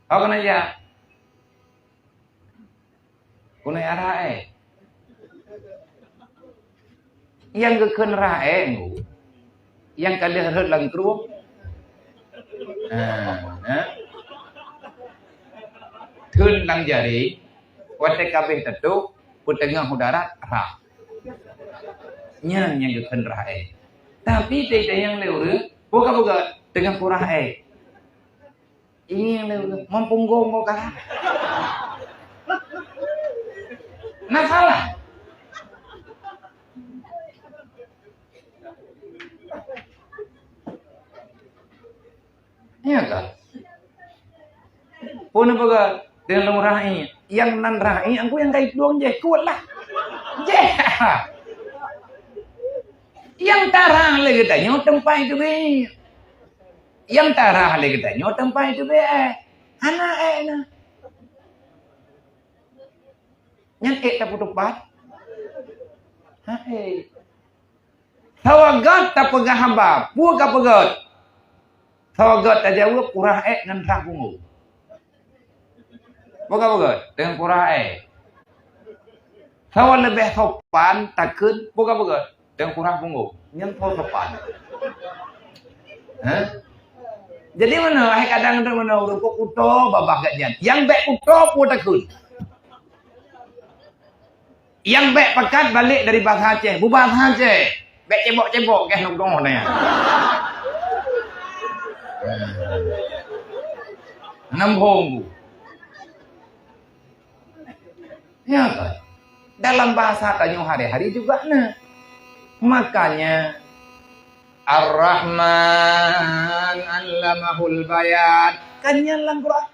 Ho keuneuk jak? Keuneuk rhah éh. Nyang geukheun rhah éh, nyang ka lheueh rhot lam krueng. Ha, ha. Theun lam jaréng, watèe ka abéh tatôp, peuteungoh u darat, rhah. Nyan nyang geukheun rhah éh. Tapi teuntèe nyang lé ureueng, peue ka peugah, teungoh kurhah éh. Ini yang lebih mempunggung kau kan? Nah, salah. Iya kan? Pun apa kan? Dengan lông ra'i. Yang nan ra'i, aku yang kait dong je. Kuat lah. Je. Yang tarah lagi tanya tempat itu be. Nyang tarah lé geutanyoe teumpat teubiet éh. Hana ék na. Nyan ék tapeutupat? Ha, ék. Sawagat tapeugah haba, peue ka peugöt? Sawagat tajaweueb, kurah ék ngon rhah punggong. Peue ka peugöt? Deungon kurah ék. Sawa leubeh sopan takheun, peue ka peugöt? Deungon kurah punggong. Nyan soe sopan? Hah? Jadi meunoe, hai kadang tu meunoe, ureueng kok kuto babah gak nyan. Nyang bèk kuto peue takheun? Nyang bèk pakat balek dari bahasa Aceh, beubahasa Aceh. Bèk cebok-cebok keh lôn deungoe nyan. Nambông ku. Ya kan? Dalam bahasa tanyoe hari-hari juga na. Makanya Ar-Rahman allamahul bayan. Kan nyan lam Quran.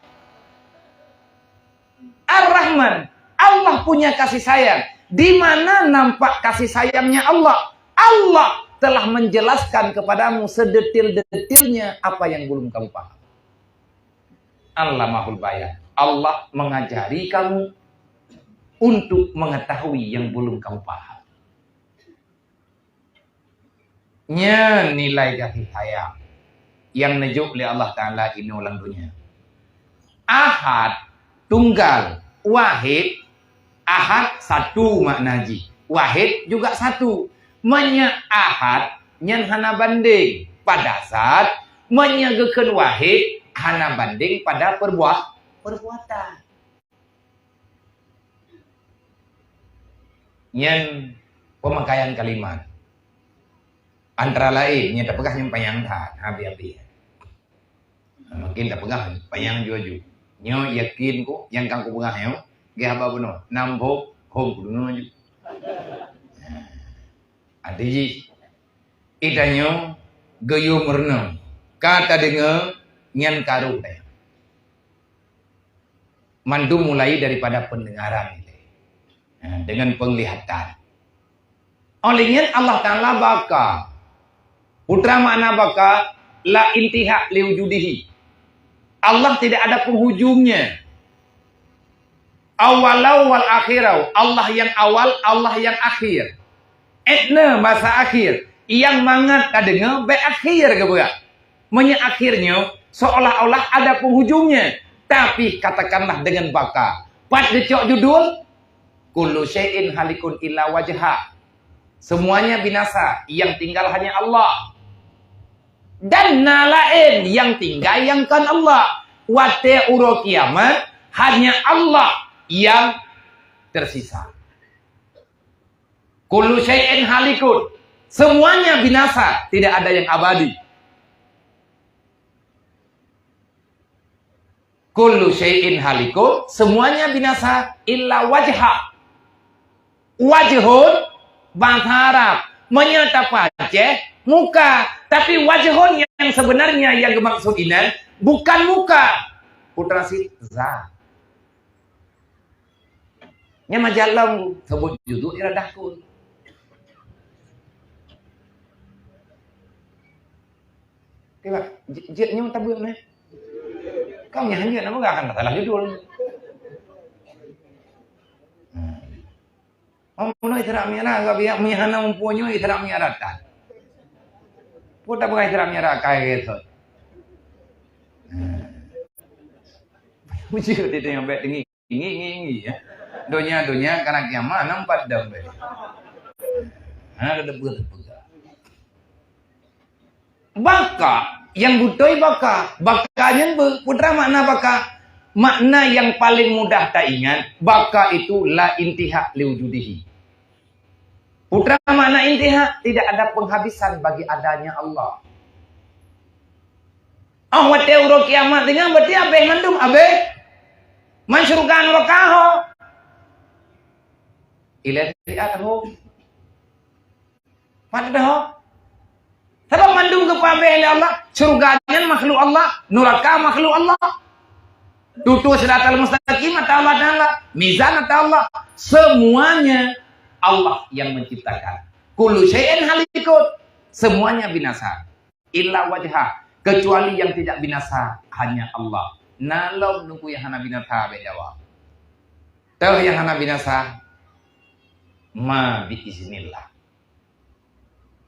Ar-Rahman, Allah punya kasih sayang. Di mana nampak kasih sayangnya Allah? Allah telah menjelaskan kepadamu sedetil-detilnya apa yang belum kamu paham. Allamahul bayan. Allah mengajari kamu untuk mengetahui yang belum kamu paham. Nyan nilai kasih sayang nyang neujok lé Allah Taala inoe lam donya. Ahad, tunggal, wahid, ahad satu makna jih, wahid juga satu. Meunyoe ahad nyan hana bandeng pada zat, meunyoe geukheun wahid hana bandeng pada perbuah-, perbuatan. Nyan pemakaian kalimat. Antara laén, nyan tapeugah nyan panyang that, habéh-habéh. Nah, mungkin tapeugah panyang ju-ju. Nyoe yakin ku, nyang ka kupeugah nyoe, geuh haba bunoe. Nam hom, hom kudeungoe ju. Nah, arti jih, geutanyoe geuyue meurunoe. Ka tadeungoe, nyan ka roh tanyoe. Mandum mulai daripada pendengaran, ha, dengan penglihatan. Oleh nyan Allah Taala baka. Peue makna baka? La intiha li wujudihi. Allah tidak ada penghujungnya. Awwalau wal akhirau. Allah yang awal, Allah yang akhir. Etna masa akhir. Nyang mangat tadeungoe bèk akhir geupeugah. Meunyoe akhir nyoe seolah-olah ada penghujungnya, tapi katakanlah dengan baka. Pat geucok judul, "Kullu syai'in halikun illa wajha." Semuanya binasa, yang tinggal hanya Allah. Dan na laén yang tinggai nyang kon Allah. Watèe uroe kiamat, hanya Allah yang tersisa. Kullu syai'in halikun. Semuanya binasa, tidak ada yang abadi. Kullu syai'in halikun, semuanya binasa, illa wajha. Wajhun, bahasa Arab. Meunyoe tapeuaceh, muka. Tapi wajhun nyang sebenarnya nyang geumaksud inan bukan muka. Putra sit zat. Nyan majalah sebut judul iradah kun. Tiba, j-, jeuet nyoe tabeuet meh. Kau nyang hanya nama gak akan masalah judul. Hmm. Oh, meunoe Isra Mi'raj, agak biak meuhana mumpung nyoe Isra Mi'raj tan. Peue tapeugah Isra Mi'raj kai gesot. Hmm. Uji di tengah bek tinggi. Ingi, ingi, ingi, ya. Donya, donya, karena kiamat nampak dah. Ha, ada debu, debu. Baka, yang beutôi baka. Baka nyan be-, putra makna baka. Makna yang paling mudah taingat, baka itu la intiha liwujudihi. Putra makna intiha, tidak ada penghabisan bagi adanya Allah. Oh, watée uroe kiamat tinggai, berarti habéh mandum, habéh. Man syurga nuraka ho. Ilée siat ho. Padahai ho. Sabab mandum geupeuhabéh lé Allah, syurga nyan makhluk Allah, nuraka makhluk Allah. Tutoe siratal mustaqim ata Allah Taala, mizan ata Allah. Semuanya Allah yang menciptakan. Kullu syai'in halikun. Semuanya binasa. Illa wajha, kecuali yang tidak binasa hanya Allah. Na lom nunggu yang hana binasa beda wa. Toh yang hana binasa ma bi iznillah.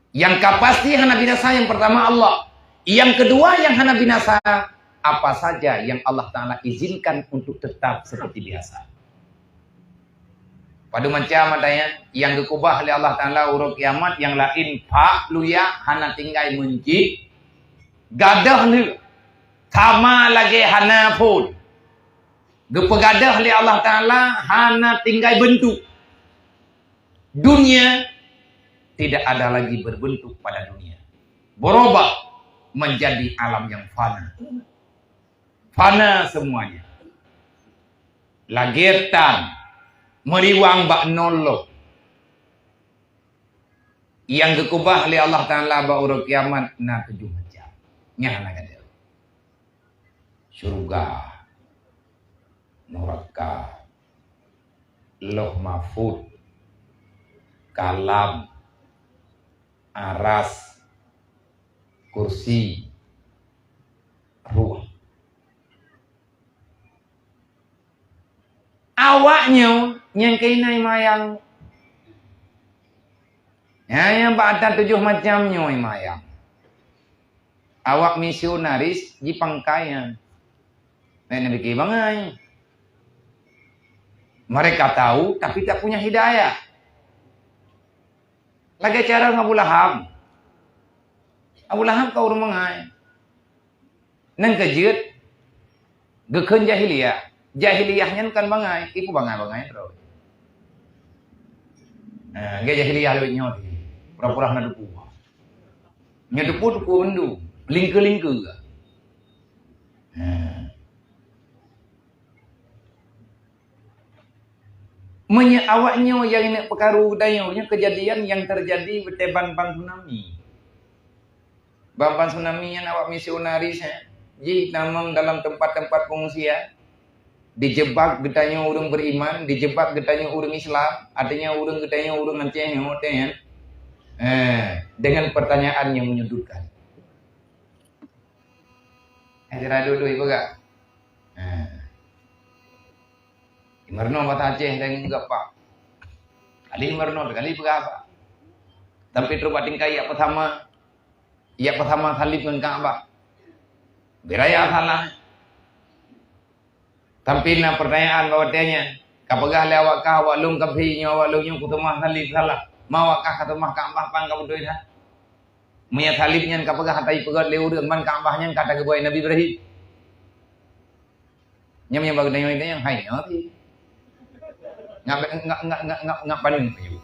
Yang ka pasti hana binasa yang pertama Allah. Yang kedua yang hana binasa apa saja yang Allah Taala izinkan untuk tetap seperti biasa. Padum macam ada nyan, nyang geukubah lé Allah Taala uroe kiamat, nyang laén pak luya hana tinggai meuncit, gadôh lé sama lagée hana phon. Geupeugadôh lé Allah Taala hana tinggai beuntuk. Dunia tidak ada lagi berbentuk pada dunia. Berubah menjadi alam yang fana. Fana semuanya. Lagée tan meuriwang bak noloh. Nyang geukubah lé Allah Taala bak uroe kiamat na tujoh macam. Nyan hana gadôh. Syurga, nuraka, Lauh Mahfuz, Kalam, Aras, Kursi, Ruh. Awak nyoe nyang keuinai mayang. Nyan nyang bak ata tujoh macam nyoe mayang. Awak misionaris jipangkai nyan. Nyan neupike bangai. Mereka tahu tapi tak punya hidayah. Lagée cara ngon Abu Lahab. Abu Lahab ka ureuëng bangai. Nyang keujeuet, geukheun jahiliyah. Jahiliyah nyan kan bangai, iku bangai-bangai droe. Nah, ge jahiliyah lewat nyoe, pura-pura hana teupeu. Nyoe teupeu, teupeu mendung, lingke-lingke. Nah. Meunyoe awak nyoe nyang ingat peukaru geutanyoe, nyoe keujadian nyang teujadi watée ban-ban tsunami. Ban-ban tsunami nyan awak misionaris, eh, jitamong dalam tempat-tempat pengungsian. Dijebak geutanyoe ureuëng beriman, dijebak geutanyoe ureuëng Islam, artinya ureuëng geutanyoe ureuëng Aceh nyoe watée nyan. Eh, dengan pertanyaan yang menyudutkan. Eh, sira dulu ibu gak? Eh. Imeurno bahasa Aceh dan gapa. Kali imeurno, kali peugah apa. Tapi trok bak tingkai yak pertama, yak pertama salib ngon Ka'bah. Biraya salah. Tapi na pertanyaan bak watée nyan, ka peugah lé awak kah, awak lôn kafé nyoe, awak lôn nyoe kuseumah salib salah. Ma awak kah ka seumah Ka'bah pan ka beutôi that. Meunyoe salib nyan ka peugah ata ipeugét lé ureuëng, ban Ka'bah nyan ka ata geubuet Nabi Ibrahim. Nyan nyang bak geutanyoe nyang hai nyoe. Ngak, ngak, ngak, ngak, ngak, ngak paneuk laju.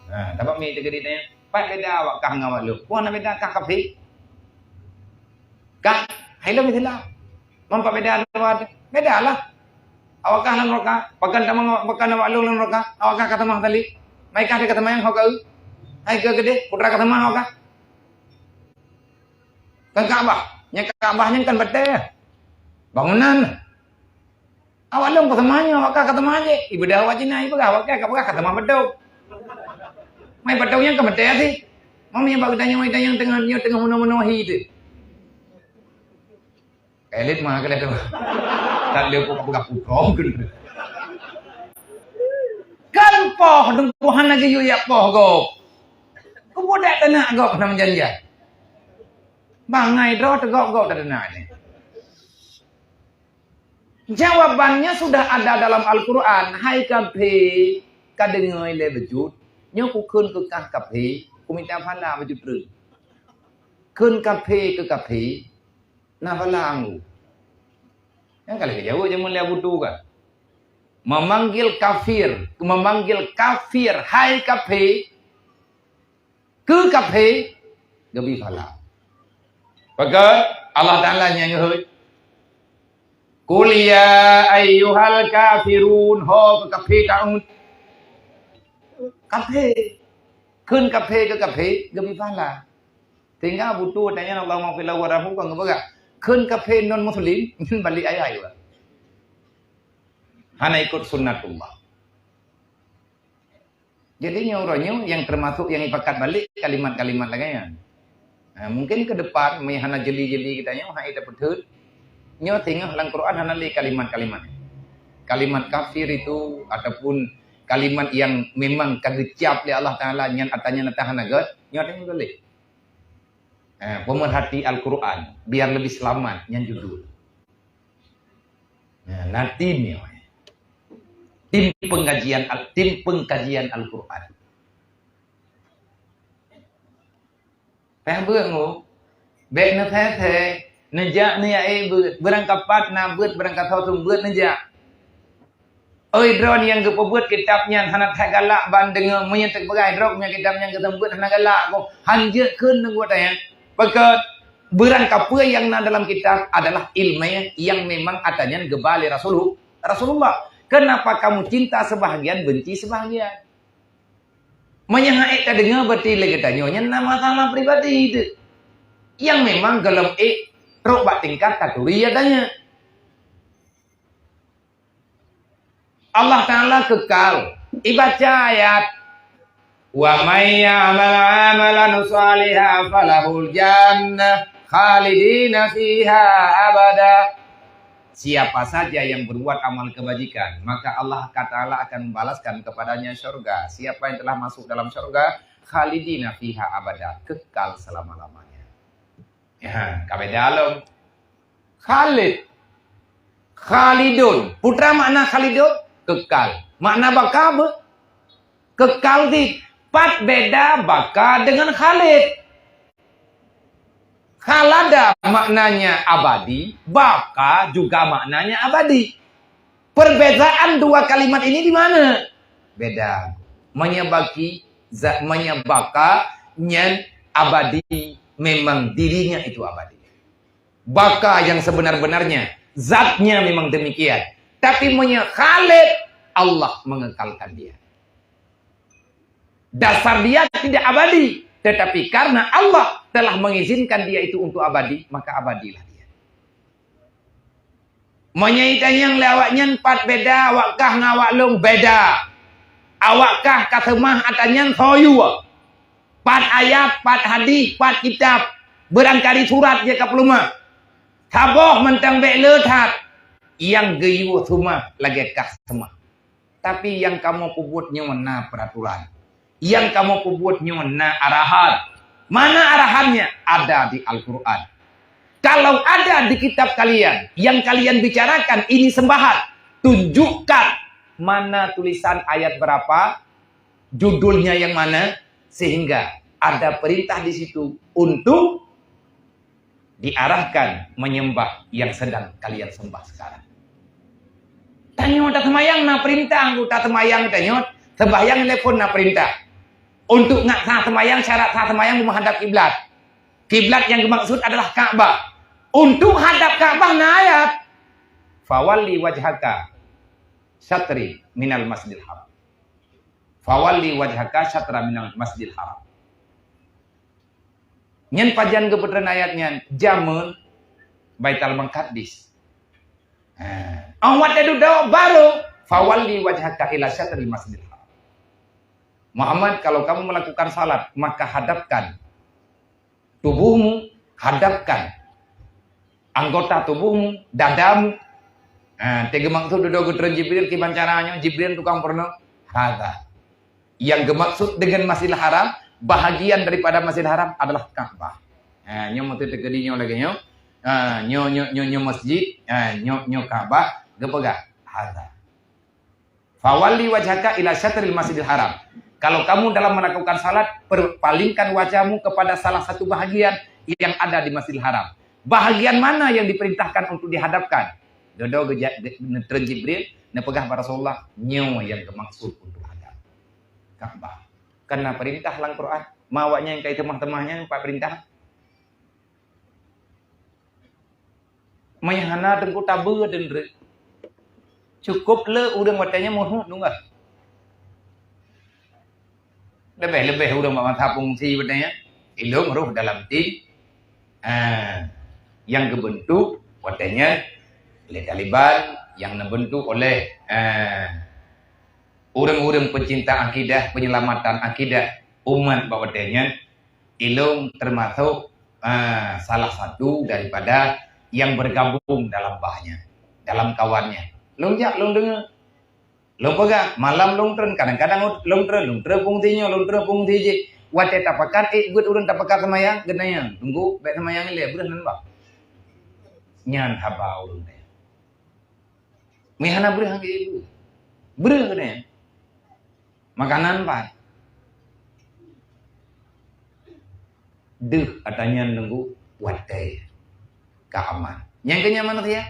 Ha, tapi mi teukeudi tanya, pat beda awak kah ngon awak lôn? Peue na beda kah kafé? Kah, hai lôn Islam. Mampak beda luwa tu. Beda lah. Awak kah lam neraka, pakan tamong awak, pakan awak lôn lam neraka, awak kah ka tamong tali. Mai kah ka teumanyong ho ka eu? Hai ka keudeh, putra ka teuma ho ka? Kan Ka'bah. Nyang Ka'bah nyan kan batée. Bangunan. Awak lôn ka teuma nyoe, awak kah ka teuma jih. Ibadah awak Cina, ibadah awak kah, ka peugah ka teuma beutôi. Mai beutôi nyan ka batée sih. Mami bak geutanyoe, geutanyoe teungoh, nyoe teungoh meunoe-meunoe hi teuh. Elit mah keuneuk tu. Tak lé pok peugah putroe keuneuk. Kan poh Teungku hana geuyue jak poh gob. Keupeue dak teunak gob hana meujanjan. Bangai droe teugok gob dak teunak nyan. Jawabannya sudah ada dalam Al-Quran. Hai kafé, ka deungoe lé bacut. Nyoe kukheun keu kah kafé, kumita pahala bacut treun. Kheun kafé keu kafé, na pahala anggô. Nyang ka lheueh geujaweueb jameun lé Abu Tu kan. Memanggil kafir, memanggil kafir, hai kafé, keu kafé, geubri pahala. Pakon Allah Taala nyang geuhôi. Qul ya ayyuhal kafirun, ho keu kafé taun. Kafé. Kheun kafé keu kafé, geubri pahala. Sehingga Abu Tu tanyoe Allahumma fil warhamhu kan geupeugah. Kheun kafé non muslim, nyan balek ayat. Hana ikut sunnatullah. Jadi nyoe uroe nyoe nyang teumasok nyang ipakat balek kalimat-kalimat lagée nyan. Ha, mungkin ke depan, meuhana jeli-jeli geutanyoe, hai tapeutheun, nyoe singoh lam Quran hana lé kalimat-kalimat. Kalimat kafir itu ataupun kalimat yang memang ka geucab lé Allah Taala nyan ata nyan ata hana gét, nyoe ata nyan boleh. Ha, pemerhati Al-Quran, biar lebih selamat, nyan judul. Nah, na tim nyoe. Tim pengkajian Al-, tim pengkajian Al-Quran. Payah beuet ngu. Bék neuseuh-seuh, neujak neuyae beuet. Beurangkapat na beuet, beurangkasoe seumeubeuet neujak. Oi droe nyang geupeubuet kitab nyan hana that galak ban deungoe, meunyoe teupeugah droe meunyoe kitab nyan geuseumeubeuet hana galak ko. Han jeuet kheun deungoe tanya. Pakon, beurangkapeue nyang na dalam kitab adalah ilmu yang memang ata nyan geuba lé Rasulullah. Rasulullah, kenapa kamu cinta sebahagian, benci sebahagian? Meunyoe han ék tadeungoe, berarti lé geutanyoe nyan na masalah pribadi teuh. Nyang memang gohlom ék trok bak tingkat taturi ya tanya. Allah Taala kekal. Ibaca ayat, "Wa may ya'mal 'amalan shalihan falahul jannah khalidina fiha abada." Siapa saja yang berbuat amal kebajikan, maka Allah Taala akan membalaskan kepadanya syurga. Siapa yang telah masuk dalam syurga, khalidina fiha abada, kekal selama-lamanya. Ya, ka beda lom. Khalid. Khalidun. Peue makna Khalidun? Kekal. Makna baka beu? Kekal dit. Pat beda baka dengan Khalid. Khalada maknanya abadi, baka juga maknanya abadi. Perbedaan dua kalimat ini di mana? Beda. Meunyoe baki, za-, meunyoe baka nyan abadi, memang dirinya itu abadi. Baka yang sebenar-benarnya, zatnya memang demikian. Tapi meunyoe Khalid, Allah mengekalkan dia. Dasar dia tidak abadi, tetapi karena Allah telah mengizinkan dia itu untuk abadi, maka abadilah dia. Meunyoe itanyong lé awak nyan pat beda awak kah ngon awak lôn, beda. Awak kah ka seumah ata nyan soe yue. Pat ayat, pat hadis, pat kitab, beurangkali surat jih ka peuleumah. Saboh mantong bék le that, nyang geuyue seumah lagée kah seumah. Tapi nyang kamoe peubuet nyoe na peuraturan. Nyang kamoe peubuet nyoe na arahan. Mana arahannya? Ada di Al-Quran. Kalau ada di kitab kalian yang kalian bicarakan ini sembahan, tunjukkan mana tulisan ayat berapa, judulnya yang mana, sehingga ada perintah di situ untuk diarahkan menyembah yang sedang kalian sembah sekarang. Tanyoe taseumayang na perintah, anggota seumayang tanyoe, sembahyang lé phon na perintah. Untuk ngat sah seumayang, syarat sah seumayang menghadap kiblat. Kiblat yang dimaksud adalah Ka'bah. Untuk hadap Ka'bah na ayat, "Fawalli wajhaka syatri minal masjidil haram." "Fawalli wajhaka syatra minal Masjidil Haram." Nyan pajan geupeutreun ayat nyan, jameun Baitul Maqdis. Ha. Awak teuduek barô, "Fawalli wajhaka ila syatril Masjidil Haram." Muhammad, kalau kamu melakukan salat, maka hadapkan tubuhmu, hadapkan anggota tubuhmu, dadamu. Ha, teuka maksud dudoe geutreun Jibril kiban cara nyoe, Jibril tukang peurunoe. Hadza. Yang geumaksud dengan Masjidil Haram, bahagian daripada Masjidil Haram adalah Ka'bah. Ha, nyoe meuteuteukeudi nyoe lagèe nyoe. Ha, nyoe, nyoe, nyoe, nyoe masjid, ha, nyoe, nyoe Ka'bah, geupeugah. Hadza. "Fawalli wajhaka ila syatril Masjidil Haram." Kalau kamu dalam melakukan salat, per-, palingkan wajahmu kepada salah satu bahagian yang ada di Masjidil Haram. Bahagian mana yang diperintahkan untuk dihadapkan? Dudoe geuja-, ge-, neutreun Jibril, neupeugah bak Rasulullah, "Nyoe nyang geumaksud untuk hadap Ka'bah." Kan na peurintah lam Quran. Ma awaknyan ka iteumah-teumah nyan pat peurintah. Meunyo hana teungku tabeue deunreuk. Cukôp le ureueng watèe nyan meuheuet deungon. Leubeh-leubeh ureueng bak masa fungsi watèe nyan. Ilôn roh dalam tim, ah, nyang geubeuntuk watèe nyan lé Taliban, nyang neubeuntuk oleh, ah, ureueng-ureueng peucinta akidah, peunyelamatan akidah umat bak watèe nyan. Ilôn teumasok, ah, salah satu daripada nyang bergabung dalam bahnya, dalam kawannya. Lôn jak, lôn deungö. Lôn peugah, malam lôn treun, kadang-kadang lôn treun, lôn treun fungsi nyoe, lôn treun fungsi jih. Watèe tapakat, ék beuet ureueng tapakat seumayang, geutanyoe, "Teungku, bèk seumayang ilèe, breuh nan bah." Nyan haba ureueng nyan. Meuhana breuh lagèe ibu. Breuh keunoe. Makanan pat. Deuh ata nyan nunggu watèe ka aman. Nyang keu nyan manusia.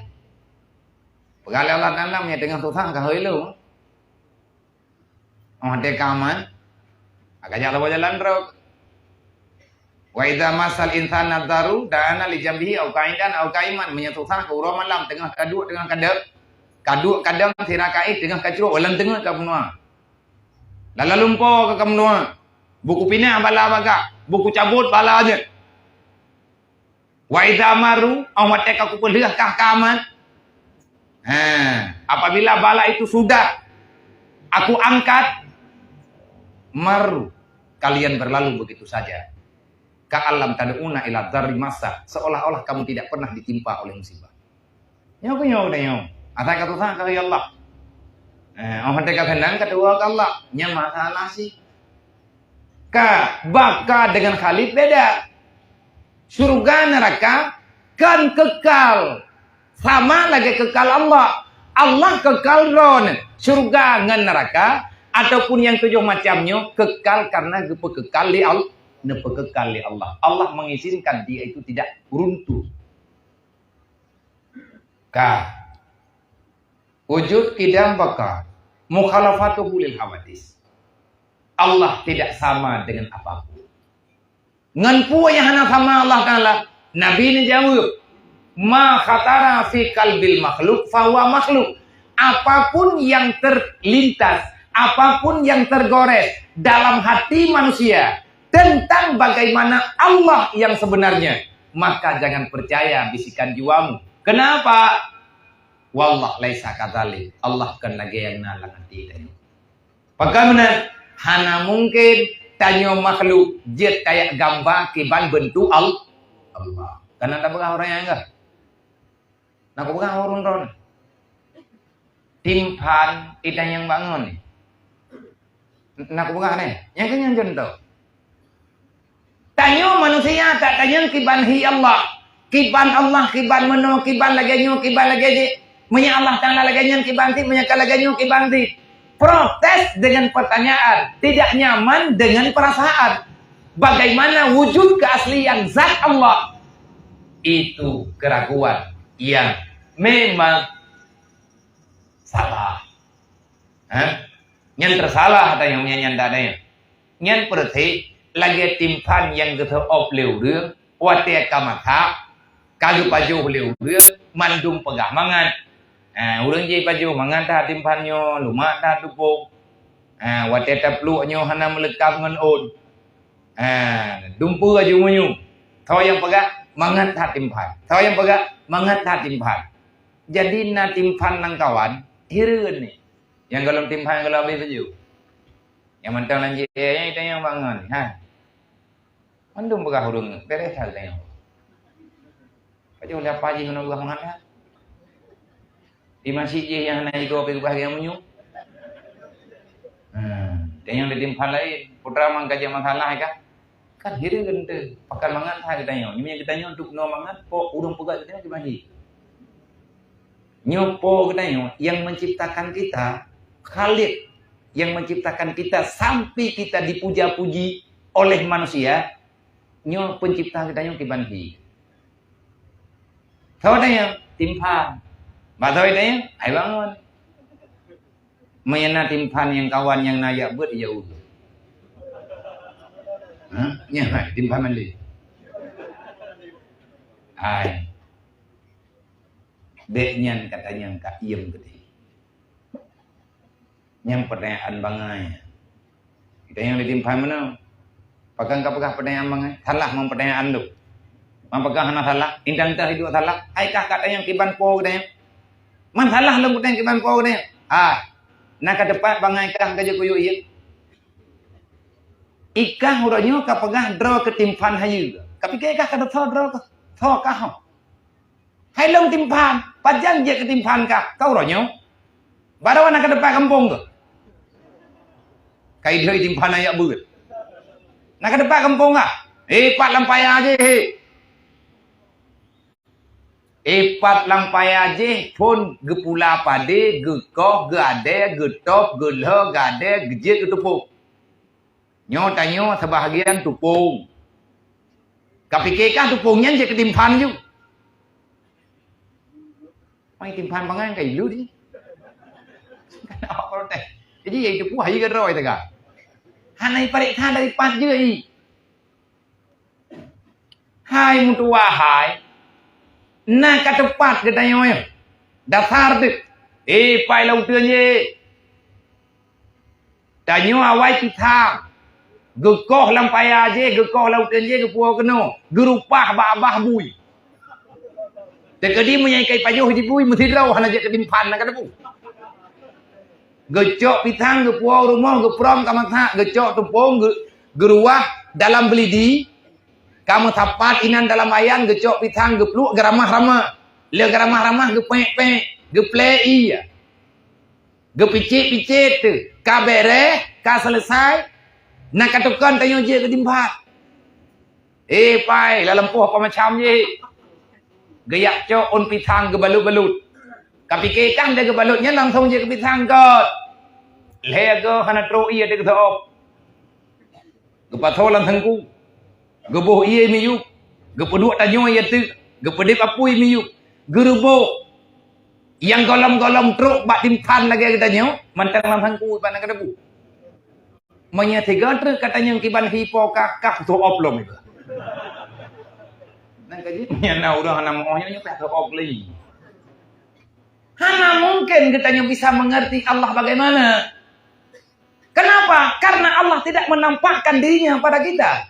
Peugah lé Allah Taala, meunyo teungoh susah ka hôi lom. Oh, watèe ka aman, ka jak saboh jalan trok. "Wa idza massal insana dzarru da'ana li jambihi au qa'idan au qa'iman." Meunyo susah keu uroe malam, teungoh kaduek, teungoh kadeuek, kaduek kadeuek sira kaéh, teungoh kacrok, lam teungoh ka peunoh. Lala lumpo ka peunoh. Buku pinah bala bak, buku cabot bala jeuet. "Wa idza marru," oh watèe ka kupeulheueh kah ka aman. Ha, apabila bala itu sudah aku angkat, "marru," kalian berlalu begitu saja. "Ka'an lam tad'una ila dzarri massa," seolah-olah kamu tidak pernah ditimpa oleh musibah. Nyoe keuh nyoe, nyoe. Asai ka susah ka, ya Allah. Eh, oh, watèe ka seunang ka tuwo ka Allah. Nyan masalah sih. Ka, baka dengan Khalid beda. Syurga neraka kan kekal. Sama lagèe kekal Allah. Allah kekal droeneuh. Syurga ngon neraka ataupun nyang tujoh macam nyoe kekal karena geupeukekal lé Al-, neupeukekal lé Allah. Allah mengizinkan dia itu tidak runtuh. Ka. Wujud, qidam, baqa. Mukhalafatuhu lil hawadits. Allah tidak sama dengan apapun. Ngon peue nyang hana sama Allah Taala? Nabi neujaweueb, "Ma khatara fi qalbil makhluk fahuwa makhluk." Apapun yang terlintas, apapun yang tergores dalam hati manusia tentang bagaimana Allah yang sebenarnya, maka jangan percaya bisikan jiwamu. Kenapa? Wallah laisa kadzalik. Allah kon lagèe nyang na lam até tanyoe. Pakon meunan? Hana mungken tanyoe makhluk jeuet kaya gamba kiban beuntuk Al-, Allah. Kana tapeugah ureueng nyang enggah. Na kupeugah ureueng droeneuh. Timphan idang nyang bangon. Na kupeugah nyoe. Nyang keu nyan contoh. Tanyoe manusia tak tanyong kiban hi Allah. Kiban Allah, kiban meunoe, kiban lagèe nyoe, kiban lagèe jih. Meunyo Allah Taala lagèe nyan kiban sit, meunyo ka lagèe nyoe kiban sit. Protes dengan pertanyaan, tidak nyaman dengan perasaan. Bagaimana wujud keaslian zat Allah? Itu keraguan yang memang salah. Ha? Nyan teusalah ata nyang nyan, nyan ata nyang. Nyan peureuté lagèe timphan nyang geuseu'ob lé ureueng, watèe ka masak, ka geupajoh lé ureueng, mandum peugah mangat. Ha, ureueng jipajoh mangat that timphan nyoe, lumak that tupông. Ha, watée tapluek nyoe hana meuleukab ngon ôn. Ha, dumpeue aju meunyoe. Tho nyang peugah mangat that timphan. Tho nyang peugah mangat that timphan. Jadi na timphan lam kawan, hireuen ni. Nyang gohlom timphan gohlom abéh baju. Nyang mantong lam jih, eh, nyang itanyong bangon. Ha. Mandum peugah ureuëng, beres that geutanyoe. Pajoh lé apa jih keunoe geuh meuhat that. Di masjid jih nyang hana jigoe pih geupeugah nyang meunyoe. Hmm, dan nyang di timphan laén, putra mang ka jeuet masalah kah? Kan hireuen teuh, pakon mangat that geutanyoe. Nyoe geutanyoe dub noe mangat, po ureuëng peugah geutanyoe di masjid. Nyoe po geutanyoe yang menciptakan kita, Khaliq yang menciptakan kita sampai kita dipuja-puji oleh manusia, nyoe pencipta geutanyoe kiban hi. Tho tanyoe timphan. Bak tho tanyoe, hai bangon. Meunyo na timphan nyang kawan nyang na jak beuet, jak uroe. Ha? Nyan hai timphan mandé. Hai. Bék nyan ka tanyong ka iem keudeh. Nyang peutanyaan bangai. Geutanyoe lé timphan meunoe. Pakon ka peugah peutanyaan bangai? Salah mang peutanyaan tu. Mang peugah hana salah, intang teuh iduek salah. Ai kah ka tanyong kiban po geutanyoe? Man salah lom geutanyoe kiban po geutanyoe? Ah, na ka teupat bangai kah ka jikuyue ié? Ikah uroe nyoe ka peugah droe keu timphan hayeue. Ka pike kah ka tho droe kah? Tho kah ho? Hai lôn timphan, pajan jeuet keu timphan kah? Ka uroe nyoe? Barô na ka teupat gampông kah? Ka idhoi timphan ayak beuet. Na ka teupat gampông kah? Eh, pat lam paya jih, he. Eh, pat lam paya jih phon geupula padé, geukoh, geuadée, geutôb, geulhô, geuadée, geujeuet keu tupông. Nyoe tanyoe sebahagian tupông. Ka pike kah tupông nyan jeuet keu timphan ju? Mai timphan bangai ka ilu di. Jadi, yaitu puah juga droe teuka. Hana ipareksa dari pat jeuet i. Hai meutuwah hai, na ka teupat geutanyoe nyoe. Dasar teuh. Eh, pai lam uteuen jih. Tanyoe awai pisang. Geukoh lam paya jih, geukoh lam uteuen jih, geupuwoe keunoe. Geurupah bak babah bui. Teukeudi meunyoe ikai pajoh jibui, meusidroe hana jeuet keu timphan na ka teupeue. Geucok pisang, geupuwoe rumoh, geuprong ka masak, geucok tupông, geu-, geuruwah dalam beulidi. Ka meusapat inan dalam ayan, geucok pisang, geupluek, geuramah-ramah. Lheueh geuramah-ramah, geupék-pék, geuplée ié. Geupicit-picit teuh. Ka béreh, ka seuleusai, na ka tukon tanyoe jeuet keu timphan. Eh, pai, lam lampôh apa macam jih. Geuyak cok ôn pisang geubalot-balot. Ka pike kah lé geubalot nyan langsong jeuet keu pisang göt. Lhée goe hana trok ié teuh geusoe. Geupasoe lam teungku. Geuboh ié miyueb. Geupeuduek tanyoe ié teuk. Geupeudeb apui miyueb. Geureubôk. Nyang gohlom-gohlom trok bak timphan lagée geutanyoe, mantong lam teungku pat na ka teupeue. Meunyoe sigoe treuk ka tanyong kiban hi po kah, kah soe-op lom itu. Nang ka jih, nyan na ureuëng hana meu'oh nyoe, nyoe pih soe-op lé. Hana mungkin geutanyoe bisa mengerti Allah bagaimana. Kenapa? Karena Allah tidak menampakkan dirinya pada kita.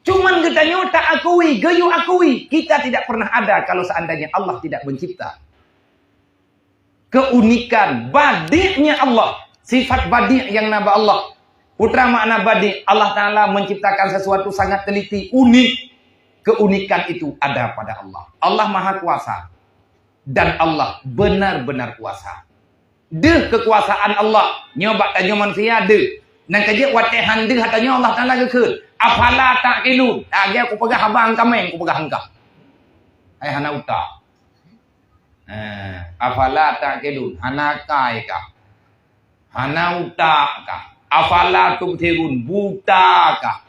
Cuman geutanyoe ta akui, geuyue akui, kita tidak pernah ada kalau seandainya Allah tidak mencipta. Keunikan, badi'nya Allah, sifat badi' yang na bak Allah. Putra makna badi', Allah Ta'ala menciptakan sesuatu sangat teliti, unik. Keunikan itu ada pada Allah. Allah Maha Kuasa. Dan Allah benar-benar kuasa. Deuh kekuasaan Allah, nyoe bak tanyoe manusia deuh. Nang ka jeuet watée han deuh ata nyoe Allah Ta'ala geukheun, "Afala ta'qilun?" Lagée kupeugah haba ngon kaméng, kupeugah ngon kah. Hai hana utak. Ha, afala ta'qilun? Hana akai kah? Hana utak kah? Afala tubsirun? Buta kah?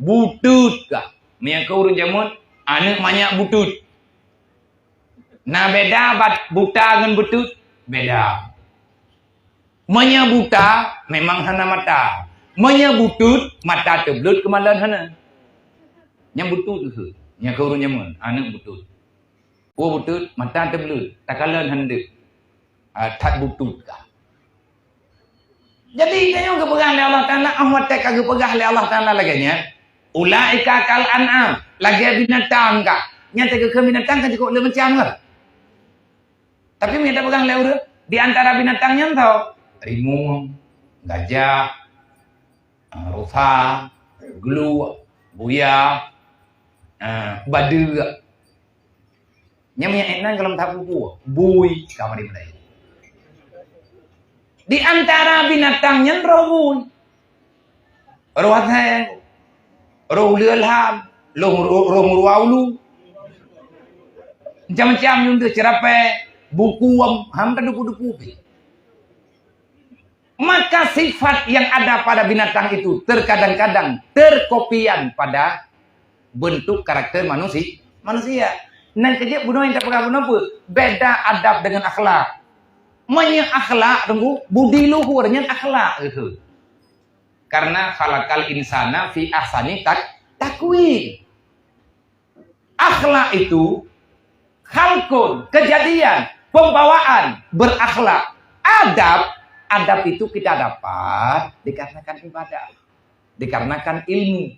Buteuet kah? Meunyoe keu ureuëng jameun, aneuëk manyak buteuet. Na beda bat-, buta ngon buteuet? Beda. Meunyoe buta, memang hana mata. Meunyoe buteuet, mata teubleuet keumalon hana. Nyang buteuet keuh, nyang keu ureuëng jameun, aneuëk buteuet. Peue buteuet, mata teubleuet, takalon hana deuek. Ah, that buteuet kah. Jadi, tanyoe geupeugah lé Allah Taala, 'oh watèe ka geupeugah lé Allah Taala lagèe nyan, "Ulaika kal an'am," lagèe binatang ka. Nyan teugeukheun binatang kan cukôp le macam ka. Tapi meunyo tapeugah lé ureueng, di antara binatang nyan tho, rimueng, gajah, ah, rusa, gluek, buya, ah, badeuk. Nyan meunyo ék nan gohlom that peue-peue, bui, ka mari mulai. Di antara binatang nyan roh bui. Roh asèe, roh uleue lham, roh, roh, roh meurua ulu. Macam-macam nyan deuh, ceurapèe, bukuem, ham ka dupu-dupu pih. Maka sifat yang ada pada binatang itu terkadang-kadang terkopian pada bentuk karakter manusi-, manusia. Nan keujeuet bunoe nyang tapeugah bunoe peue? Beda adab dengan akhlak. Meunyo akhlak, teungku, budi luhur nyan akhlak geuh. Karena khalaqal insana fi ahsani tak-, takwim. Akhlak itu khalqun, kejadian, pembawaan, berakhlak. Adab, adab itu kita dapat dikarenakan ibadah, dikarenakan ilmu.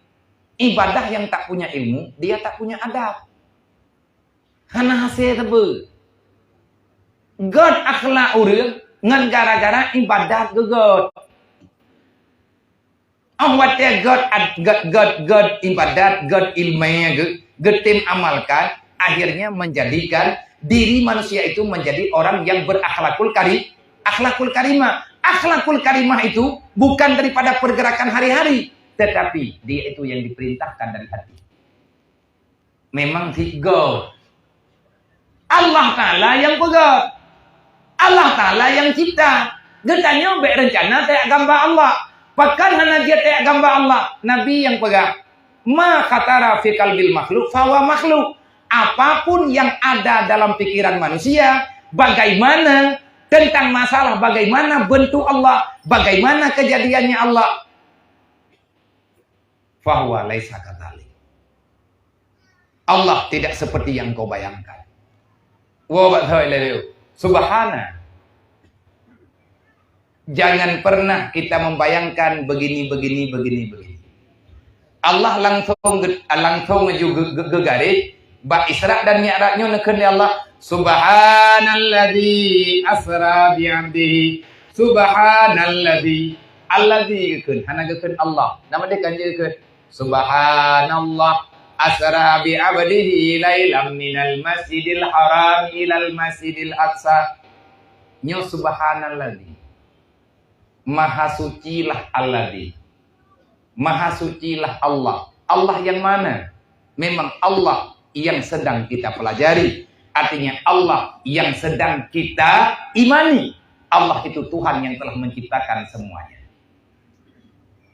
Ibadah yang tak punya ilmu, dia tak punya adab. Hana hasé teubeu. Gèt akhlak ureueng ngon gara-gara ibadat geugèt. 'Oh watèe gèt ad-, gèt, gèt, gèt ibadat, gèt ileumèe geu-, geutem amalkan, akhirnya menjadikan diri manusia itu menjadi orang yang berakhlakul kari-, akhlakul karimah. Akhlakul karimah itu bukan daripada pergerakan hari-hari, tetapi dia itu yang diperintahkan dari hati. Memang sit gèt. Allah Taala nyang peugèt. Allah Taala nyang cipta. Geutanyoe bèk reuncana tajak gamba Allah. Pakon hana jeuet tajak gamba Allah? Nabi nyang peugah, "Ma khatara fi qalbil makhluk fahuwa makhluk." Apapun yang ada dalam pikiran manusia, bagaimana tentang masalah bagaimana bentuk Allah, bagaimana kejadiannya Allah, fahuwa laisa kadzalik. Allah tidak seperti yang kau bayangkan. Woe bak thoi lé, subhana. Jangan pernah kita membayangkan begini, begini, begini, begini. Allah langsung ge-, langsung ju ge-, ge-, geugaréh, bak Isra dan Mi'raj nyoe neukheun lé Allah, "Subhanalladzi asra bi 'abdihi." Subhanalladzi. Alladzi geukheun, hana geukheun Allah. Nama dia kan dia geukheun? "Subhanallah asra bi 'abdihi lailam minal masjidil haram ilal masjidil aqsa." Nyoe subhanalladzi. Maha sucilah Alladzi. Maha sucilah Allah. Allah yang mana? Memang Allah yang sedang kita pelajari. Artinya Allah yang sedang kita imani. Allah itu Tuhan yang telah menciptakan semuanya.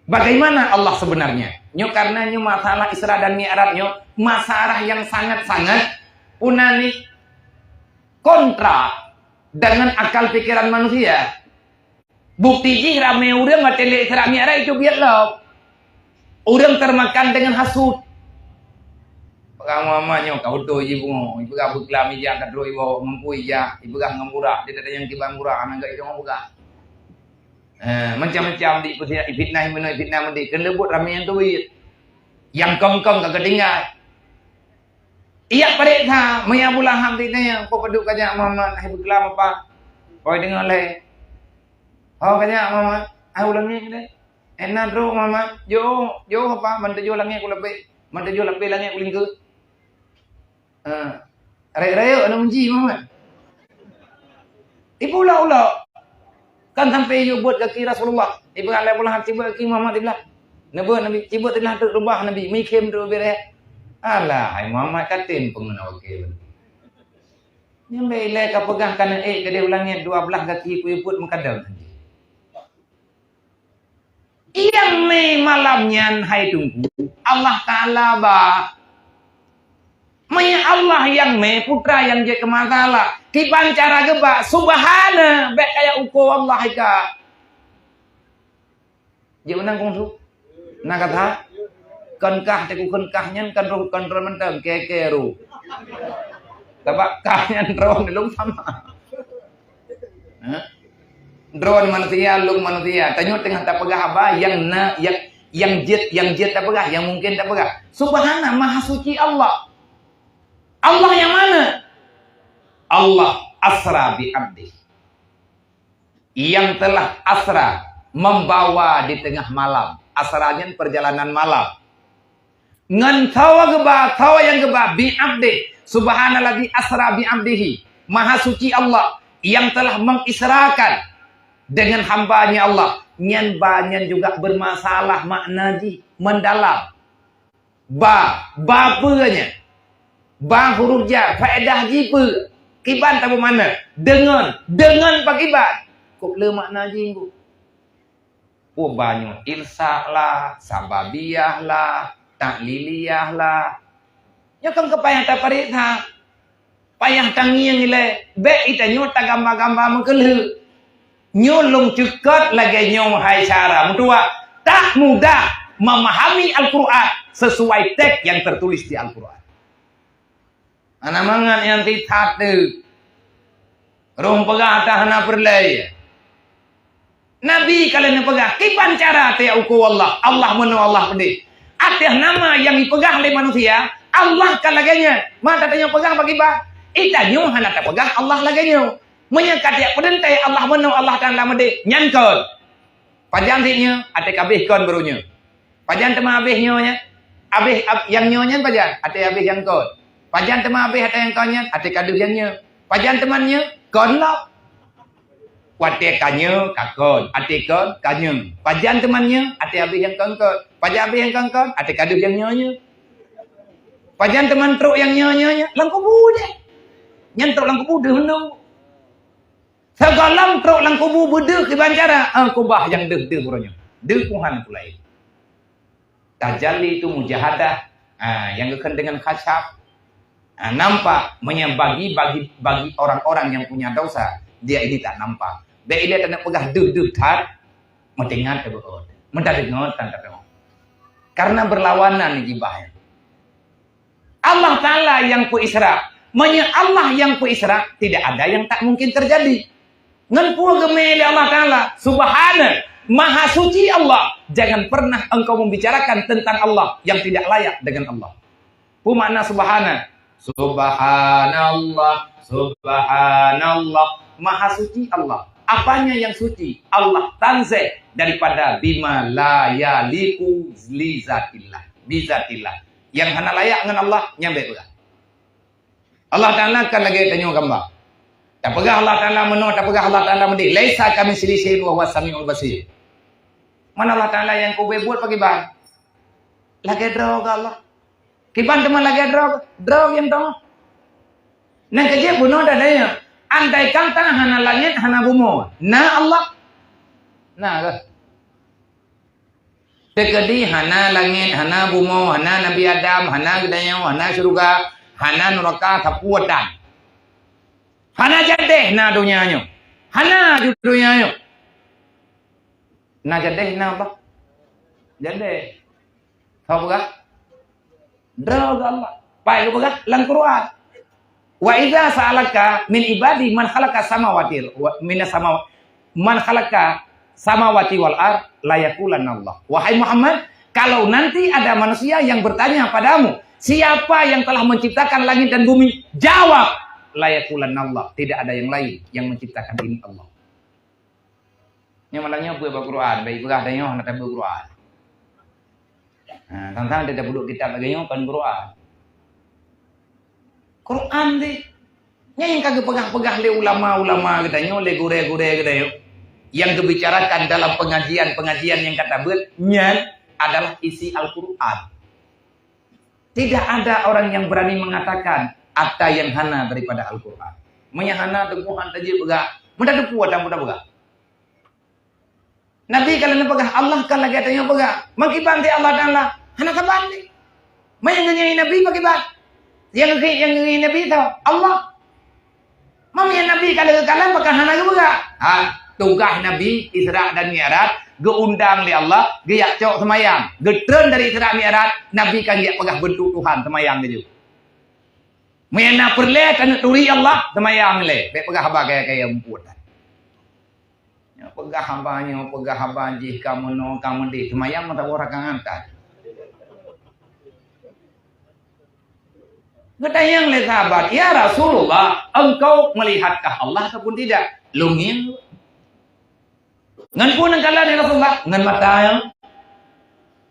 Bagaimana Allah sebenarnya? Nyoe karena nyoe masalah Isra dan Mi'raj nyoe, masalah yang sangat-sangat punani kontra dengan akal pikiran manusia. Bukti jih ramé ureueng watèe lé Isra Mi'raj itu biet lom. Ureueng termakan dengan hasut. Peugah Muhammad nyoe ka beutôi jih bungoh. Ipeugah beuklam ija ka trok ibawa mangkui ija. Ipeugah ngon burak. Dia kata nyang kiban burak, aneuk geuh itu ngon burak. Eh, macam-macam di fitnah, fitnah meunoe, fitnah meundi. Keuneuk buet ramé nyang teubiet. Nyang kong-kong ka geutinggai. Ijak pareksa, meunyo Abu Lahab ditanya, "Peue padub kajak Muhammad, hai beuklam apa?" Oi deungoe lé. "Ho kajak Muhammad, hai u langét deh." "Eh na trok Muhammad, jôh, jôh apa, ban tujoh langét kulapéh, ban tujoh lapéh langét kulingkeue." Eh, rayeuk-rayeuk aneuk unji Muhammad. Ipeulok-ulok. Kan sampai yue beuet gaki Rasulullah. Ipeugah lé Abu Lahab, "Cibeuet gaki Muhammad siblah." Neubeuet Nabi, cibeuet siblah teuk reubah Nabi, meuikhém teuk beureh. Alah, hai Muhammad, katem peungeuna wakil. Nyan bèk ilèe ka peugah ka neuék keudeh u langét dua blah gaki kuyue beuet meukadeung. Nyang mé malam nyan, hai Teungku, Allah Taala ba. Meunyo Allah nyang mé, peue teuma nyang jeuet keu masalah? Kiban cara geuba, subhana, bèk kajak uko Allah ka. Jeuet meunan kungsu. Na kata, kon kah, teungku, kon kah nyan kan roh, kon roh mantong, kèe-kèe roh. Sabab kah nyan roh lôn sama. Hah? Droe manusia, lôn manusia. Tanyoe teungoh tapeugah haba nyang na, nyang, nyang jeuet, nyang jeuet tapeugah, nyang mungken tapeugah. Subhana, Maha Suci Allah. Allah nyang mana? Allah asra bi abdi. Yang telah asra, membawa di tengah malam. Asra nyan perjalanan malam. Ngon sawa geuba, sawa nyang geuba, bi abdi. Subhanalladzi asra bi abdihi. Maha suci Allah yang telah mengisrakan dengan hamba-Nya Allah. Nyan ba nyan juga bermasalah makna jih, mendalam. Ba, ba peue nyan? Ba huruf jar, faedah jih peue? Kiban tapeumana? Deungon, deungon pakiban? Kok le makna jih, Bu? Oh, ba nyoe irsak lah, sababiyah lah, takliliyah lah. Nyoe kan keu payah tapareksa. Payah tangieng ilée, bék itanyoe tagambang-gambang meukeuleuh. Nyoe lôn ceukot lagée nyoe hai syedara meutuwah, tak mudah memahami Al-Qur'an sesuai teks yang tertulis di Al-Qur'an. Hana mangat nyang tithat teuh. Rhung peugah that hana peureulée. Nabi ka lheueh neupeugah, kiban cara teuh uko Allah, Allah meunoe Allah peudeh. Ateueh nama nyang ipeugah lé manusia, Allah ka lagée nyan. Ma tatanyoe peugah bak kiban? Itanyoe hana tapeugah Allah lagée nyoe. Meunyoe ka tieb peudeuntée Allah meunoe Allah Taala meudeh, nyan kon. Pajan sit nyoe, ateueh kabeh kon baroe nyoe. Pajan teuma abeh nyoe nyan? Abeh ab-, nyang nyoe nyan pajan? Ateueh abeh nyang kon. Pajan teuma abeh ateueh nyang kon nyan? Ateueh ka deuh nyang nyoe. Pajan teuma nyoe? Kon lom. Watée ka nyoe, ka kon. Ateueh kon, ka nyoe. Pajan teuma nyoe? Ateueh abeh nyang kon-kon. Pajan abeh nyang kon-kon? Ateueh ka deuh nyang nyoe nyoe. Pajan teuma trok nyang nyoe nyoe nyoe? Lam kubu jih. Nyan trok lam kubu deuh meunoe. Sigohlom trok lam kubu beudeuh kiban cara, ah, kubah nyang deuh-deuh uroe nyoe. Deuh Tuhan pulai. Tajalli itu mujahadah, ah, nyang geukheun deungon khasyaf. Ah, nampak meunyoe bagi, bagi, bagi orang-orang yang punya dosa, dia ini tak nampak. Bék ilée taneuk peugah deuh-deuh that, meutingat teubeuôt. Meudadeungoe tan tadeungoe. Karena berlawanan gibah nyan. Allah Taala nyang peu-Isra. Meunyoe Allah nyang peu-Isra, tidak ada yang tak mungkin terjadi. Ngon peue geumé lé Allah Taala? Subhana, Maha Suci Allah. Jangan pernah engkau membicarakan tentang Allah yang tidak layak dengan Allah. Peue makna subhana? Subhanallah, subhanallah. Maha suci Allah. Apanya yang suci? Allah tanzeh daripada bima la yaliqu li zatillah. Bi zatillah. Nyang hana layak ngon Allah, nyan bék peugah. Allah Taala kan lagée tanyoe gamba. Tapeugah Allah Taala meunoe, tapeugah Allah Taala meudeh. Laisa kamitslihi syai'un wa huwas samiul basir. Mana Allah Taala nyang keubeuet buet pakiban? Lagée droe geuh Allah. Kiban teuma lagée droe, droe nyang dong. Nyang keujeuet bunoe dan daya. Andai kata hana langét, hana bumoe, na Allah? Na keuh? Teukeudi hana langét, hana bumoe, hana Nabi Adam, hana geutanyoe, hana syeuruga, hana nuraka, sapeue tan. Hana jadeh na donya nyoe. Hana ju donya nyoe. Na jadeh na Allah? Jadeh. Soe peugah? Droe geuh Allah. Pai geupeugah lam Quran. "Wa idza sa'alaka min ibadi man khalaqa samawati wa minas sama-, man khalaqa samawati wal ard la yaqulanna Allah." Wahai Muhammad, kalau nanti ada manusia yang bertanya padamu, "Siapa yang telah menciptakan langit dan bumi?" Jawab, "La yaqulanna Allah." Tidak ada yang lain yang menciptakan ini, Allah. Nyoe malam nyoe beuet bak Quran, bèk peugah tanyoe hana tabeuet Quran. Ha, tang-tang tapeudok kitab lagèe nyoe kon Quran. Quran deh. Nyan nyang ka geupeugah-peugah lé ulama-ulama geutanyoe, lé gurèe-gurèe geutanyoe. Yang geubicarakan dalam pengajian-pengajian nyang ka tabeuet, nyan adalah isi Al-Quran. Tidak ada orang yang berani mengatakan ada yang hana daripada Al-Quran. Meunyo hana, teungku han tajeuet peugah. Meutateupeue ata muda peugah. Nabi ka lheueh peugah, Allah ka lagèe tanyoe peugah. Meukiban di Allah Taala, hana saban deh. Meunyo ngeungieng Nabi meukiban. Nyang ngeungieng, nyang ngeungieng Nabi tho, Allah. Meunyo Nabi ka lheueh kalam, maka hana geupeugah. Ha, tugaih Nabi Isra dan Mi'raj, geuundang lé Allah, geujak cok seumayang. Geutreun dari Isra Mi'raj, Nabi ka geujak peugah beuntuk Tuhan, seumayang laju. Meunyo na peureulèe taneuk turi Allah, seumayang lé. Bèk peugah haba kaya-kaya muphom. Peugah haba nyoe, peugah haba jih, ka meunoe, ka meudeh. Seumayang meusaboh rakaat that. Geutanyong lé sahabat, "Ya Rasulullah, engkau melihatkah Allah ataupun tidak?" Lôn ngieng. "Ngon peue neukalon, ya Rasulullah?" "Ngon mata."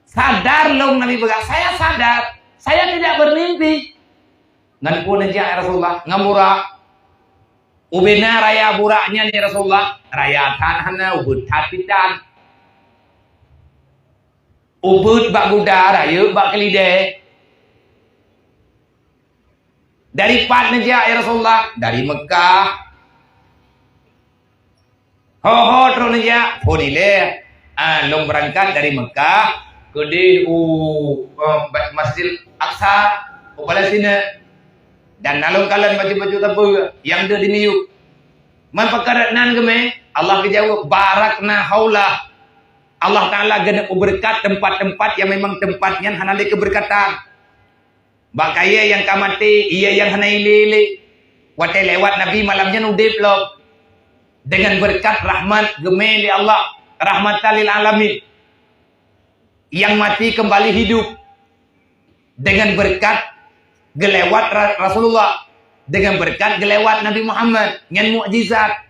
"Sadar lôn," Nabi peugah, "saya sadar. Saya tidak bermimpi." "Ngon peue neujak, ya Rasulullah?" "Ngon burak." "Ubena raya burak nyan, ya Rasulullah?" "Raya that hana, ubeuet that pih that." "Ubeuet bak guda, rayeuk bak keulidée." "Dari pat neujak, ya Rasulullah?" "Dari Mekah." "Ho-ho trok neujak?" "Phon ilée, ah, lôn beurangkat dari Mekah keudeh u, eh, Masjidil Aqsa, u Palestina. Dan na lôn kalon bacut-bacut sapeue nyang deuh di miyueb." "Man pakon rot nan geumé?" Allah geujaweueb, "Barakna haulah." Allah Taala geuneuk meubeureukat teumpat-teumpat nyang memang teumpat nyan hana lé keubeureukat. Bak kayée nyang ka maté, ie nyang hana ilé-ilé. Watée lewat Nabi malam nyan udeb lom. Deungon beureukat rahmat geumé lé Allah, rahmatan lil alamin. Nyang maté keumbali hidup. Deungon beureukat geulewat Ra-, Rasulullah. Deungon beureukat geulewat Nabi Muhammad. Nyan mukjizat.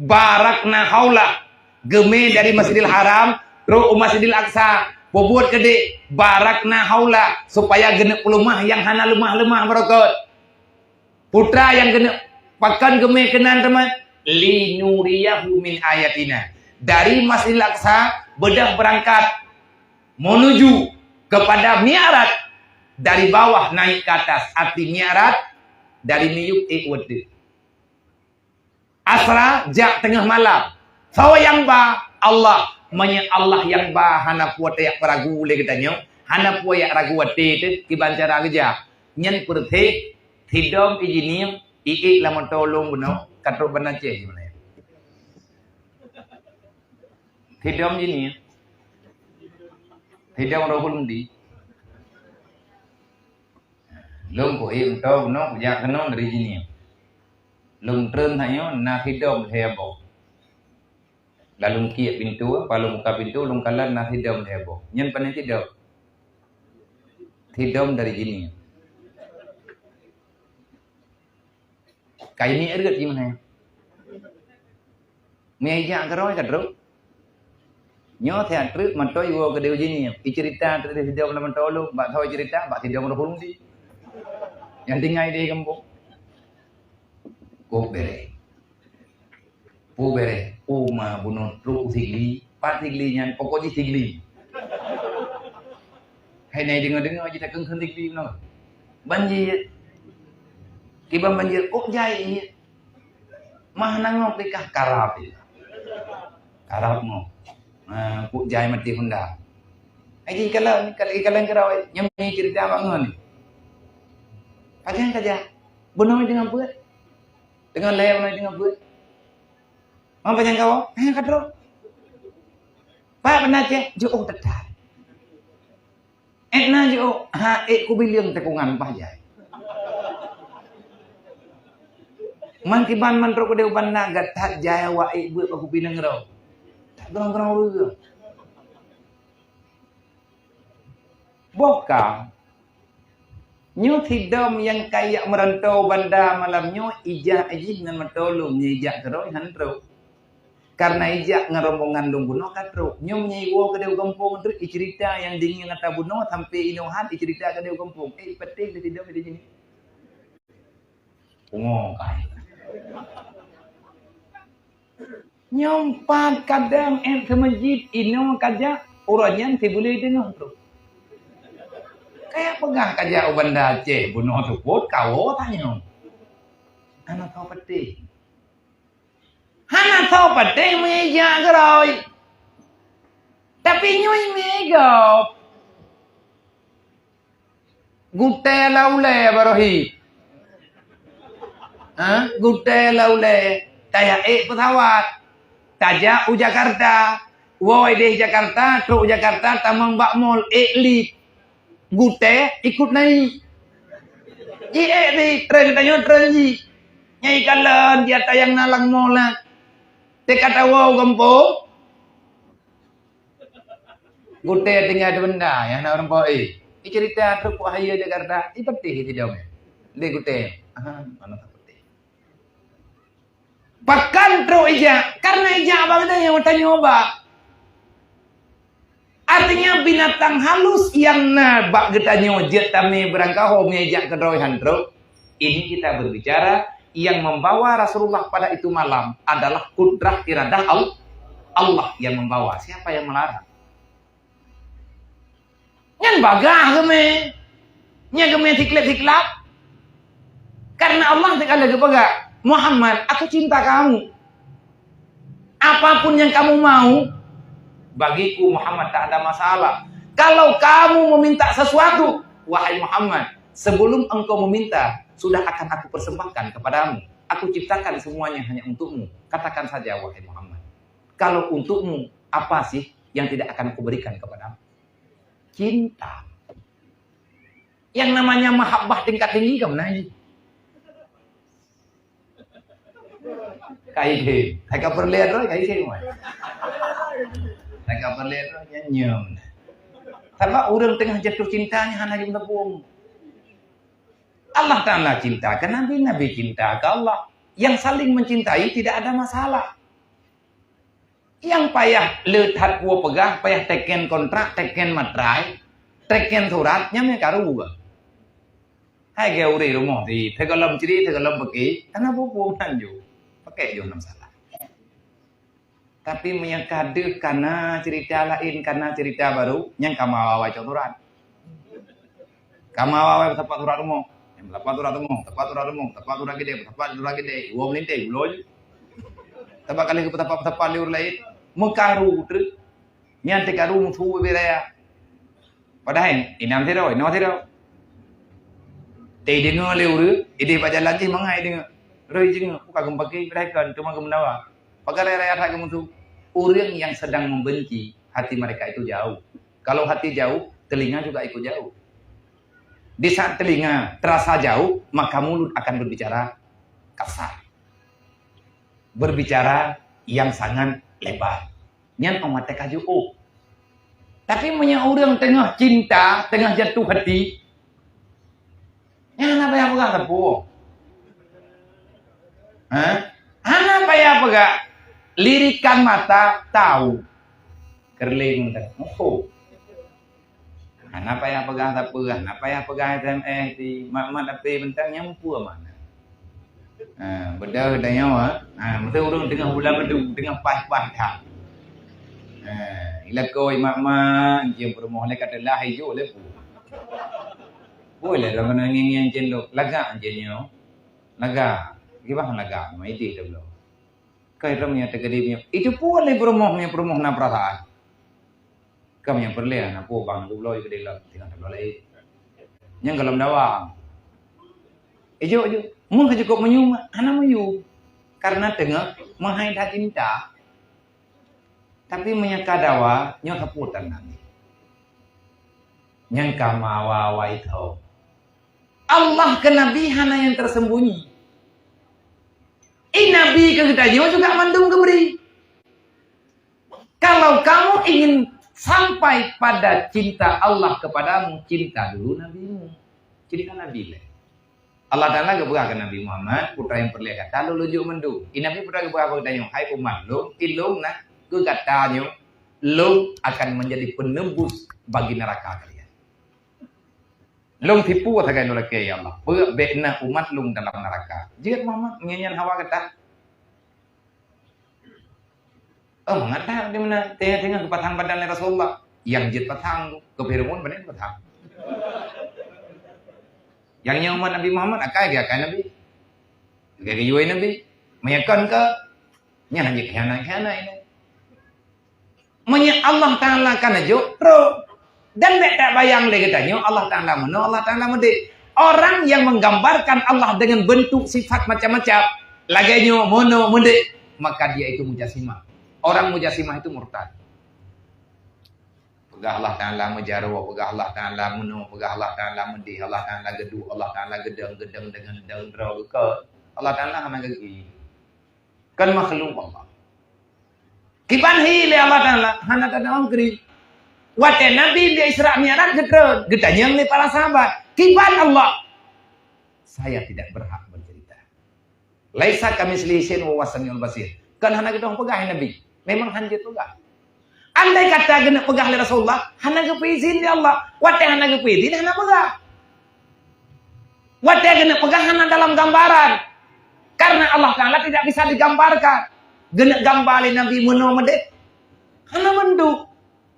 Barakna haulah, geumé dari Masjidil Haram trok u Masjidil Aqsa. Peubuet keudeh, barakna haulah, supaya geuneuk peuleumah nyang hana leumah-leumah beureukat. Peue nyang geuneuk, pakon geumé keunan teuma? "Linuriyahu min ayatina." Dari Masjidil Aqsa beudôh beurangkat menuju kepada Mi'raj, dari bawah naik ke atas. Arti Mi'raj, dari miyueb ék u ateueh. Asra, jak teungoh malam. Soe nyang ba? Allah. Meunyoe Allah nyang ba, hana peue tajak peuragu lé geutanyoe, hana peue jak ragu até teuh kiban cara geujak. Nyan peureuté sidom ijinieng iék lam meuto lôn bunoe ka trok Banda Aceh jih meunan. Sidom jinieng. Sidom roh ulôn di. Lôn kuék meuto bunoe kujak keunoe dari jinieng. Lôn treun tanyoe na sidom lhée boh. Lalu kiek pintoe, palu muka pintoe, lôn kalon na sidom lhée boh. Nyan pane sidom? Sidom dari jinieng. Kaini reuet jih meunan. Meujak keudroe ka trok. Nyoe siat treuk mantong iwoe keudeh u jinieng. Iceurita treuk sidom lam mantong lôn, bak soe iceurita, bak sidom roh ulôn di. Nyang tinggai di gampông. Kok bere. Pu bere. Uma bunoe trok Sigli. Pat Sigli nyan, pokok jih Sigli. Hai nai deungoe-deungoe jih takheun-kheun Sigli bunoe. Ban jih. Kiban ban jih, kok jai jih. Mah nangok dikah karab jih. Karab mo. Ha, kok jai mati Honda. Ai jih kalau, kalau, kalau karab, nyang ni cerita bangun. Pajan saja. Bunoe deungon peuet. Deungon lhée bunoe deungon peuet. Mang panyang kawoe, eh, ka trok. Pak Banda Aceh, jiôh that. Ék na jiôh, ha, ék kubileung tikungan paih jai. Man kiban man trok keudeh u Banda, that jai awak ék beuet bak kupi nanggroe. That grong-grong ureueng. Boh ka. Nyoe sidom nyang ka jak meurantau Banda malam nyoe, ijak jih ngon mantong lôn, nyoe ijak keudroe hán trok. Karena ijak ngon rombongan lôn bunoe ka trok. Nyoe meunyoe iwoe keudeh u gampông treuk, iceurita nyang deungoe ata bunoe sampoe inoe hán iceurita keudeh u gampông. Eh, patéh lé sidom di sini. Pungo kai. Nyoe pat kadang ék seumeujid inoe kajak, uroe nyan sibuleue teungoh trok. Kaya peugah kajak u Banda Aceh bunoe seupôt kawoe tanyoe. Hana soe patéh. Hana soe patéh meujak keudroe. Tapi nyoe meugob. Gutée lam ulée baroe hi. Ha? Gutée lam ulée, tajak ék peusawat. Tajak u Jakarta. Woe deh Jakarta, trok u Jakarta, tamong bak mall, ék lift. Gutée ikut naik. Ji ék di tren, tanyoe tren ji. Nyang ikalon di ata nyang na lam mall na. Teuka tawoe u gampông, gutèe tinggai di banda, nyang na ureueng po, eh, icerita trok Pok Hayeue Jakarta, ipeuteh sidong. Lé gutèe, aha, mana tak peuteh. Pakon trok ijak, karena ijak bak geutanyoe, tanyoe bak. Artinya binatang halus nyang na bak geutanyoe jeuet tamé beurangkaho meujak keudroe han trok. Ini kita berbicara yang membawa Rasulullah pada itu malam adalah kudrah iradah Al-, Allah yang membawa. Siapa yang melarang? Nyan bagah geumé. Nyan geumé siklab-siklab. Karena Allah teuka lheueh geupeugah, "Muhammad, aku cinta kamu. Apapun yang kamu mau, bagiku Muhammad tak ada masalah. Kalau kamu meminta sesuatu, wahai Muhammad, sebelum engkau meminta, sudah akan aku persembahkan kepadamu. Aku ciptakan semuanya hanya untukmu. Katakan saja, wahai Muhammad, kalau untukmu, apa sih yang tidak akan aku berikan kepadamu?" Cinta. Yang namanya mahabbah tingkat tinggi kan meunang jih. Kai khem. Hai ka peureulèe droe, kai khem, wai. Hai ka peureulèe droe, nyan nyoe. Sabab ureueng teungoh jatuh cinta nyan hana jeuet meuteupông. Allah Ta'ala cinta keu Nabi, Nabi cinta keu Allah. Yang saling mencintai tidak ada masalah. Nyang payah le that peue peugah, payah teken kontrak, teken matrai, teken surat, nyan nyang karu. Hai geu ureueng rumoh di, teugohlom cri, teugohlom peuki, kana bubu nyan ju. Pakai ju nam salah. Tapi meunyoe ka deuh kana cerita lain, kana cerita baru, nyan ka meuawai cok surat. Ka meuawai-awai peusapat surat rumoh. Peusapat surat rumoh, peusapat surat rumoh, peusapat surat gede, peusapat surat gede. Iwoe meulinteh, ulo ju. Sabab ka lheueh peusapat-peusapat lé ureueng laén. Meukaru treuk. Nyan teukaru musu ubé raya. Padahai, inong sidroe, inong sidroe. Teuh ideungoe lé ureueng, idéh bak jalan jih mangat ideungoe. Roh ideungoe, buka geumpaki, padahai kon, teuma geumeudawa. Pakai raya-raya that geumusu. Ureueng nyang sedang membenci, hati mereka itu jauh. Kalau hati jauh, telinga juga ikut jauh. Di saat telinga terasa jauh, maka mulut akan berbicara kasar. Berbicara yang sangat lebar. Nyan orang mata kaju, oh. Tapi meunyoe ureueng teungoh cinta, teungoh jatuh hati, nyan hana payah peugah sapeue. Ha? Hana payah peugah. Lirikan mata tahu. Kerling dah. Oh. Hana payah peugah sapeue, hana payah peugah S M S di mat-mat ape bentang nyang peue makna. Ha, beudôh tanyoe, ha. Ha, meusti ureueng teungoh bulan madu, teungoh paih-paih that. Ha, ilakôi mak-mak, encing peurumoh lé ka teulah ijok lé pu. Pue lé lôn ngieng-ngieng encing lôn, lagak encing nyoe. Lagak. Kiban lagak, ma idéh tabloe. Kai ram nyang teukeudi nyoe. Itu pue lé peurumoh nyang peurumoh na peurasaan. Kam nyang peureulèe na peue bang gubloe keudeh lom tinggai tabloe laén. Nyang golom dawa. Ijok, ijok. Mun ka jikok meunyu, hana meunyu. Karena teungoh meuhai that cinta. Tapi meunyoe ka dawa, nyoe sapeue tan Nabi. Nyang ka meuawa-awa itho. Allah keu Nabi hana nyang tersembunyi. I Nabi keu geutanyoe juga mandum geubri. Kalau kamu ingin sampai pada cinta Allah kepadamu, cinta dulu nabimu. Cinta Nabi lé. Allah Taala geupeugah keu Nabi Muhammad, putra nyang peureulèe gata lôn lôn jok mandum. I Nabi putra geupeugah keu geutanyoe, hai umat lôn, ilôn na keu gata nyoe, lôn akan menjadi penebus bagi neraka kalian. Lôn tipu sagai lôn lakèe, ya Allah. Beu bèk na umat lôn dalam neraka. Jeuet Muhammad, ngieng nyan hawa gata. Oh, mangat that di meunan. Teungoh-teungoh geupasang badan lé Rasulullah. Nyang jeuet pasang, keu Fir'aun bani pasang. Nyang nyoe umat Nabi Muhammad, akai geuh akai Nabi. Geuh geuyue Nabi. Meunyoe kon keu, nyan hana jikhianat-khianat nyoe. Meunyoe Allah Taala ka neujok, trok. Dan bèk tabayang lé geutanyoe Allah Taala meunoe, Allah Taala meudéh. Orang yang menggambarkan Allah dengan bentuk sifat macam-macam, lagèe nyoe, meunoe, meudéh, maka dia itu mujassimah. Orang mujassimah itu murtad. Peugah Allah Taala meujaroe, peugah Allah Taala meunoe, peugah Allah Taala meudéh, Allah Taala geuduek, Allah Taala geudong, geudong deungon dong droe geukeue. Allah Taala hana geugi. Kan makhluk Allah. Kiban hi lé Allah Taala, hana tadong kri. Watée Nabi di Isra Mi'raj geutreun, geutanyong lé para sahabat, "Kiban Allah?" "Saya tidak berhak bercerita." "Laisa kamitslihi syai'un wa huwas samiul basir." Kan hana geutong peugah Nabi. Memang hana jeuet peugah. Andai kata geuneuk peugah lé Rasulullah, hana geupeuizin lé Allah. Watée hana geupeuizin, hana peugah. Watée geuneuk peugah hana dalam gambaran. Karena Allah Taala tidak bisa digambarkan. Geuneuk gamba lé Nabi meunoe meudeh. Hana mandum.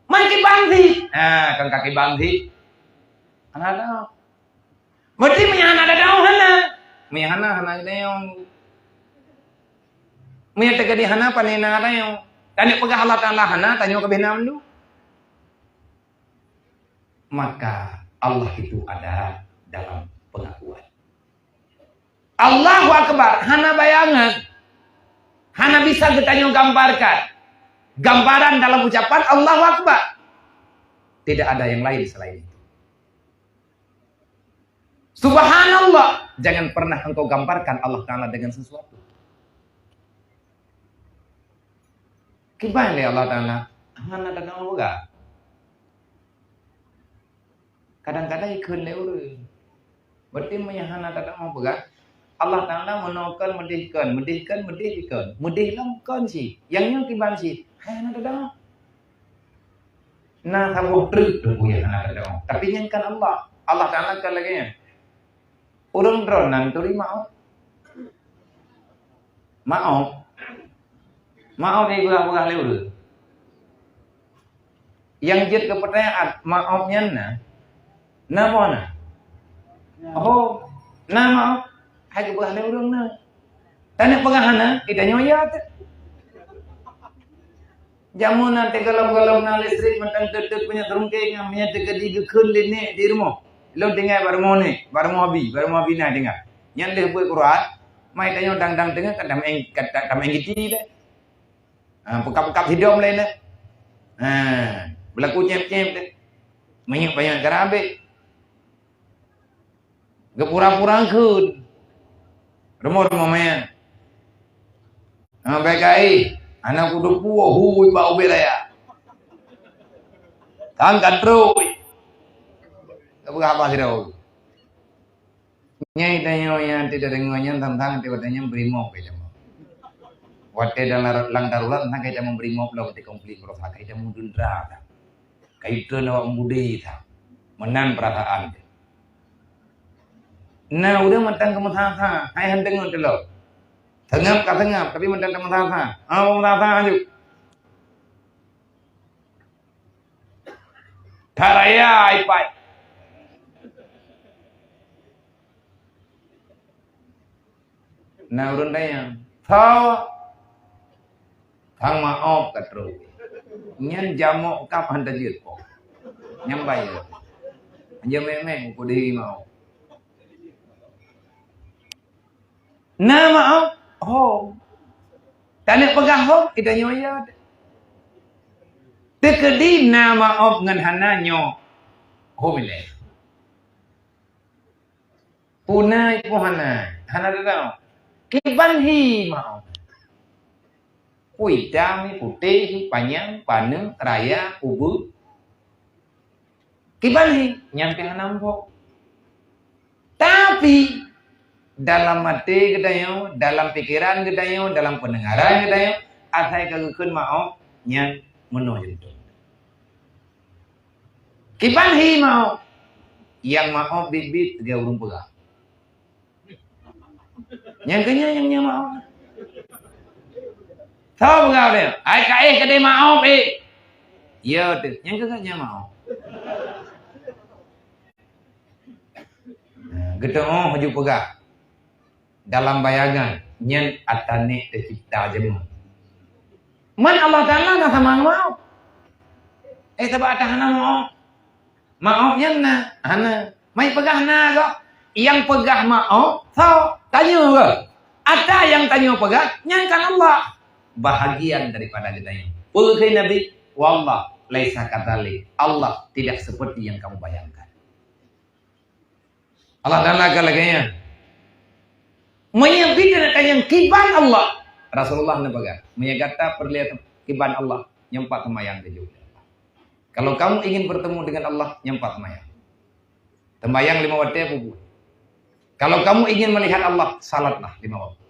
Man kiban hi. Ha, kan ka kiban hi. Hana ada. Berarti meunyo hana tadong, hana. Meunyo hana, hana tadong. Meunyo teukeudi hana, pane na tadong. Tanyoe peugah Allah Taala hana, tanyoe keubeh na mandum. Maka Allah itu ada dalam pengakuan. Allahu Akbar, hana bayangan. Hana bisa geutanyoe gambarkan. Gambaran dalam ucapan Allahu Akbar. Tidak ada yang lain selain itu. Subhanallah, jangan pernah engkau gambarkan Allah Taala dengan sesuatu. Kiban lé Allah Taala, hana tadong peugah. Kadang-kadang ikheun lé ureuëng. Berarti meunyo hana tadong peugah, Allah Taala meunoe kon meudeh kon, meudeh kon meudeh kon, meudeh lom kon cit. Nyang nyoe kiban cit, hai hana tadong. Na saboh treuk teungku nyang hana tadong. Tapi nyan kan Allah. Allah Taala kan lagée nyan. Ureuëng droe nan turi maoh. Maoh. Maoh ipeugah-peugah lé ureuëng. Nyang jeuet keu peutanyaan, maoh nyan na? Na moh na? Oh, na maoh. Hai geupeugah lé ureuëng na. Tanyoe peugah hana, geutanyoe ya teuh. Jameun na teugalom-galom na listrik, mantong teuk-teuk punya terungkeng, nyang meunyo teukeudi geukheun lé nek di rumoh. Lôn tinggai bak rumoh nek, bak rumoh abi, bak rumoh abi na tinggai. Nyan lheueh beuet Quran, mai tanyoe dang-dang teungoh ka tameueng, ka ta-, tameueng giti deh. Ha, peukab-peukab sidom lé neh. Ha, beulaku cép-cép deh. Meunyoe-meunyoe cara abéh. Geupura-pura kheun. Rumoh-rumoh manyang. Ha, bèk ka éh, hana kuteupue hui bak ubé raya. Kan ka trok. Ka peugah haba sidroe. Nyai tanyoe nyang tidak deungoe nyan tantang tiba-tiba nyan brimop ka jameun. Watèe dalam lam darurat, na ka jameun brimop lom, watèe konflik beurasa ka jameun dendera. Ka itreun awak mudé that. Meunan peurasaan jih. Na ureueng mantong geumeusaha-saha, hai han deungoe teuh lom. Seungab ka seungab, tapi mantong teumeusaha-saha. Ah, meumeusaha-saha aju. Taraya ipai. Na ureueng tanyong, "Tho, kang maoh ka trok." Nyan jamok kap han tajeuet po. Nyan bayeue. Hanjeuet mek-mek uku diri maoh. Na maoh? Ho. Taneuk peugah ho, geutanyoe ya. Teukeudi na maoh ngon hana nyoe. Ho bileh. Punai pun hana, hana teudawa. Kiban hi maoh. Kuitam hi, putéh hi, panyang, paneuk, raya, ubeut. Kiban hi, nyan pih hana muphom. Tapi, dalam até geutanyoe, dalam pikeran geutanyoe, dalam peundengaran geutanyoe, asai ka geukheun maoh, nyan meunoe jeuet. Kiban hi maoh. Nyang maoh biet-biet lagèe ureueng peugah. Nyang keunyan nyang nyan maoh. Soe peugah lé, "Ai ka éh keudéh maoh éh." Ya teuh, nyang keunyan nyan maoh. Nah, geutanyoe haju peugah. Dalam bayangan, nyan ata nek teucipta jameun. Man Allah Taala na sama ngon maoh. Eh, sabab ata hana maoh. Maoh nyan na, hana. Mai peugah na gob. Nyang peugah maoh, soe? Tanyoe gob. Ata nyang tanyoe peugah, nyan kan Allah. Bahagian daripada geutanyoe. Peue kheun Nabi? Wallah, laisa kadzalik. Allah tidak seperti yang kamu bayangkan. Allah Taala ka lagèe nyan. Meunyoe bit na tanyong kiban Allah, Rasulullah neupeugah, "Meunyoe gata peureulèe kiban Allah, nyan pat seumayang teuh jeuet. Kalau kamu ingin bertemu dengan Allah, nyan pat seumayang. Seumayang lima watèe peubuet. Kalau kamu ingin melihat Allah, salatlah lima waktu.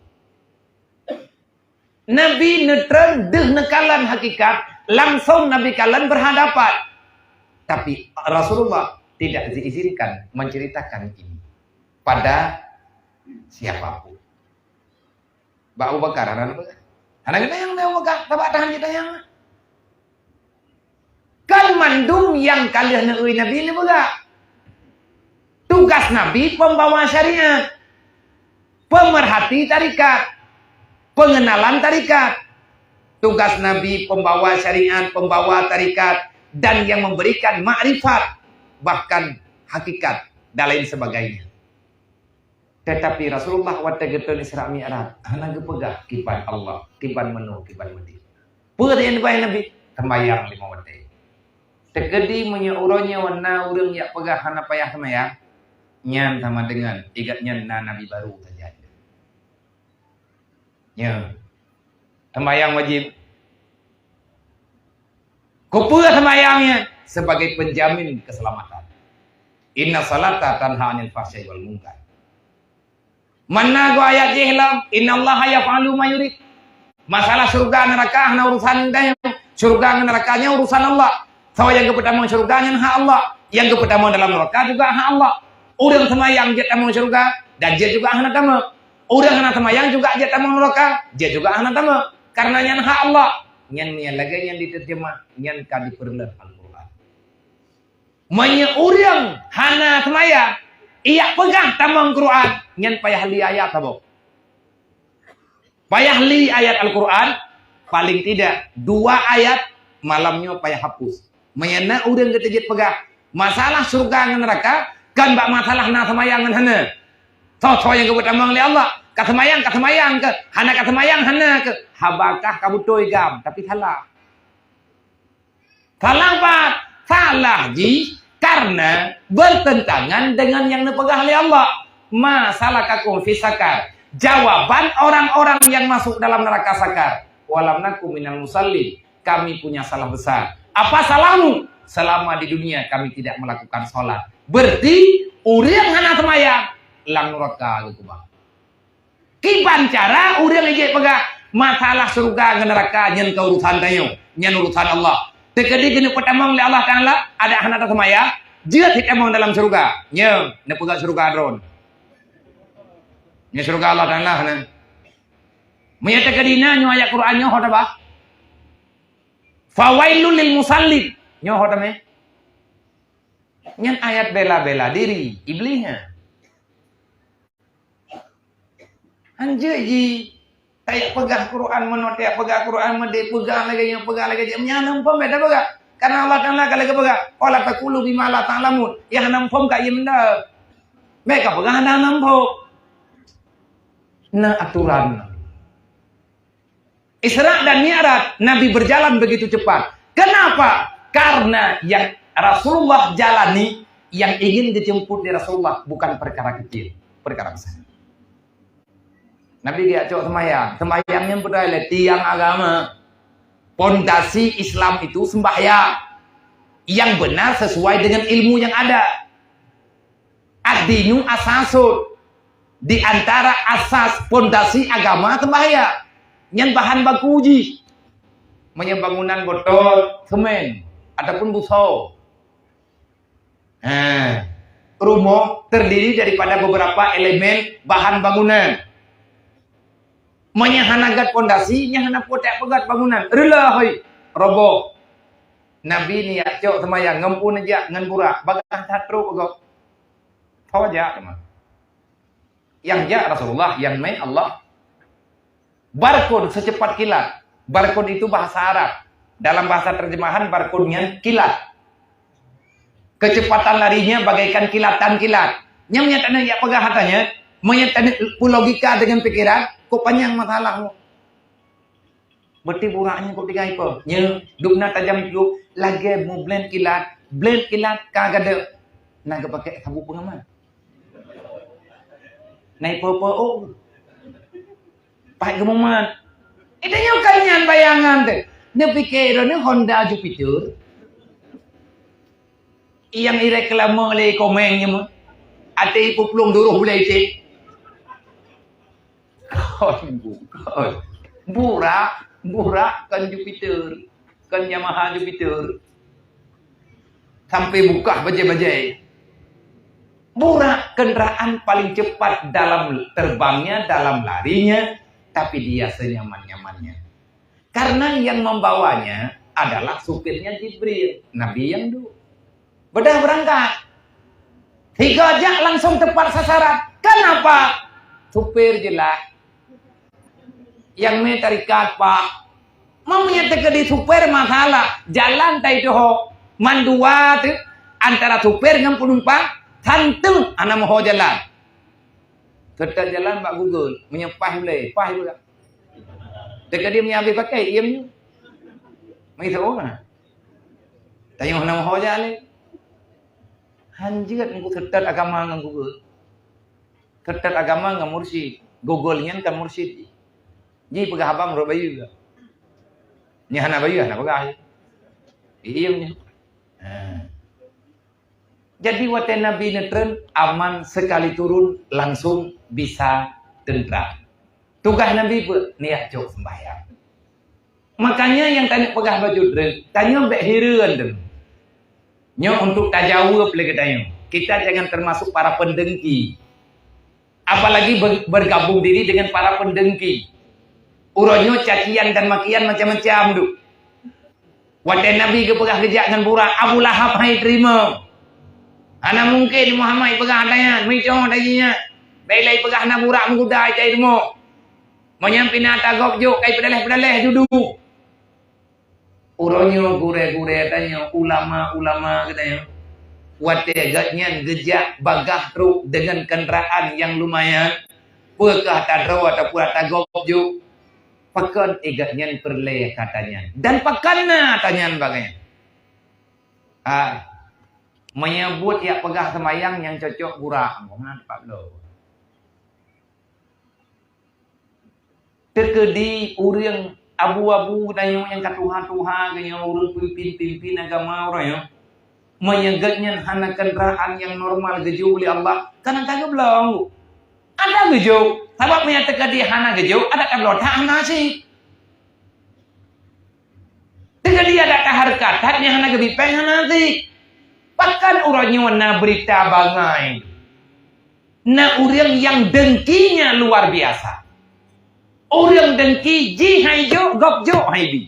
Nabi neutreun deuh neukalon hakikat, langsung Nabi kalon berhadapan. Tapi Rasulullah tidak diizinkan menceritakan ini pada siapapun. Bak Abu Bakar hana neupeugah. Hana geutanyong lé Abu Bakar, tabak tahan jitanyong. Kan mandum nyang ka lheueh neueu Nabi neupeugah. Tugas Nabi pembawa syariat, pemerhati tarikat, pengenalan tarikat. Tugas Nabi pembawa syariat, pembawa tarikat, dan yang memberikan makrifat, bahkan hakikat, dan lain sebagainya. Tetapi Rasulullah watèe geutreun Isra Mi'raj, hana geupeugah kiban Allah, kiban manoe, kiban meudeh. Peue nyang neupeugah Nabi? Seumayang lima watèe. Teukeudi meunyoe uroe nyoe na ureueng jak peugah hana payah seumayang, nyan sama deungon igat nyan na nabi barô sajan. Ya. Seumayang wajib. Keupeue seumayang nyan? Sebagai penjamin keselamatan. Inna salata tanha 'anil fahsya'i wal munkar. Mana go ayat jih lam, "Innallaha yaf'alu ma yurid." Masalah syurga neuraka hana urusan tanyoe. Syurga ngon neuraka nyan urusan Allah. Soe nyang geupeutamong syurga nyan hak Allah. Nyang geupeutamong dalam neuraka juga hak Allah. Ureueng seumayang jeuet tamong syurga dan jeuet juga hana tamong. Ureueng hana seumayang juga jeuet tamong neuraka, jeuet juga hana tamong. Karena nyan hak Allah. Nyan, nyan lagèe nyang diterjemah, nyan ka dipeureulee Al-Qur'an. Meunyoe ureueng hana seumayang, jak peugah tamong Qur'an, nyan payah li ayat saboh. Payah li ayat Al-Qur'an, paling tidak dua ayat malam nyoe payah hapus. Meunyoe na ureueng geuteujeuet peugah, masalah syurga ngon neuraka, kon bak masalah na seumayang ngon hana. Soe-soe nyang geupeu tamong lé Allah, ka seumayang, ka seumayang keuh, hana ka seumayang, hana keuh, haba kah ka beutôi GAM, tapi salah. Salah pat? Salah jih karena bertentangan dengan nyang neupeugah lé Allah. "Ma salakakum fi saqar?" Jawaban orang-orang yang masuk dalam neraka Saqar. "Wa lam naku minal musallin." Kami punya salah besar. Apa salahmu? Selama di dunia kami tidak melakukan sholat. Berarti ureueng hana seumayang, lam neraka geukeubah. Kiban cara ureueng jeuet peugah, masalah syurga ngon neuraka nyan kon urusan tanyoe, nyan urusan Allah. Teukeudi keuneuk peutamong lé Allah Taala, adak hana taseumayang, jeuet jitamong dalam syurga. Nyoe, neupeugah syurga droe. Nyoe syurga Allah Taala hana. Meunyoe teukeudi na nyoe ayat Quran nyoe ho tabah. Fawailul lil musallin. Nyoe ho tamé. Nyan ayat bela-bela diri, Iblih nyan. Hanjeuet jih tajak peugah Quran, meunoe tajak peugah Quran, meudeh peugah lagèe nyoe, peugah lagèe jih. Nyan hana muphom bèk tapeugah. Karena Allah Taala ka lagèe peugah, "Wa la taqulu bima la ta'lamun." Nyang hana muphom ka ie meunan. Bèk kapeugah hana, hana muphom. Na aturan. Isra dan Mi'raj, Nabi berjalan begitu cepat. Kenapa? Karena yang Rasulullah jalani, yang ingin dijemput di Rasulullah bukan perkara kecil, perkara besar. Nabi geujak cok seumayang. Seumayang nyan peue lé tiang agama. Pondasi Islam itu sembahyang yang benar sesuai dengan ilmu yang ada. Ad-dinu asasun. Di antara asas pondasi agama sembahyang. Nyan bahan baku jih. Meunyoe bangunan botol, semen, ataupun buso. Ha, rumoh terdiri daripada beberapa elemen bahan bangunan. Meunyoe hana gèt pondasi, nyan hana peue tajak peugèt bangunan. Reuloh hôi, roboh. Nabi neujak cok seumayang ngon peue neujak ngon burak, bagaih that trok gob. Ho jak teuma. Nyang jak Rasulullah, nyang mè Allah. Barkun secepat kilat. Barkun itu bahasa Arab. Dalam bahasa terjemahan, barkun nyan kilat. Kecepatan larinya bagaikan kilatan kilat. Nyan meunyo taneuk jak peugah hata nyan, meunyo taneuk peulogika deungon pikeran, kok panyang masalah. Berarti burak nyan kok tinggai peue? Nyoe, dum na tajam jih, lagèe mublén kilat, blén kilat ka gadôh. Na geupakè sabu peungaman. Na ipeue-peue, oh. Paih geumumat. Itu nyoe kan nyan bayangan teuh. Neupiké droeneuh Honda Jupiter nyang ireklame lé Komeng nyoe, até ipuplueng duroh bulai cit. Kon, kon. Burak, burak kon Jupiter, kon Yamaha Jupiter. Sampai bukah bajai-bajai. Burak kendaraan paling cepat dalam terbangnya, dalam larinya, tapi dia senyaman-nyamannya. Karena yang membawanya adalah supirnya Jibril, Nabi yang dulu. Bedah berangkat. Tiga jak langsung tepat sasaran. Kenapa? Supir jelas. Yang me tarikat, Pak. Meunyoe teukeudi supir masalah, jalan tai doho. Mandua tu antara supir ngon penumpang, santeung hana moho jalan. Seutôt jalan bak Google, meunyoe paih ulée, paih juga. Teukeudi meunyoe habéh pakai, iem nyoe. Meuisoe na. Tanyoe hana moho jalan lé. Hanjeuet ngon seutôt agama ngon Google. Seutôt agama ngon mursyid. Google nyan kan mursyid. Ji peugah haba meurot bayeue. Nyan hana bayeue, hana peugah. Iem nyoe. Ha. Jadi watée Nabi neutreun, aman, sekali turun langsung bisa teuntram. Tugaih Nabi peue? Niat cok sembahyang. Makanya nyang tanyoe peugah baju treuk, tanyoe bék hireuen deungon. Nyoe untuk tajaweueb lé geutanyoe. Kita jangan termasuk para pendengki. Apalagi ber-, bergabung diri dengan para pendengki. Uroe nyoe cacian dan makian macam-macam tu. Watée Nabi geupeugah geujak ngon Burak, Abu Lahab hai teurimong. Hana mungken Muhammad peugah ata nyan, meuicoe ata jih nyan. Bék lé peugah na Burak meuguda ata teurimong. Meunyan pih na ata gob jok kai peudaleh-peudaleh dudu. Uroe nyoe gurée-gurée tanyoe, ulama-ulama geutanyoe, watée gobnyan geujak bagah trok deungon kendaraan nyang lumayan, peue keuh ata droe atawa ata gob jok, pakon gobnyan peureulée ka ata nyan, dan pakon na ata nyan bagai nyan. Ah, meunyoe buet jak peugah seumayang nyang cocok Burak, meunan tepat lom. Teukeudi ureuëng abu-abu tanyoe nyang ka tuha-tuha, tanyoe ureuëng pimpin-pimpin agama uroe nyoe, meunyoe gobnyan hana kendaraan nyang normal geujok lé Allah, ka na ka geublong. Ada geujok, sabab meunyoe teukeudi hana geujok, ada ka bloe that hana cit. Teukeudi ada ka hareukat that nyang hana geubipeng hana cit. Pakon uroe nyoe na beurita bangai. Na ureuëng nyang dengkinya luar biasa. Ureuëng dengki jih hai jok, gob jok hai bi.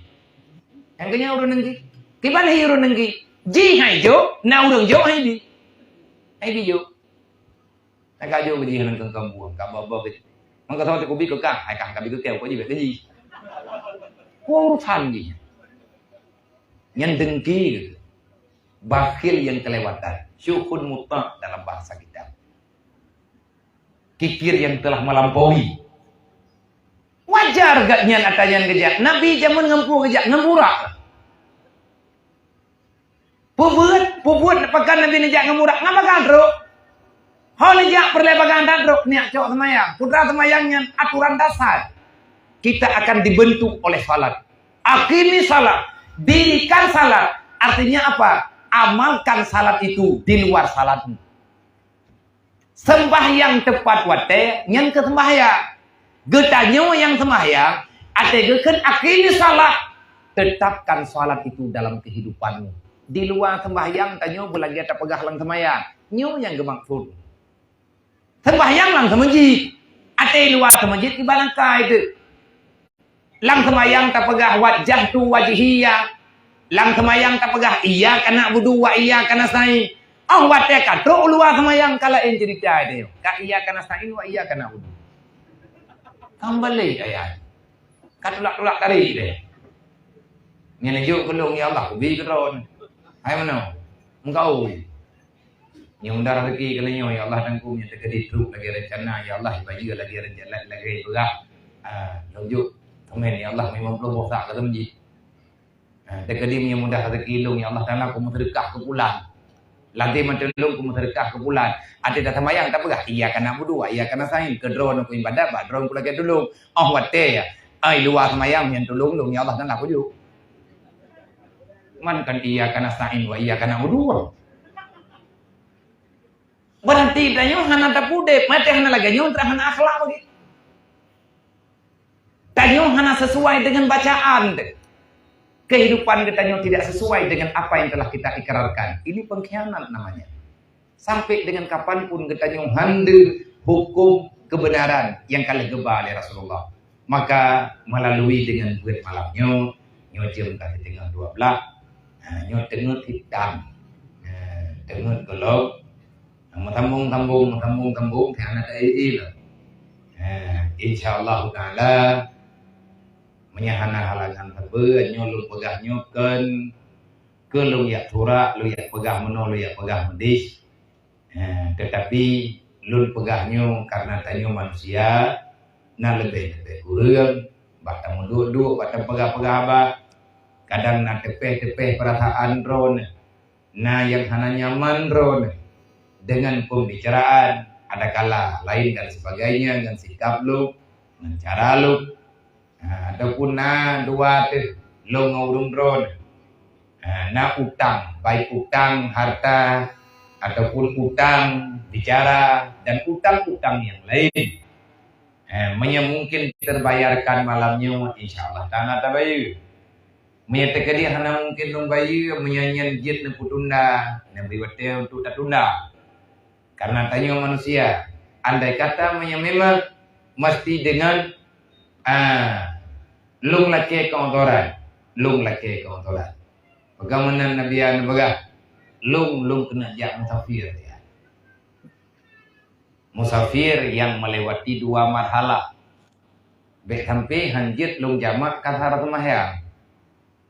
Nyang keunyan ureuëng dengki. Kiban hi ureuëng dengki. Jih hai jok, na ureuëng jok hai bi. Hai bi jok. Ka jok jih ngon keumbung, ka boh-boh jih. Mangka sama teukubi keu kah, hai kah kabi keu keu, kok jih bèk keu jih. Urusan jih. Nyan dengki. Bakhil yang kelewatan, syukhun mutlak dalam bahasa kita. Kikir yang telah melampaui. Wajar gobnyan ata nyan geujak. Nabi jameun ngon peue geujak? Ngon Burak. Peubeuet, peubeuet pakon Nabi neujak ngon Burak? Ngon bagah trok. Ho neujak peureulèe bagah trok, niat cok seumayang. Putra seumayang nyan aturan dasar. Kita akan dibentuk oleh salat. Aqimi salat, dirikan salat. Artinya apa? Amalkan salat itu di luar salatmu. Sembahyang tepat watèe nyan keuh sembahyang. Geutanyoe nyang sembahyang, até geukheun aqimi salat, tetapkan salat itu dalam kehidupanmu. Di luwa sembahyang tanyoe beulagèe tapeugah lam seumayang. Nyoe nyang geumaksud. Sembahyang lam seumeujid. Até luwa seumeujid ibarat kai teuh. Lam seumayang tapeugah, "Wajjahtu wajhiya." Lam seumayang tapeugah, "Iyyaka na'budu wa iyyaka nasta'in." Oh, watèe ka trok u luwa seumayang ka laén ceurita deh. Ka iyyaka nasta'in wa iyyaka na'budu. Ka meubalek ayat. Ka tulak-tulak tarék deh. Nyan jok keu lôn, "Ya Allah, kubi keu droeneuh." Hai meunoe. Meugaui. Nyang mudah rezeki keu lôn nyoe, ya Allah, dan kum nyang teukeudi trok lagèe rencana, ya Allah, ibayeue lagèe rencana, lagèe peugah. Ah, lôn jok komen, ya Allah, limong ploh boh sak keu lôn jih. Ah, teukeudi nyang mudah rezeki lôn, ya Allah Taala, kum meuseudeukah keu pulan. Lagèe mantong lôn kum meuseudeukah keu pulan. Até taseumayang tapeugah, "Iyyaka na'budu wa iyyaka nasta'in." Keu droeneuh ku ibadat, bak droeneuh ku lakèe tulông. Oh, watèe ya. Ai luwa seumayang nyang tulông lôn, ya Allah Taala, ku jok. Rahman kan iyyaka nasta'in wa iyyaka na'budu. Berarti tanyoe hana tapudeb, maté hana lagée nyoe, hana akhlak lagi. Tanyoe hana sesuai dengan bacaan. Kehidupan geutanyoe tidak sesuai dengan apa yang telah kita ikrarkan. Ini pengkhianat namanya. Sampai dengan kapan pun geutanyoe hana hukum kebenaran yang ka lheueh geuba lé Rasulullah. Maka melalui dengan buet malam nyoe, nyoe jeuem ka teungoh dua belas. Ha, nyoe teungeut hitam. Ha, teungeut golom. Meusambung-sambung, meusambung-sambung, keu aneuk ta-i-i lom. Ha, insya Allah Taala, meunyoe hana halangan sabe, nyoe lôn peugah nyoe kon keu lôn jak surak, lôn jak peugah meunoe, lôn jak peugah meudeh. Eh, tetapi lôn peugah nyoe karena tanyoe manusia, na leubeh-leubeh ureuëng, bak tameuduek-duek, bak tapeugah-peugah haba. Kadang na teupeh-teupeh peurasaan droeneuh, na nyang hana nyaman droeneuh dengan pembicaraan, adakala lain dan sebagainya, ngon sikap lôn, ngon cara lôn. Ha, ataupun na dua teuh lôn ngon ureuëng droeneuh. Ha, na utang, baik utang harta ataupun utang bicara dan utang-utang nyang laén. Ha, meunyoe mungkin terbayarkan malam nyoe, insya Allah Taala tabayeue. Meunyoe teukeudi hana mungkin lôn bayeue, meunyoe nyan jeuet neupeutunda, neubri watée untuk tatunda. Karena tanyoe manusia, andai kata meunyoe memang mesti dengan, ah, lôn lakée keuutoran, lôn lakée keuutoran. Bagaimana Nabi neupeugah, lôn, lôn keuneuk jak musafir, ya. Musafir yang melewati dua marhalah. Bék sampai hanjeuet lôn jamak kasar seumahyang.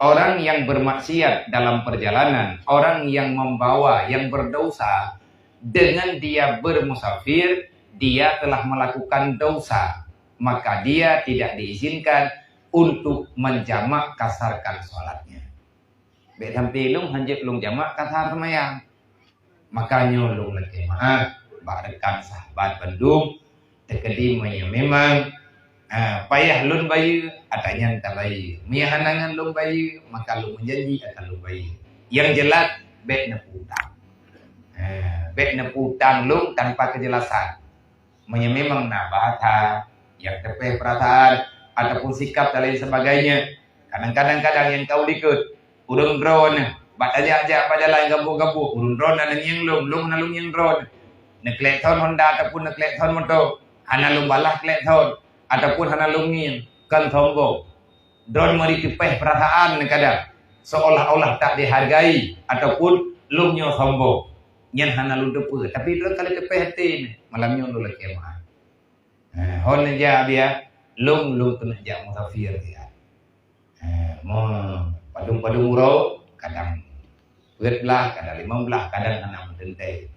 Orang yang bermaksiat dalam perjalanan, orang yang membawa, yang berdosa, dengan dia bermusafir, dia telah melakukan dosa, maka dia tidak diizinkan untuk menjamak kasarkan salatnya. Bék sampai lôn hanjeuet lôn jamak kasar seumahyang. Maka nyoe lôn lakée meu'ah bak rekan sahabat bandum, teukeudi meunyoe memang, ah, payah lôn bayeue, ata nyan tabayeue. Meunyoe hana ngon lôn bayeue, maka lôn meujanji akan lôn bayeue. Nyang jeulaih, bék neupeu utang. Ah, bék neupeu utang lôn tanpa keujelasan. Meunyoe memang na bahasa nyang teupeh peurasaan ataupun sikap dan lain sebagainya, kadang-kadang kadang nyang ka u likot, ureuëng droeneuh bak tajak-jak bak jalan gabuek-gabuek, ureuëng droeneuh na neungieng lôn, lôn hana lôn ngieng droeneuh. Neuklakson honda ataupun neuklakson moto, hana lôn balaih klakson ataupun hana lôn ngieng, kon sombong. Droeneuh meuri teupeh peurasaan kadang, seolah-olah tak dihargai ataupun lôn nyoe sombong. Nyan hana lôn teupeue, tapi droeneuh ka lheueh teupeh até nyoe, malam nyoe lôn lakée meu'ah. Eh, hon neujak biya, lôn, lôn keuneuk jak musafir siat. Eh, meupadum-padum uroe, kadang peuet blaih, kadang limong blaih, kadang hana meuteuntée.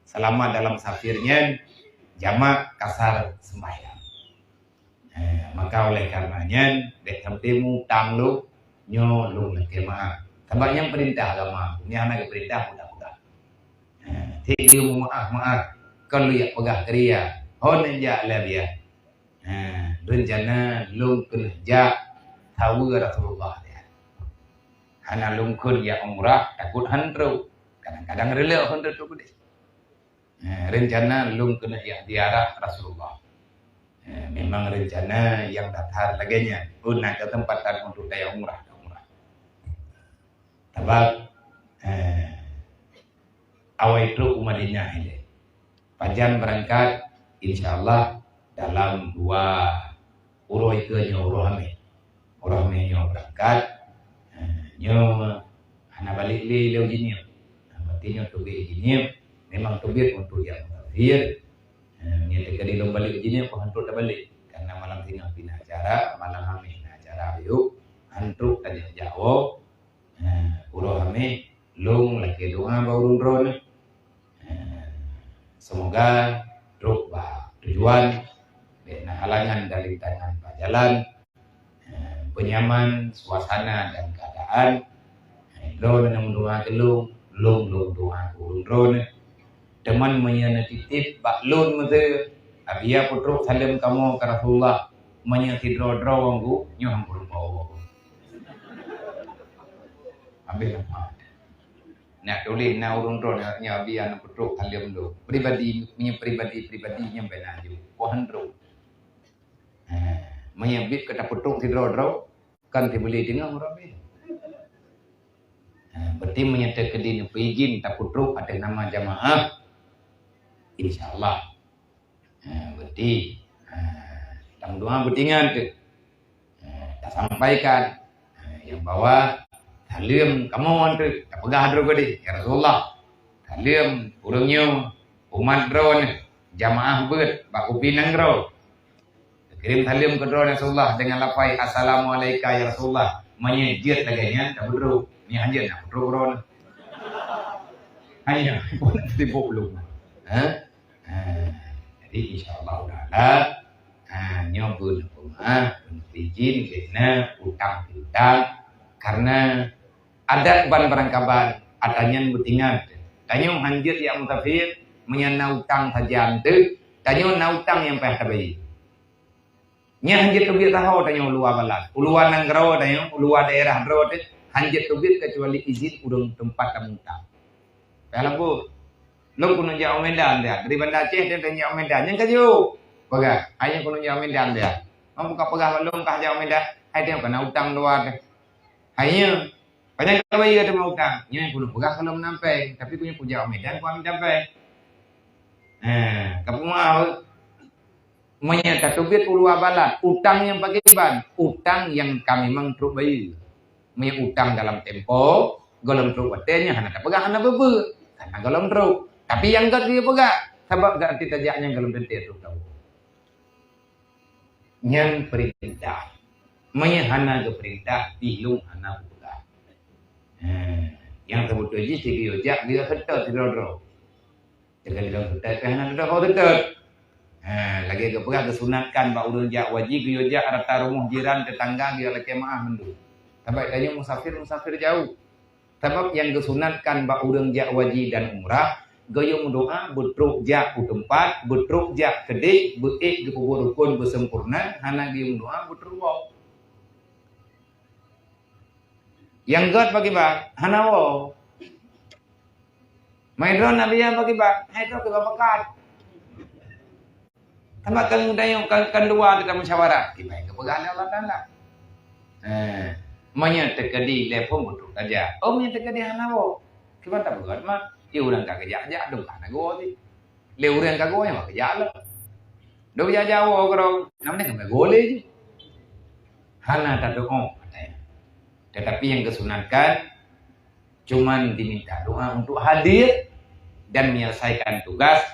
Selama dalam safir nyan, jamak kasar sembahyang. Eh, maka oleh karena nyan, bék sampai mutang lôn, nyoe lôn lakée meu'ah. Sabab nyan peurintah agama, nyan hana geupeurintah mudah-mudah. Ha, tieb lé meu'ah-meu'ah, kon lôn jak peugah keu dia, hon neujak lé dia. Ha, reuncana lôn keuneuk jak saweue Rasulullah dia. Hana lôn kheun jak umrah, takot hana trok. Kadang-kadang reulek hon trok keudeh. Ha, reuncana lôn keuneuk jak ziarah Rasulullah. Ha, memang reuncana nyang datar lagée nyan. Pun na keuseumpatan untuk tajak umrah, umrah. Sabab, eh, awai trok u Madinah ilée. Pajan beurangkat, insya Allah dalam dua uroe keue nyoe, uroe Hameh. Uroe Hameh nyoe beurangkat, eh, nyoe hana balek lé ilée u Jeunieb. Nah, berarti nyoe teubiet i Jeunieb, memang teubiet untuk jak musafir. Eh, nyan teuka di lôn balek u Jeunieb, pun hantom tabalek. Karena malam singoh pih na acara, malam Hameh na acara ayub, hantom tajak-jak woe. Eh, uroe Hameh, lôn lakée doa bak ureuëng droeneuh. Eh, semoga trok bak tujuan, bék na halangan dan rintangan bak jalan. Eh, beunyaman suasana dan keuadaan. Eh, droeneuh nyang meudoa keu lôn, lôn, lôn doa keu ureuëng droeneuh. Teuma meunyoe neutitip bak lôn meuseu, Abiya peutrok saleuem kamoe keu Rasulullah, meunyoe sidroe-droe ngon geuh, nyoe han peurumpok. Habéh nafas. Nak tuléh na ureuëng droe nyang, nyang biasa peutrok saleuem droe. Pribadi, meunyoe pribadi-pribadi nyang beu na ju. Poh han droe. Meunyoe biet ka tapeutrok sidroe-droe, kan sibeulé teungoh uroe nyoe. Berarti meunyoe teukeudi neupeuidin tapeutrok ateueh nama jamaah, insya Allah. Ha, berarti, ha, tameudoa beutingan teuh. Ha, tasampaikan, ha, nyang bahwa saleuem kamoe teuh, tapeugah droe keudeh, "Ya Rasulullah, saleuem ureuëng nyoe, umat droeneuh, jamaah beuet bak kupi nanggroe. Kirém saleuem keu droeneuh ya Rasulullah dengan lafai, 'Assalamualaika ya Rasulullah.'" Meunyoe jeuet lagée nyan, tapeutrok. Meunyoe han jeuet, tapeutrok droeneuh. Hanya, sibuk lom. Ha? Ha, jadi, insya Allah taala, ha, nyoe beuna peumeu'ah, beuna izin, beuna utang piutang, karena adat ban barangkaban, ata nyan beutingat. Tanyoe han jeuet jak musafir, meunyoe na utang sajan teuh, tanyoe na utang nyang payah tabayeue. Nyan han jeuet teubiet saho tanyoe u luwa balat. U luwa nanggroe tanyoe, u luwa daerah droe teuh, han jeuet teubiet keucuali izin ureuëng teumpat tameuutang. Payah lambôt. Lôn keuneuk jak u Medan dia. Dari Banda Aceh dia jak u Medan. Nyan ka jeuet. Peugah, "Hai nyoe keuneuk jak u Medan dia." Mau buka peugah bak lôn kah jak u Medan. Hai dia kena utang luwa teuh. Hai nyoe. Padahai ka bayeue teuma utang. Nyoe keuneuk peugah ka lôn meunan péng. Tapi keuneuk kujak u Medan, ku ambil péng. Nah, ka peumeu'ah. Meunyoe tateubiet u luwa balat, utang nyang pakriban, utang nyang ka memang trok bayeue. Meunyoe utang dalam tempo, gohlom trok watée nyan hana tapeugah hana beubeuet, karena gohlom trok. Tapi nyang gét geupeugah, sabab gét até tajak nyan gohlom teuntée trok tawoe. Nyan peurintah. Meunyoe hana geupeurintah, pih lôn hana kupeugah. Nah, nyang seubeutôi jih sigeuyue jak geuyue seutôt sidroe-droe. Jaga lidang seutôt, pih hana teudaho seutôt. Ha, lagée geupeugah geusunatkan bak ureuëng jak haji, geuyue jak rata rumoh jiran, teutangga, geuyue lakée meu'ah mandum. Sabab tanyoe musafir, musafir jauh. Sabab nyang geusunatkan bak ureuëng jak haji dan umrah, geuyue meudoa beutrok jak u teumpat, beutrok jak keudeh, beuék geupeubuet rukon beusempurna, hana geuyue meudoa beutrok woe. Nyang gét pakriban, hana woe. Meunyoe droe na biaya pakriban, hai droe kiban pakat. Tambah kan tanyoe kan, kan dua kita musyawarah, kiban geupeugah lé Allah Taala. Eh, meunyoe teukeudi lé phon beutôi saja. Oh, meunyoe teukeudi hana woe. Kiban tapeugah mah, ya ureuëng ka geujak-jak dong ka na geuwoe teuh. Lé ureuëng ka geuwoe nyang geujak lom. Dong jak-jak woe keudroe, nama ni kami boleh je. Hana tadoa katanya. Tetapi yang kesunatkan cuman diminta doa untuk hadir dan menyelesaikan tugas.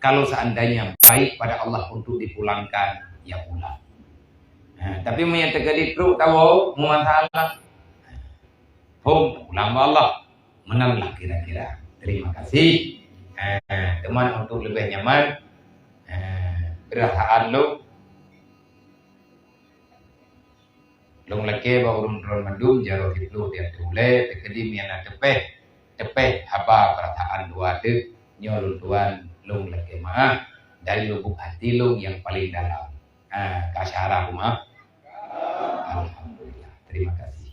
Kalau seandainya baik pada Allah untuk dipulangkan, ya pulang. Nah, tapi meunyoe teukeudi trok tawoe, meumasalah. Hom, pulang bak Allah. Meunan lah kira-kira. Terima kasih. Eh, teuma untuk lebih nyaman, eh, peurasaan lôn. Lôn lakée bak ureuëng droe mandum jaroe siploh di ateueh ulée, teukeudi meunan teupeh, teupeh haba peurasaan dua teuh, nyoe lôn tuan lôn lakée meu'ah dari lubuk hati lôn nyang paleng dalam. Ah, ka syarah meu'ah. Alhamdulillah. Terima kasih.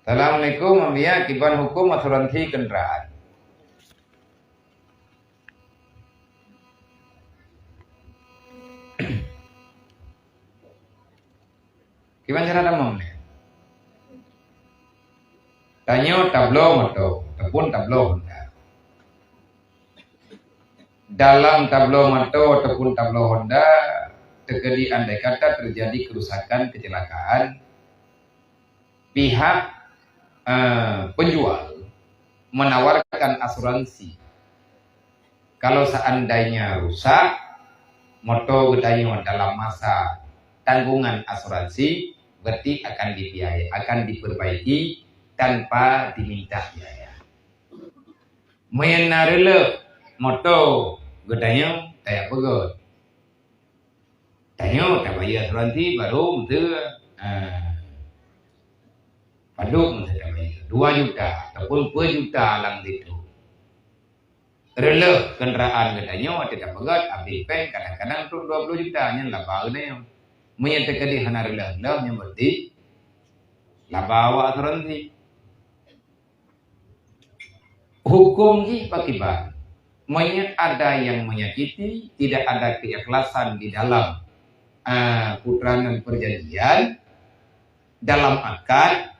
Assalamualaikum, Mak Mia, kiban huköm asuransi kendaraan? Kiban cara tamong nyoe? Tanyoe tabloe moto, ataupun tabloe Honda. Dalam tabloe moto ataupun tabloe Honda, teukeudi andai kata terjadi kerusakan, kecelakaan, pihak, eh, penjual menawarkan asuransi. Kalau seandainya rusak moto geutanyoe dalam masa tanggungan asuransi, berarti akan dibiayai, akan diperbaiki tanpa diminta biaya. Meunyoe na reuloh moto geutanyoe, tajak peugöt. Tanyoe tabayeue asuransi baru meuseu, ha, padub meuseu tabayeue, dua juta ataupun peuet juta lam situ. Reuloh keundaraan geutanyoe watée tapeugöt, abéh péng kadang-kadang trok dua puluh juta, nyan laba geutanyoe. Meunyoe teukeudi hana reuloh-reuloh, nyan berarti laba awak asuransi. Hukum jih pakiban. Meunyoe ada yang menyakiti, tidak ada keikhlasan di dalam, ah, puteranan perjanjian, dalam akad,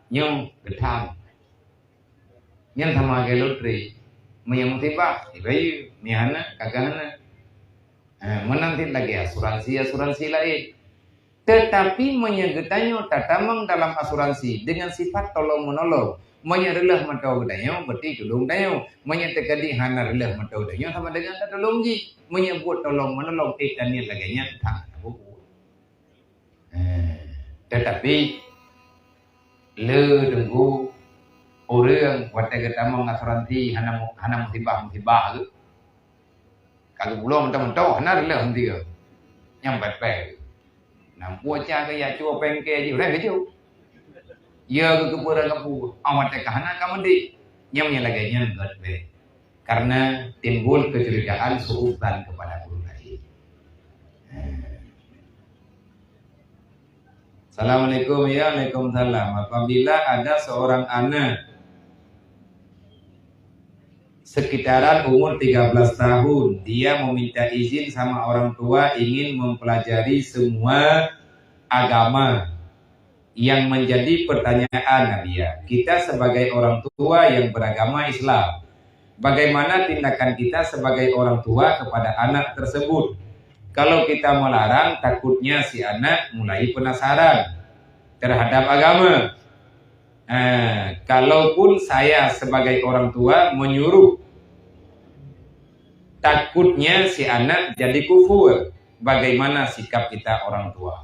nyoe geutham. Nyan sama lagèe loteri. Meunyoe musibah, ibayeue. Meunyoe hana, ka hana. Ah, meunan cit lagèe asuransi-asuransi laén. Teutapi meunyoe geutanyoe tatamong dalam asuransi deungon sifat tolong-meunolong, meunyoe reuloh mantong geutanyoe, berarti tulông tanyoe. Meunyoe teukeudi hana reuloh mantong geutanyoe, sama deungon tatulông jih. Meunyoe buet tolong-meunolong, ék dan niet lagèe nyan, that tapubuet. Eh, teutapi, le teungku, ureueng watèe geutamong asuransi hana mu-, hana musibah-musibah geuh. Ka geupulo mantong-mantong, hana reuloh meuntreuk. Nyang pèpè. Nam puca keu ya cua pengke jih, udah keu jih. Ya keu keupeurang kapu, amat teuka hana ka meudik. Nyang nyan lagèe nyan gèt bèk. Karena timbul kecurigaan, su'udzan kepada ureueng laén. Eh. Assalamualaikum. Ya, waalaikumsalam. Apabila ada seorang anak sekitaran umur tiga belas tahun, dia meminta izin sama orang tua ingin mempelajari semua agama yang menjadi pertanyaan Nadia. Kita sebagai orang tua yang beragama Islam, bagaimana tindakan kita sebagai orang tua kepada anak tersebut? Kalau kita melarang, takutnya si anak mulai penasaran terhadap agama. Eh, kalaupun saya sebagai orang tua menyuruh, takutnya si anak jadi kufur. Bagaimana sikap kita orang tua?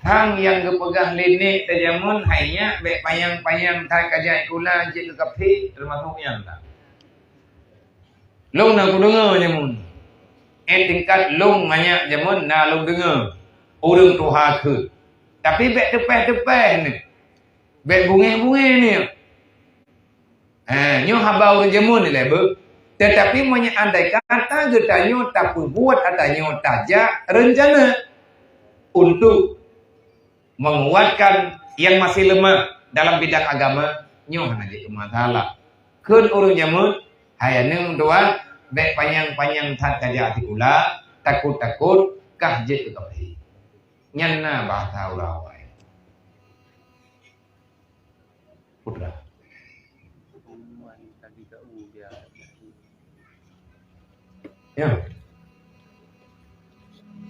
Hang nyang geupeugah lé nèk teuh jameun, hai nyak, bèk panyang-panyang that ka jak sikula jeuet keu kafé, teumasok nyan that. Lôn na kudeungoe jameun. Eh, tingkat lôn manyak jameun na lôn deungoe. Ureueng tuha kheun. Tapi bèk teupèh-teupèh nèh. Bèk bungéh-bungéh nèh. Eh, nyoe haba ureueng jameun ilèe beuh. Teutapi meunyoe andai kata geutanyoe tapeubuet, geutanyoe tajak reuncana untuk menguatkan nyang masih lemah dalam bidang agama, nyoe hana jeuet keu masalah. Kheun ureueng jameun, hai aneuk meutuah, bèk panyang-panyang that ka jak sikula, takot-takot kah jeuet keu kafé. Nyan na bahasa ureueng awai. Putra. Ya.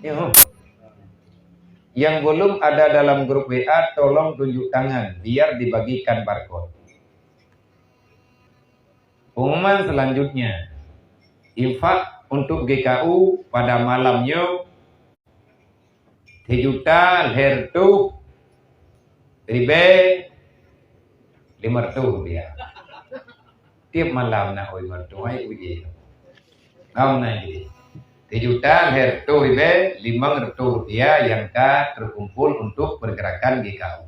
Ya. Yang belum ada dalam grup W A, tolong tunjuk tangan biar dibagikan barcode. Pengumuman selanjutnya, infak untuk G K U pada malam nyoe sijuta lhèe reutôh ribèe limong reutôh rupiah. Tiep malam na oi limong reutôh, ai ui. Ngam na jadi. Sijuta lhèe reutôh ribèe limong reutôh rupiah nyang ka terkumpul untuk pergerakan G K U.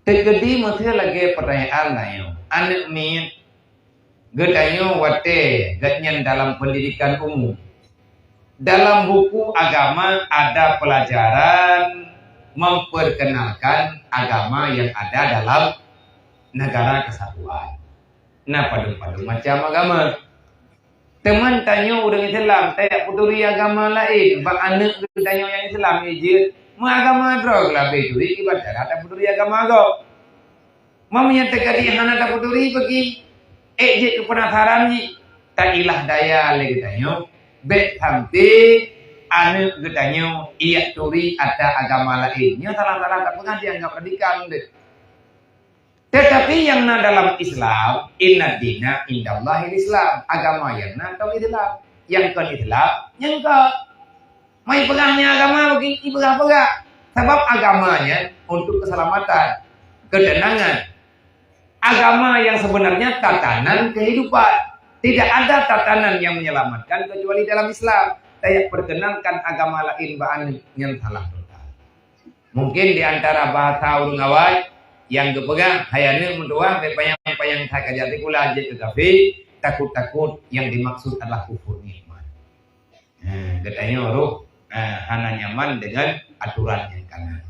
Teukeudi meusé lagèe peutanyaan tanyoe, aneuk miet geutanyoe watèe geuhnyan dalam pendidikan umum. Dalam buku agama ada pelajaran memperkenalkan agama yang ada dalam negara kesatuan. Na padum-padum macam agama. Teuma tanyoe ureueng Islam, tajak peuturi agama laén bak aneuk geutanyoe nyang Islam, jih meuagama droe, geulabeh turi ibarat cara tapeuturi agama gob. Meunyoe teukeudi hana tapeuturi bagi, ék jeuet keu penasaran jih, tailah daya lé geutanyoe, bèk sampoe aneuk geutanyoe ijak turi ata agama laén. Nyoe salah-salah tapeugah, dianggap radikal deh. Tetapi nyang na dalam Islam, inna dina indallahil Islam. Agama nyang na tông Islam. Nyang kon Islam, nyang kon. Mai peugah nyan agama bagi ipeugah-peugah. Sabab agama nyan untuk keselamatan, ketenangan. Agama yang sebenarnya tatanan kehidupan. Tidak ada tatanan yang menyelamatkan kecuali dalam Islam. Tajak perkenalkan agama laén bak aneuk, nyan salah total. Mungkin di antara bahasa ureueng awai nyang geupeugah, hai aneuk meutuah, bèk panyang-panyang that ka jak sikula jeuet keu kafé, takot-takot nyang dimaksud adalah kufur nikmat. Ha, geutanyoe roh, ha, hana nyaman deungon aturan nyang ka na.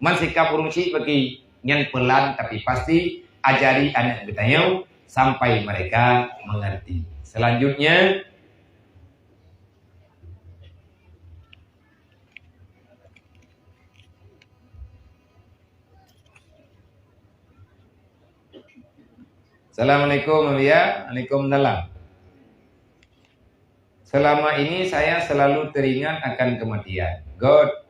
Man sikap ureuëng syiek bagi nyan pelan tapi pasti ajari aneuk geutanyoe sampai mereka mengerti. Selanjutnya, Assalamualaikum, Mulia. Waalaikumsalam. Selama ini saya selalu teringat akan kematian. Good.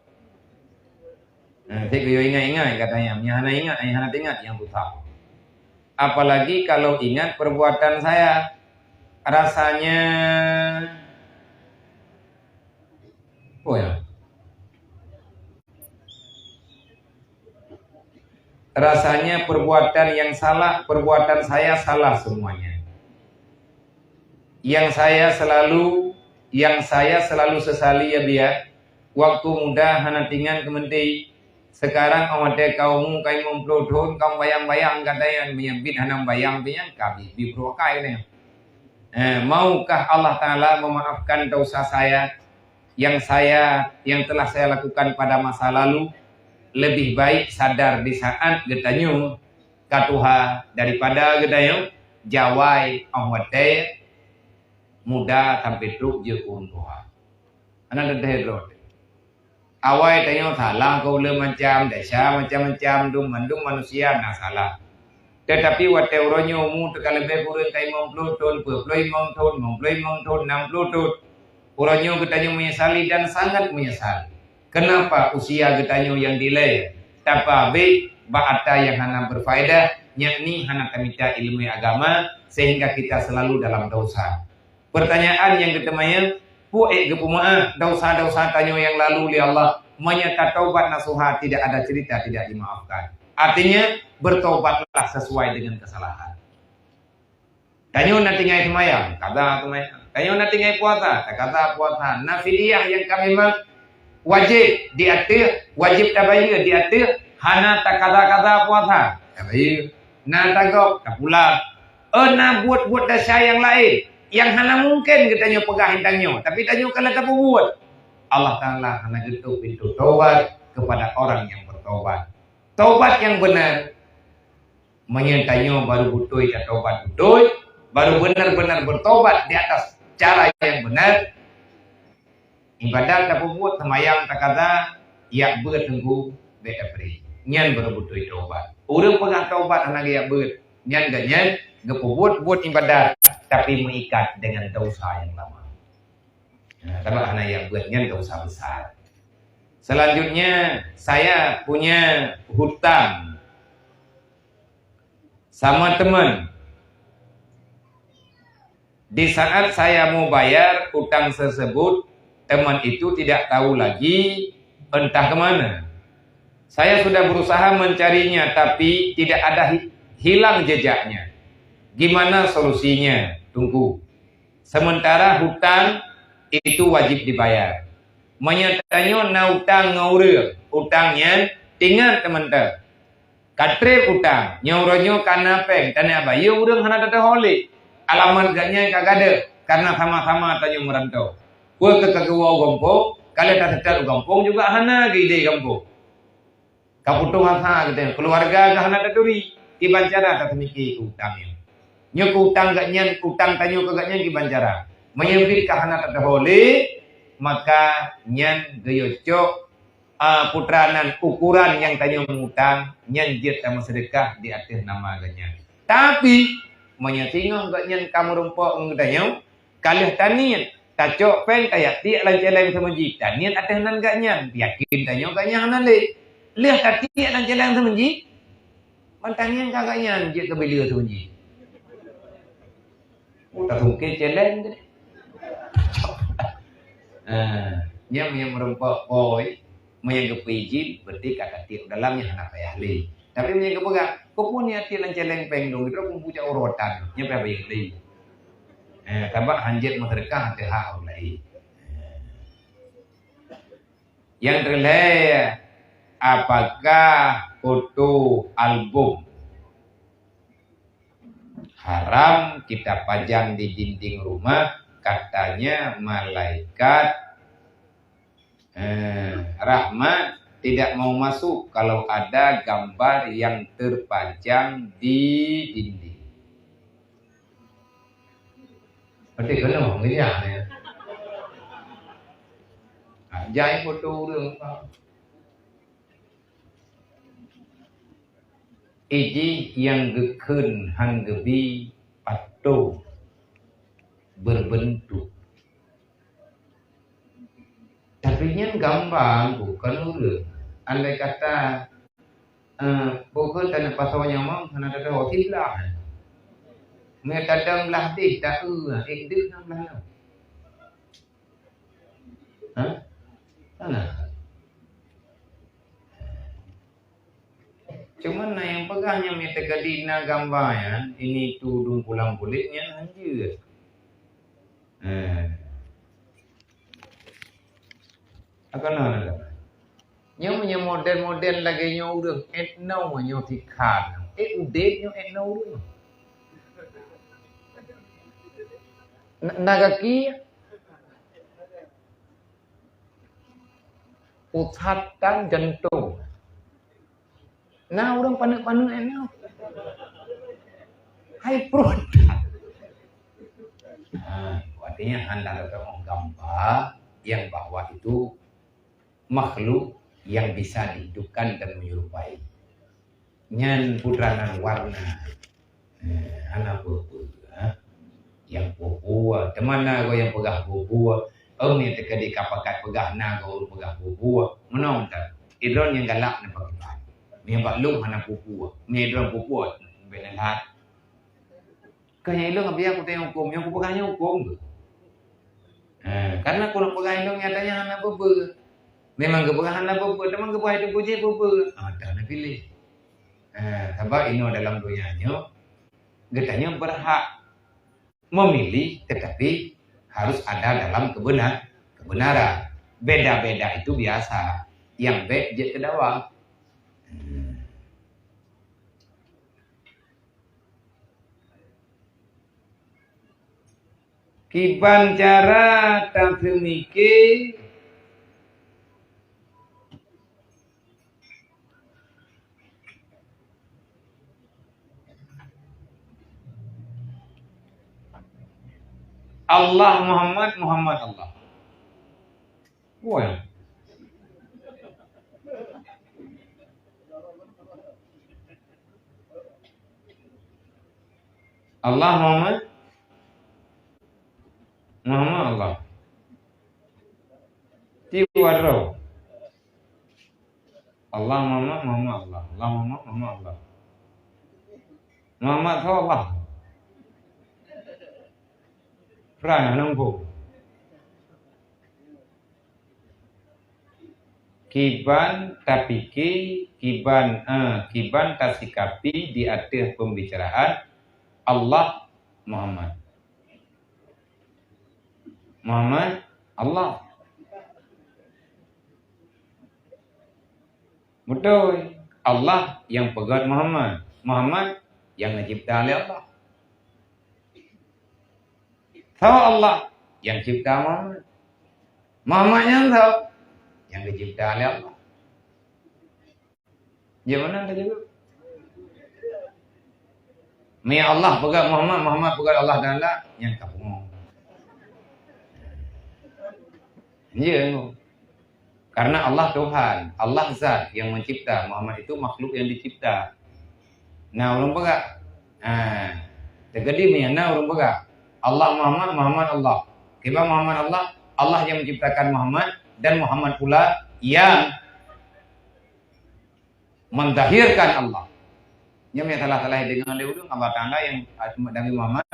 Nah, saya ingat-ingat katanya. Yang hana ingat, yang hana ingat, yang susah. Apalagi kalau ingat perbuatan saya. Rasanya, oh ya. Rasanya perbuatan yang salah, perbuatan saya salah semuanya. Yang saya selalu, yang saya selalu sesali ya biar, waktu muda hana tingan keumeuntri, sekarang awak teh kaum kaimong puluh thon, kaum bayang-bayang katanya, menyebit hana bayang tu yang kabi, bi berukai katanya. Eh, maukah Allah Ta'ala memaafkan dosa saya yang saya, yang telah saya lakukan pada masa lalu? Lebih baik sadar di saat geutanyoe ka tuha daripada geutanyoe jawai óh watée muda sampai trok jeuet ureuëng tuha. Hana teuntée droe. Awai tanyoe salah keu ulée macam, desya macam-macam, dum mandum manusia na salah. Tetapi watée uroe nyoe umu teuka leubeh kureueng ka limong ploh thon, peuet ploh limong thon, limong ploh limong thon, nam ploh thon, uroe nyoe geutanyoe menyesali dan sangat menyesal. Kenapa usia geutanyoe nyang dilée tapeuabéh bak atra nyang hana berfaedah, yakni hana tamita ileumé agama, sehingga kita selalu dalam dosa. Pertanyaan nyang geuteumanyong, peue ék geupeumeu'ah dosa-dosa tanyoe nyang lalu lé Allah? Meunyoe tataubat nasuha, tidak ada cerita tidak dimaafkan. Artinya, bertobatlah sesuai dengan kesalahan. Tanyoe na tinggai seumayang, kaza seumayang. Tanyoe na tinggai puasa, takaza puasa. Na fidyah nyang ka memang wajéb di ateueh, wajéb tabayeue di ateueh, hana takaza-kaza puasa. Tabayeue. Na tagob, tapulang. Oh, na buet-buet desya nyang laén nyang hana mungken geutanyoe peugah intan nyoe, tapi tanyoe ka lheueh tapeubuet. Allah Ta'ala hana geutôp pintoe tobat kepada orang yang bertobat. Tobat yang benar, meunyoe tanyoe baru beutôi tatobat beutôi, baru benar-benar bertobat di atas cara yang benar, ibadat tapeubuet, seumayang takaza, yak beuet teungku, bèk tapeuri. Nyan baru beutôi tobat. Ureuëng peugah tobat hana geujak beuet, nyan geuhnyan geupeubuet buet ibadat, tapi meuikat dengan dosa yang lama. Nah, sabab hana yak beuet nyan dosa besar. Selanjutnya, saya punya hutang sama teman. Di saat saya mau bayar utang tersebut, teman itu tidak tahu lagi entah ke mana. Saya sudah berusaha mencarinya, tapi tidak ada hi-, hilang jejaknya. Gimana solusinya, Teungku? Sementara hutang itu wajib dibayar. Meunyoe tanyoe na utang ngon ureuëng, utang nyan tingat teumantong. Ka trép utang, nyoe uroe nyoe ka na péng, tanyoe bayeue ureuëng hana teutuho lé. Alamat geuhnyan ka gadôh, karena sama-sama tanyoe meuranto. Peue keu ka geuwoe u gampông, ka lheueh taseutôt u gampông juga hana geuideh gampông. Ka putôh asa geutanyoe, keuluwarga geuh hana taturi, kiban cara taseumiki keu utang nyoe. Nyoe keu utang geuhnyan, utang tanyoe keu geuhnyan kiban cara. Meunyoe bit ka hana tatuho lé, maka nyan geuyue cok a, putra nan ukuran nyang tanyoe mutang, nyan jeuet tameuseudeukah di ateueh nama geuhnyan. Tapi, meunyoe singoh geuhnyan ka meurumpok ngon geutanyoe, ka lheueh taniet, tacok péng tajak tiek lam céléng seumeujih, taniet ateueh nan geuhnyan, yakin tanyoe geuhnyan hana lé. Lheueh tatiek lam céléng seumeujih, ban taniet ka geuhnyan jeuet keu bileue seumeujih. Oh, tasungké céléng tadi. Ah, nyang, nyang meurumpok poi, meunyoe geupeu izin, berarti ka tatiek dalam nyan hana payah lé. Tapi meunyoe geupeugah, "Keupeue nyan tiek lam céléng péng dong, droe pun pucak urotan," nyan payah bayeue lé. Eh, sabab hanjeuet meuseudeukah teuhah ureuëng laén. Yang terlhèe, apakah foto album haram kita pajang di dinding rumah? Katanya malaikat, eh, rahmat tidak mau masuk kalau ada gambar yang terpajang di dinding. Berarti kena mengenyah ya. Ha, jai foto ureueng. Iji nyang geukheun han geubi patung berbentuk. Tapi nyan gamba bukan ureueng. Andai kata, eh, bukon tanah pasau nyamang, hana teuka siblah. Meunan tadong blah deh, tak eu, eh, deuh nam blah nam. Ha? Hana. Cuman na nyang peugah nyan meunyo teuka di na gamba nyan, ini tudong pulang bulet nyan hanjeuet. Eh. Akan na lagak. Nyoe meunyo model-model lagèe nyoe ureueng etno nyoe tikhan. Eh, udeb nyoe etno ureueng. Na, na gaki. Pusat dan jantung. Na ureueng paneuk-paneuk eh, na. Hai pruet. Nah, artinya hana teuka gamba yang bahwa itu makhluk yang bisa dihidupkan dan menyerupai. Nyan putra nan warna. Eh, hana peue-peue, ha? Nyang peue-peue, teuma na goe nyang peugah peue-peue. Em, nyang teuka di ka pakat peugah na goe ureueng peugah peue-peue. Meunoe mantong. Idroe nyang galak na pakriban. Meunyo bak lôn hana peue-peue. Meunyo idroe peue-peue, bèk na that. Keu nyang ilôn biar kutanyong huköm, nyang kupeugah nyoe huköm. Ha, karena keuneuk peugah ilôn nyatanya hana peue-peue. Memang geupeugah hana peue-peue, teuma geupeugah itu puji peue-peue. Ha, dah na piléh. Ha, sabab inoe dalam donya nyoe, geutanyoe berhak memilih, tetapi harus ada dalam kebenar-, kebenaran. Beda-beda itu biasa. Nyang bèk jeuet keu dawa. Hmm. Kiban cara taseumike Allah Muhammad, Muhammad Allah. Wah. Allah Muhammad, Muhammad Allah. Tiwaro. Allah Muhammad, Muhammad Allah. Allah Muhammad, Muhammad Allah. Muhammad tu Allah. Perang nunggu. Kiban tapike, kiban, eh, kiban tasikapi di ateueh pembicaraan Allah Muhammad. Muhammad Allah. Beutôi. Allah nyang peugöt Muhammad. Muhammad nyang geucipta lé Allah. Soe Allah nyang cipta Muhammad? Muhammad nyan soe? Nyang geucipta lé Allah. Di mana anda jawab? Meunyo Allah peugah Muhammad, Muhammad peugah Allah Taala, nyang ka pungo. Ya, karena Allah Tuhan, Allah zat yang mencipta, Muhammad itu makhluk yang dicipta. Nah, ureueng peugah. Ha, teukeudi meunyo na ureueng peugah, Allah Muhammad, Muhammad Allah. Kiban Muhammad Allah, Allah yang menciptakan Muhammad dan Muhammad pula yang menzahirkan Allah. Nyoe nyang salah-salah deungoe lé ulôn, Allah Taala nyang, ah, Nabi Muhammad.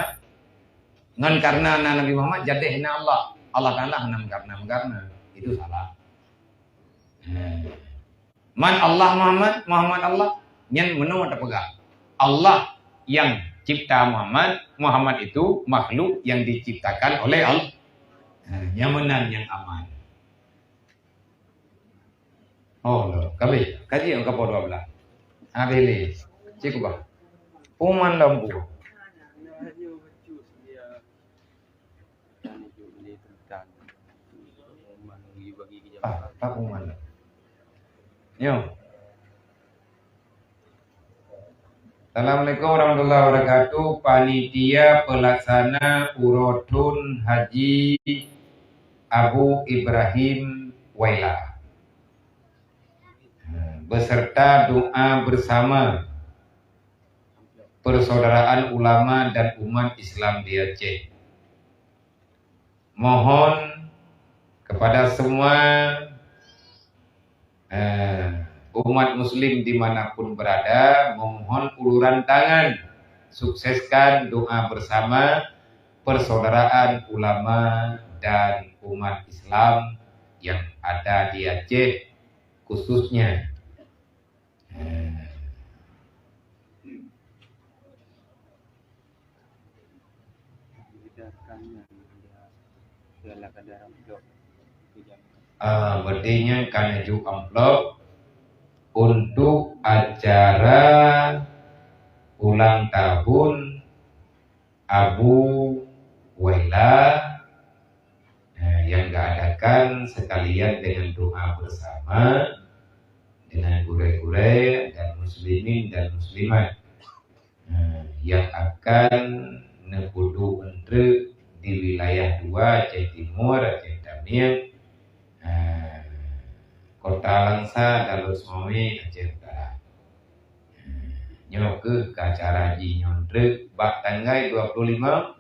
Ngon karena na Nabi Muhammad, jadi na Allah. Allah Taala hana meukarena-meukarena. Itu salah. Nah. Man Allah Muhammad, Muhammad Allah. Nyan meunoe tapeugah. Allah yang cipta Muhammad, Muhammad itu makhluk yang diciptakan oleh Allah. Nah, nyan meunan nyang aman. Oh, lôn. Ka abéh. Kaji nyang ka poh dua belas. Abéh lé. Cit keubah. Pengumuman lampu. Ah, tak pengumuman. Nyoe. Assalamualaikum warahmatullahi wabarakatuh. Panitia pelaksana uroe thon Haji Abu Ibrahim Waila, beserta doa bersama persaudaraan ulama dan umat Islam di Aceh. Mohon kepada semua, eh, umat muslim dimanapun berada, memohon uluran tangan, sukseskan doa bersama persaudaraan ulama dan umat Islam yang ada di Aceh khususnya. Eh. Ah, berarti nyan ka neujok amplop untuk acara ulang tahun Abu Waila, eh, yang diadakan sekalian dengan doa bersama dengan gurée-gurée dan muslimin dan muslimat, eh, yang akan neupeuduek eunteuk di wilayah dua, Aceh Timur, Aceh Tamiang, eh, Kota Langsa, Dalot Seumawé, Aceh Utara. Eh, nyoe keuh keu acara jih nyoe eunteuk bak tanggai dua puluh lima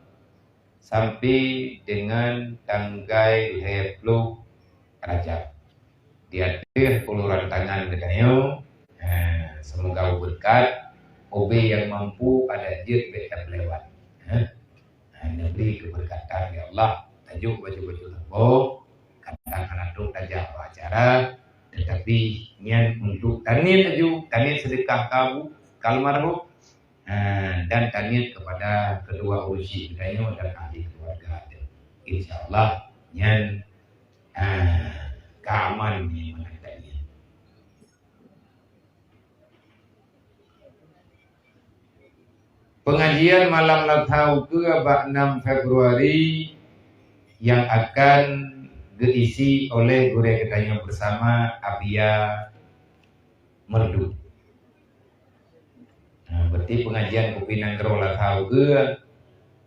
sampai dengan tanggai lhée ploh Rajab. Di ateueh uluran tangan geutanyoe, eh, semoga beubeureukat, ubé nyang mampu adak jeuet bék tapeulewat. Eh, eh, neubri keubeureukatan ya Allah, tajok baju-baju leumbong, kadang hana trok tajak bak acara, tetapi nyan untuk taniet laju, taniet seudeukah ka bu-, ka almarhum, eh, dan taniet kepada kedua ureueng syik geutanyoe dan ahli keluarga. Insya Allah, nyan, eh, ka aman nyan meunan taniet. Pengajian malam latha ukeue bak enam Februari yang akan geuisi oleh gurée geutanyoe bersama Abia Merdu. Nah, berarti pengajian Kupi Nanggroe latha ukeue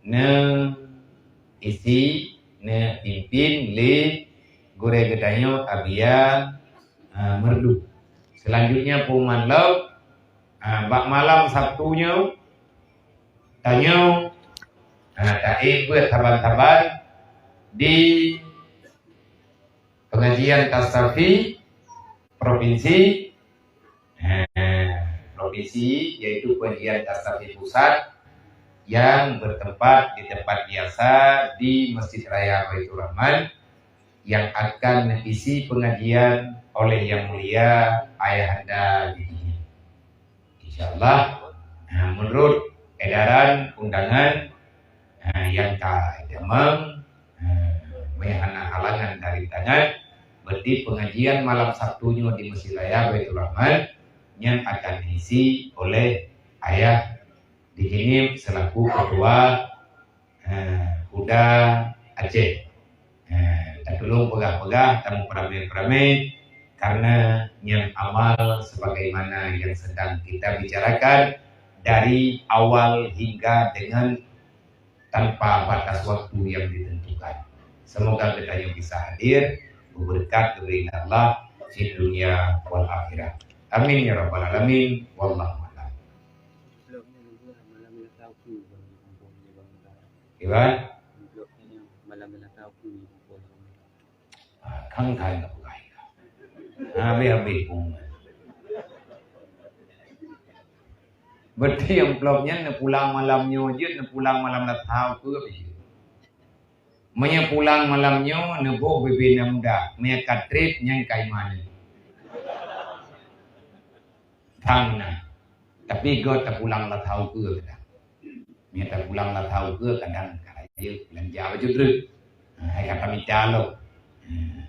neuisi, neupimpin lé gurée geutanyoe Abia, ah, Merdu. Selanjutnya pengumuman lom, ah, bak malam Sabtu nyoe tanyoe, ah, taék beuet saban-saban di pengajian Tastafi provinsi, eh, provinsi, yaitu pengajian Tastafi pusat yang bertempat di tempat biasa di Masjid Raya Baiturrahman yang akan isi pengajian oleh Yang Mulia Ayahanda di sini. Insya Allah, nah, menurut edaran undangan, nah, yang ka damang, nah, meuhana halangan dari tangan, berarti pengajian malam Sabtu nyoe di Masjid Raya Baiturrahman, nyan akan diisi oleh Ayah di Jeunieb selaku ketua, eh, Huda Aceh. Eh, tatulông peugah-peugah, tameupeurame-peurame, karena nyan amal sebagaimana yang sedang kita bicarakan dari awal hingga dengan tanpa batas waktu yang ditentukan. Semoga geutanyoe bisa hadir, beubeureukat geubri lé Allah di dunia wal akhirah. Amin ya rabbal alamin. Wallahu a'lam. Iwan? Ah, kan kai nggak peugah. Ah, habis-habis pengumuman. Berarti amplop nyan neupulang malam nyoe jeuet, neupulang malam latha ukeue jeuet. Meunyoe pulang malam nyoe neuboh bibina muda, meunyoe ka trép nyan ka iman. Thang na. Tapi göt tapulang latha ukeue kadang. Meunyoe tapulang latha ukeue kadang ka rayeuk beulanja baju treuk. Nah, hai ka tamita lom. Nah,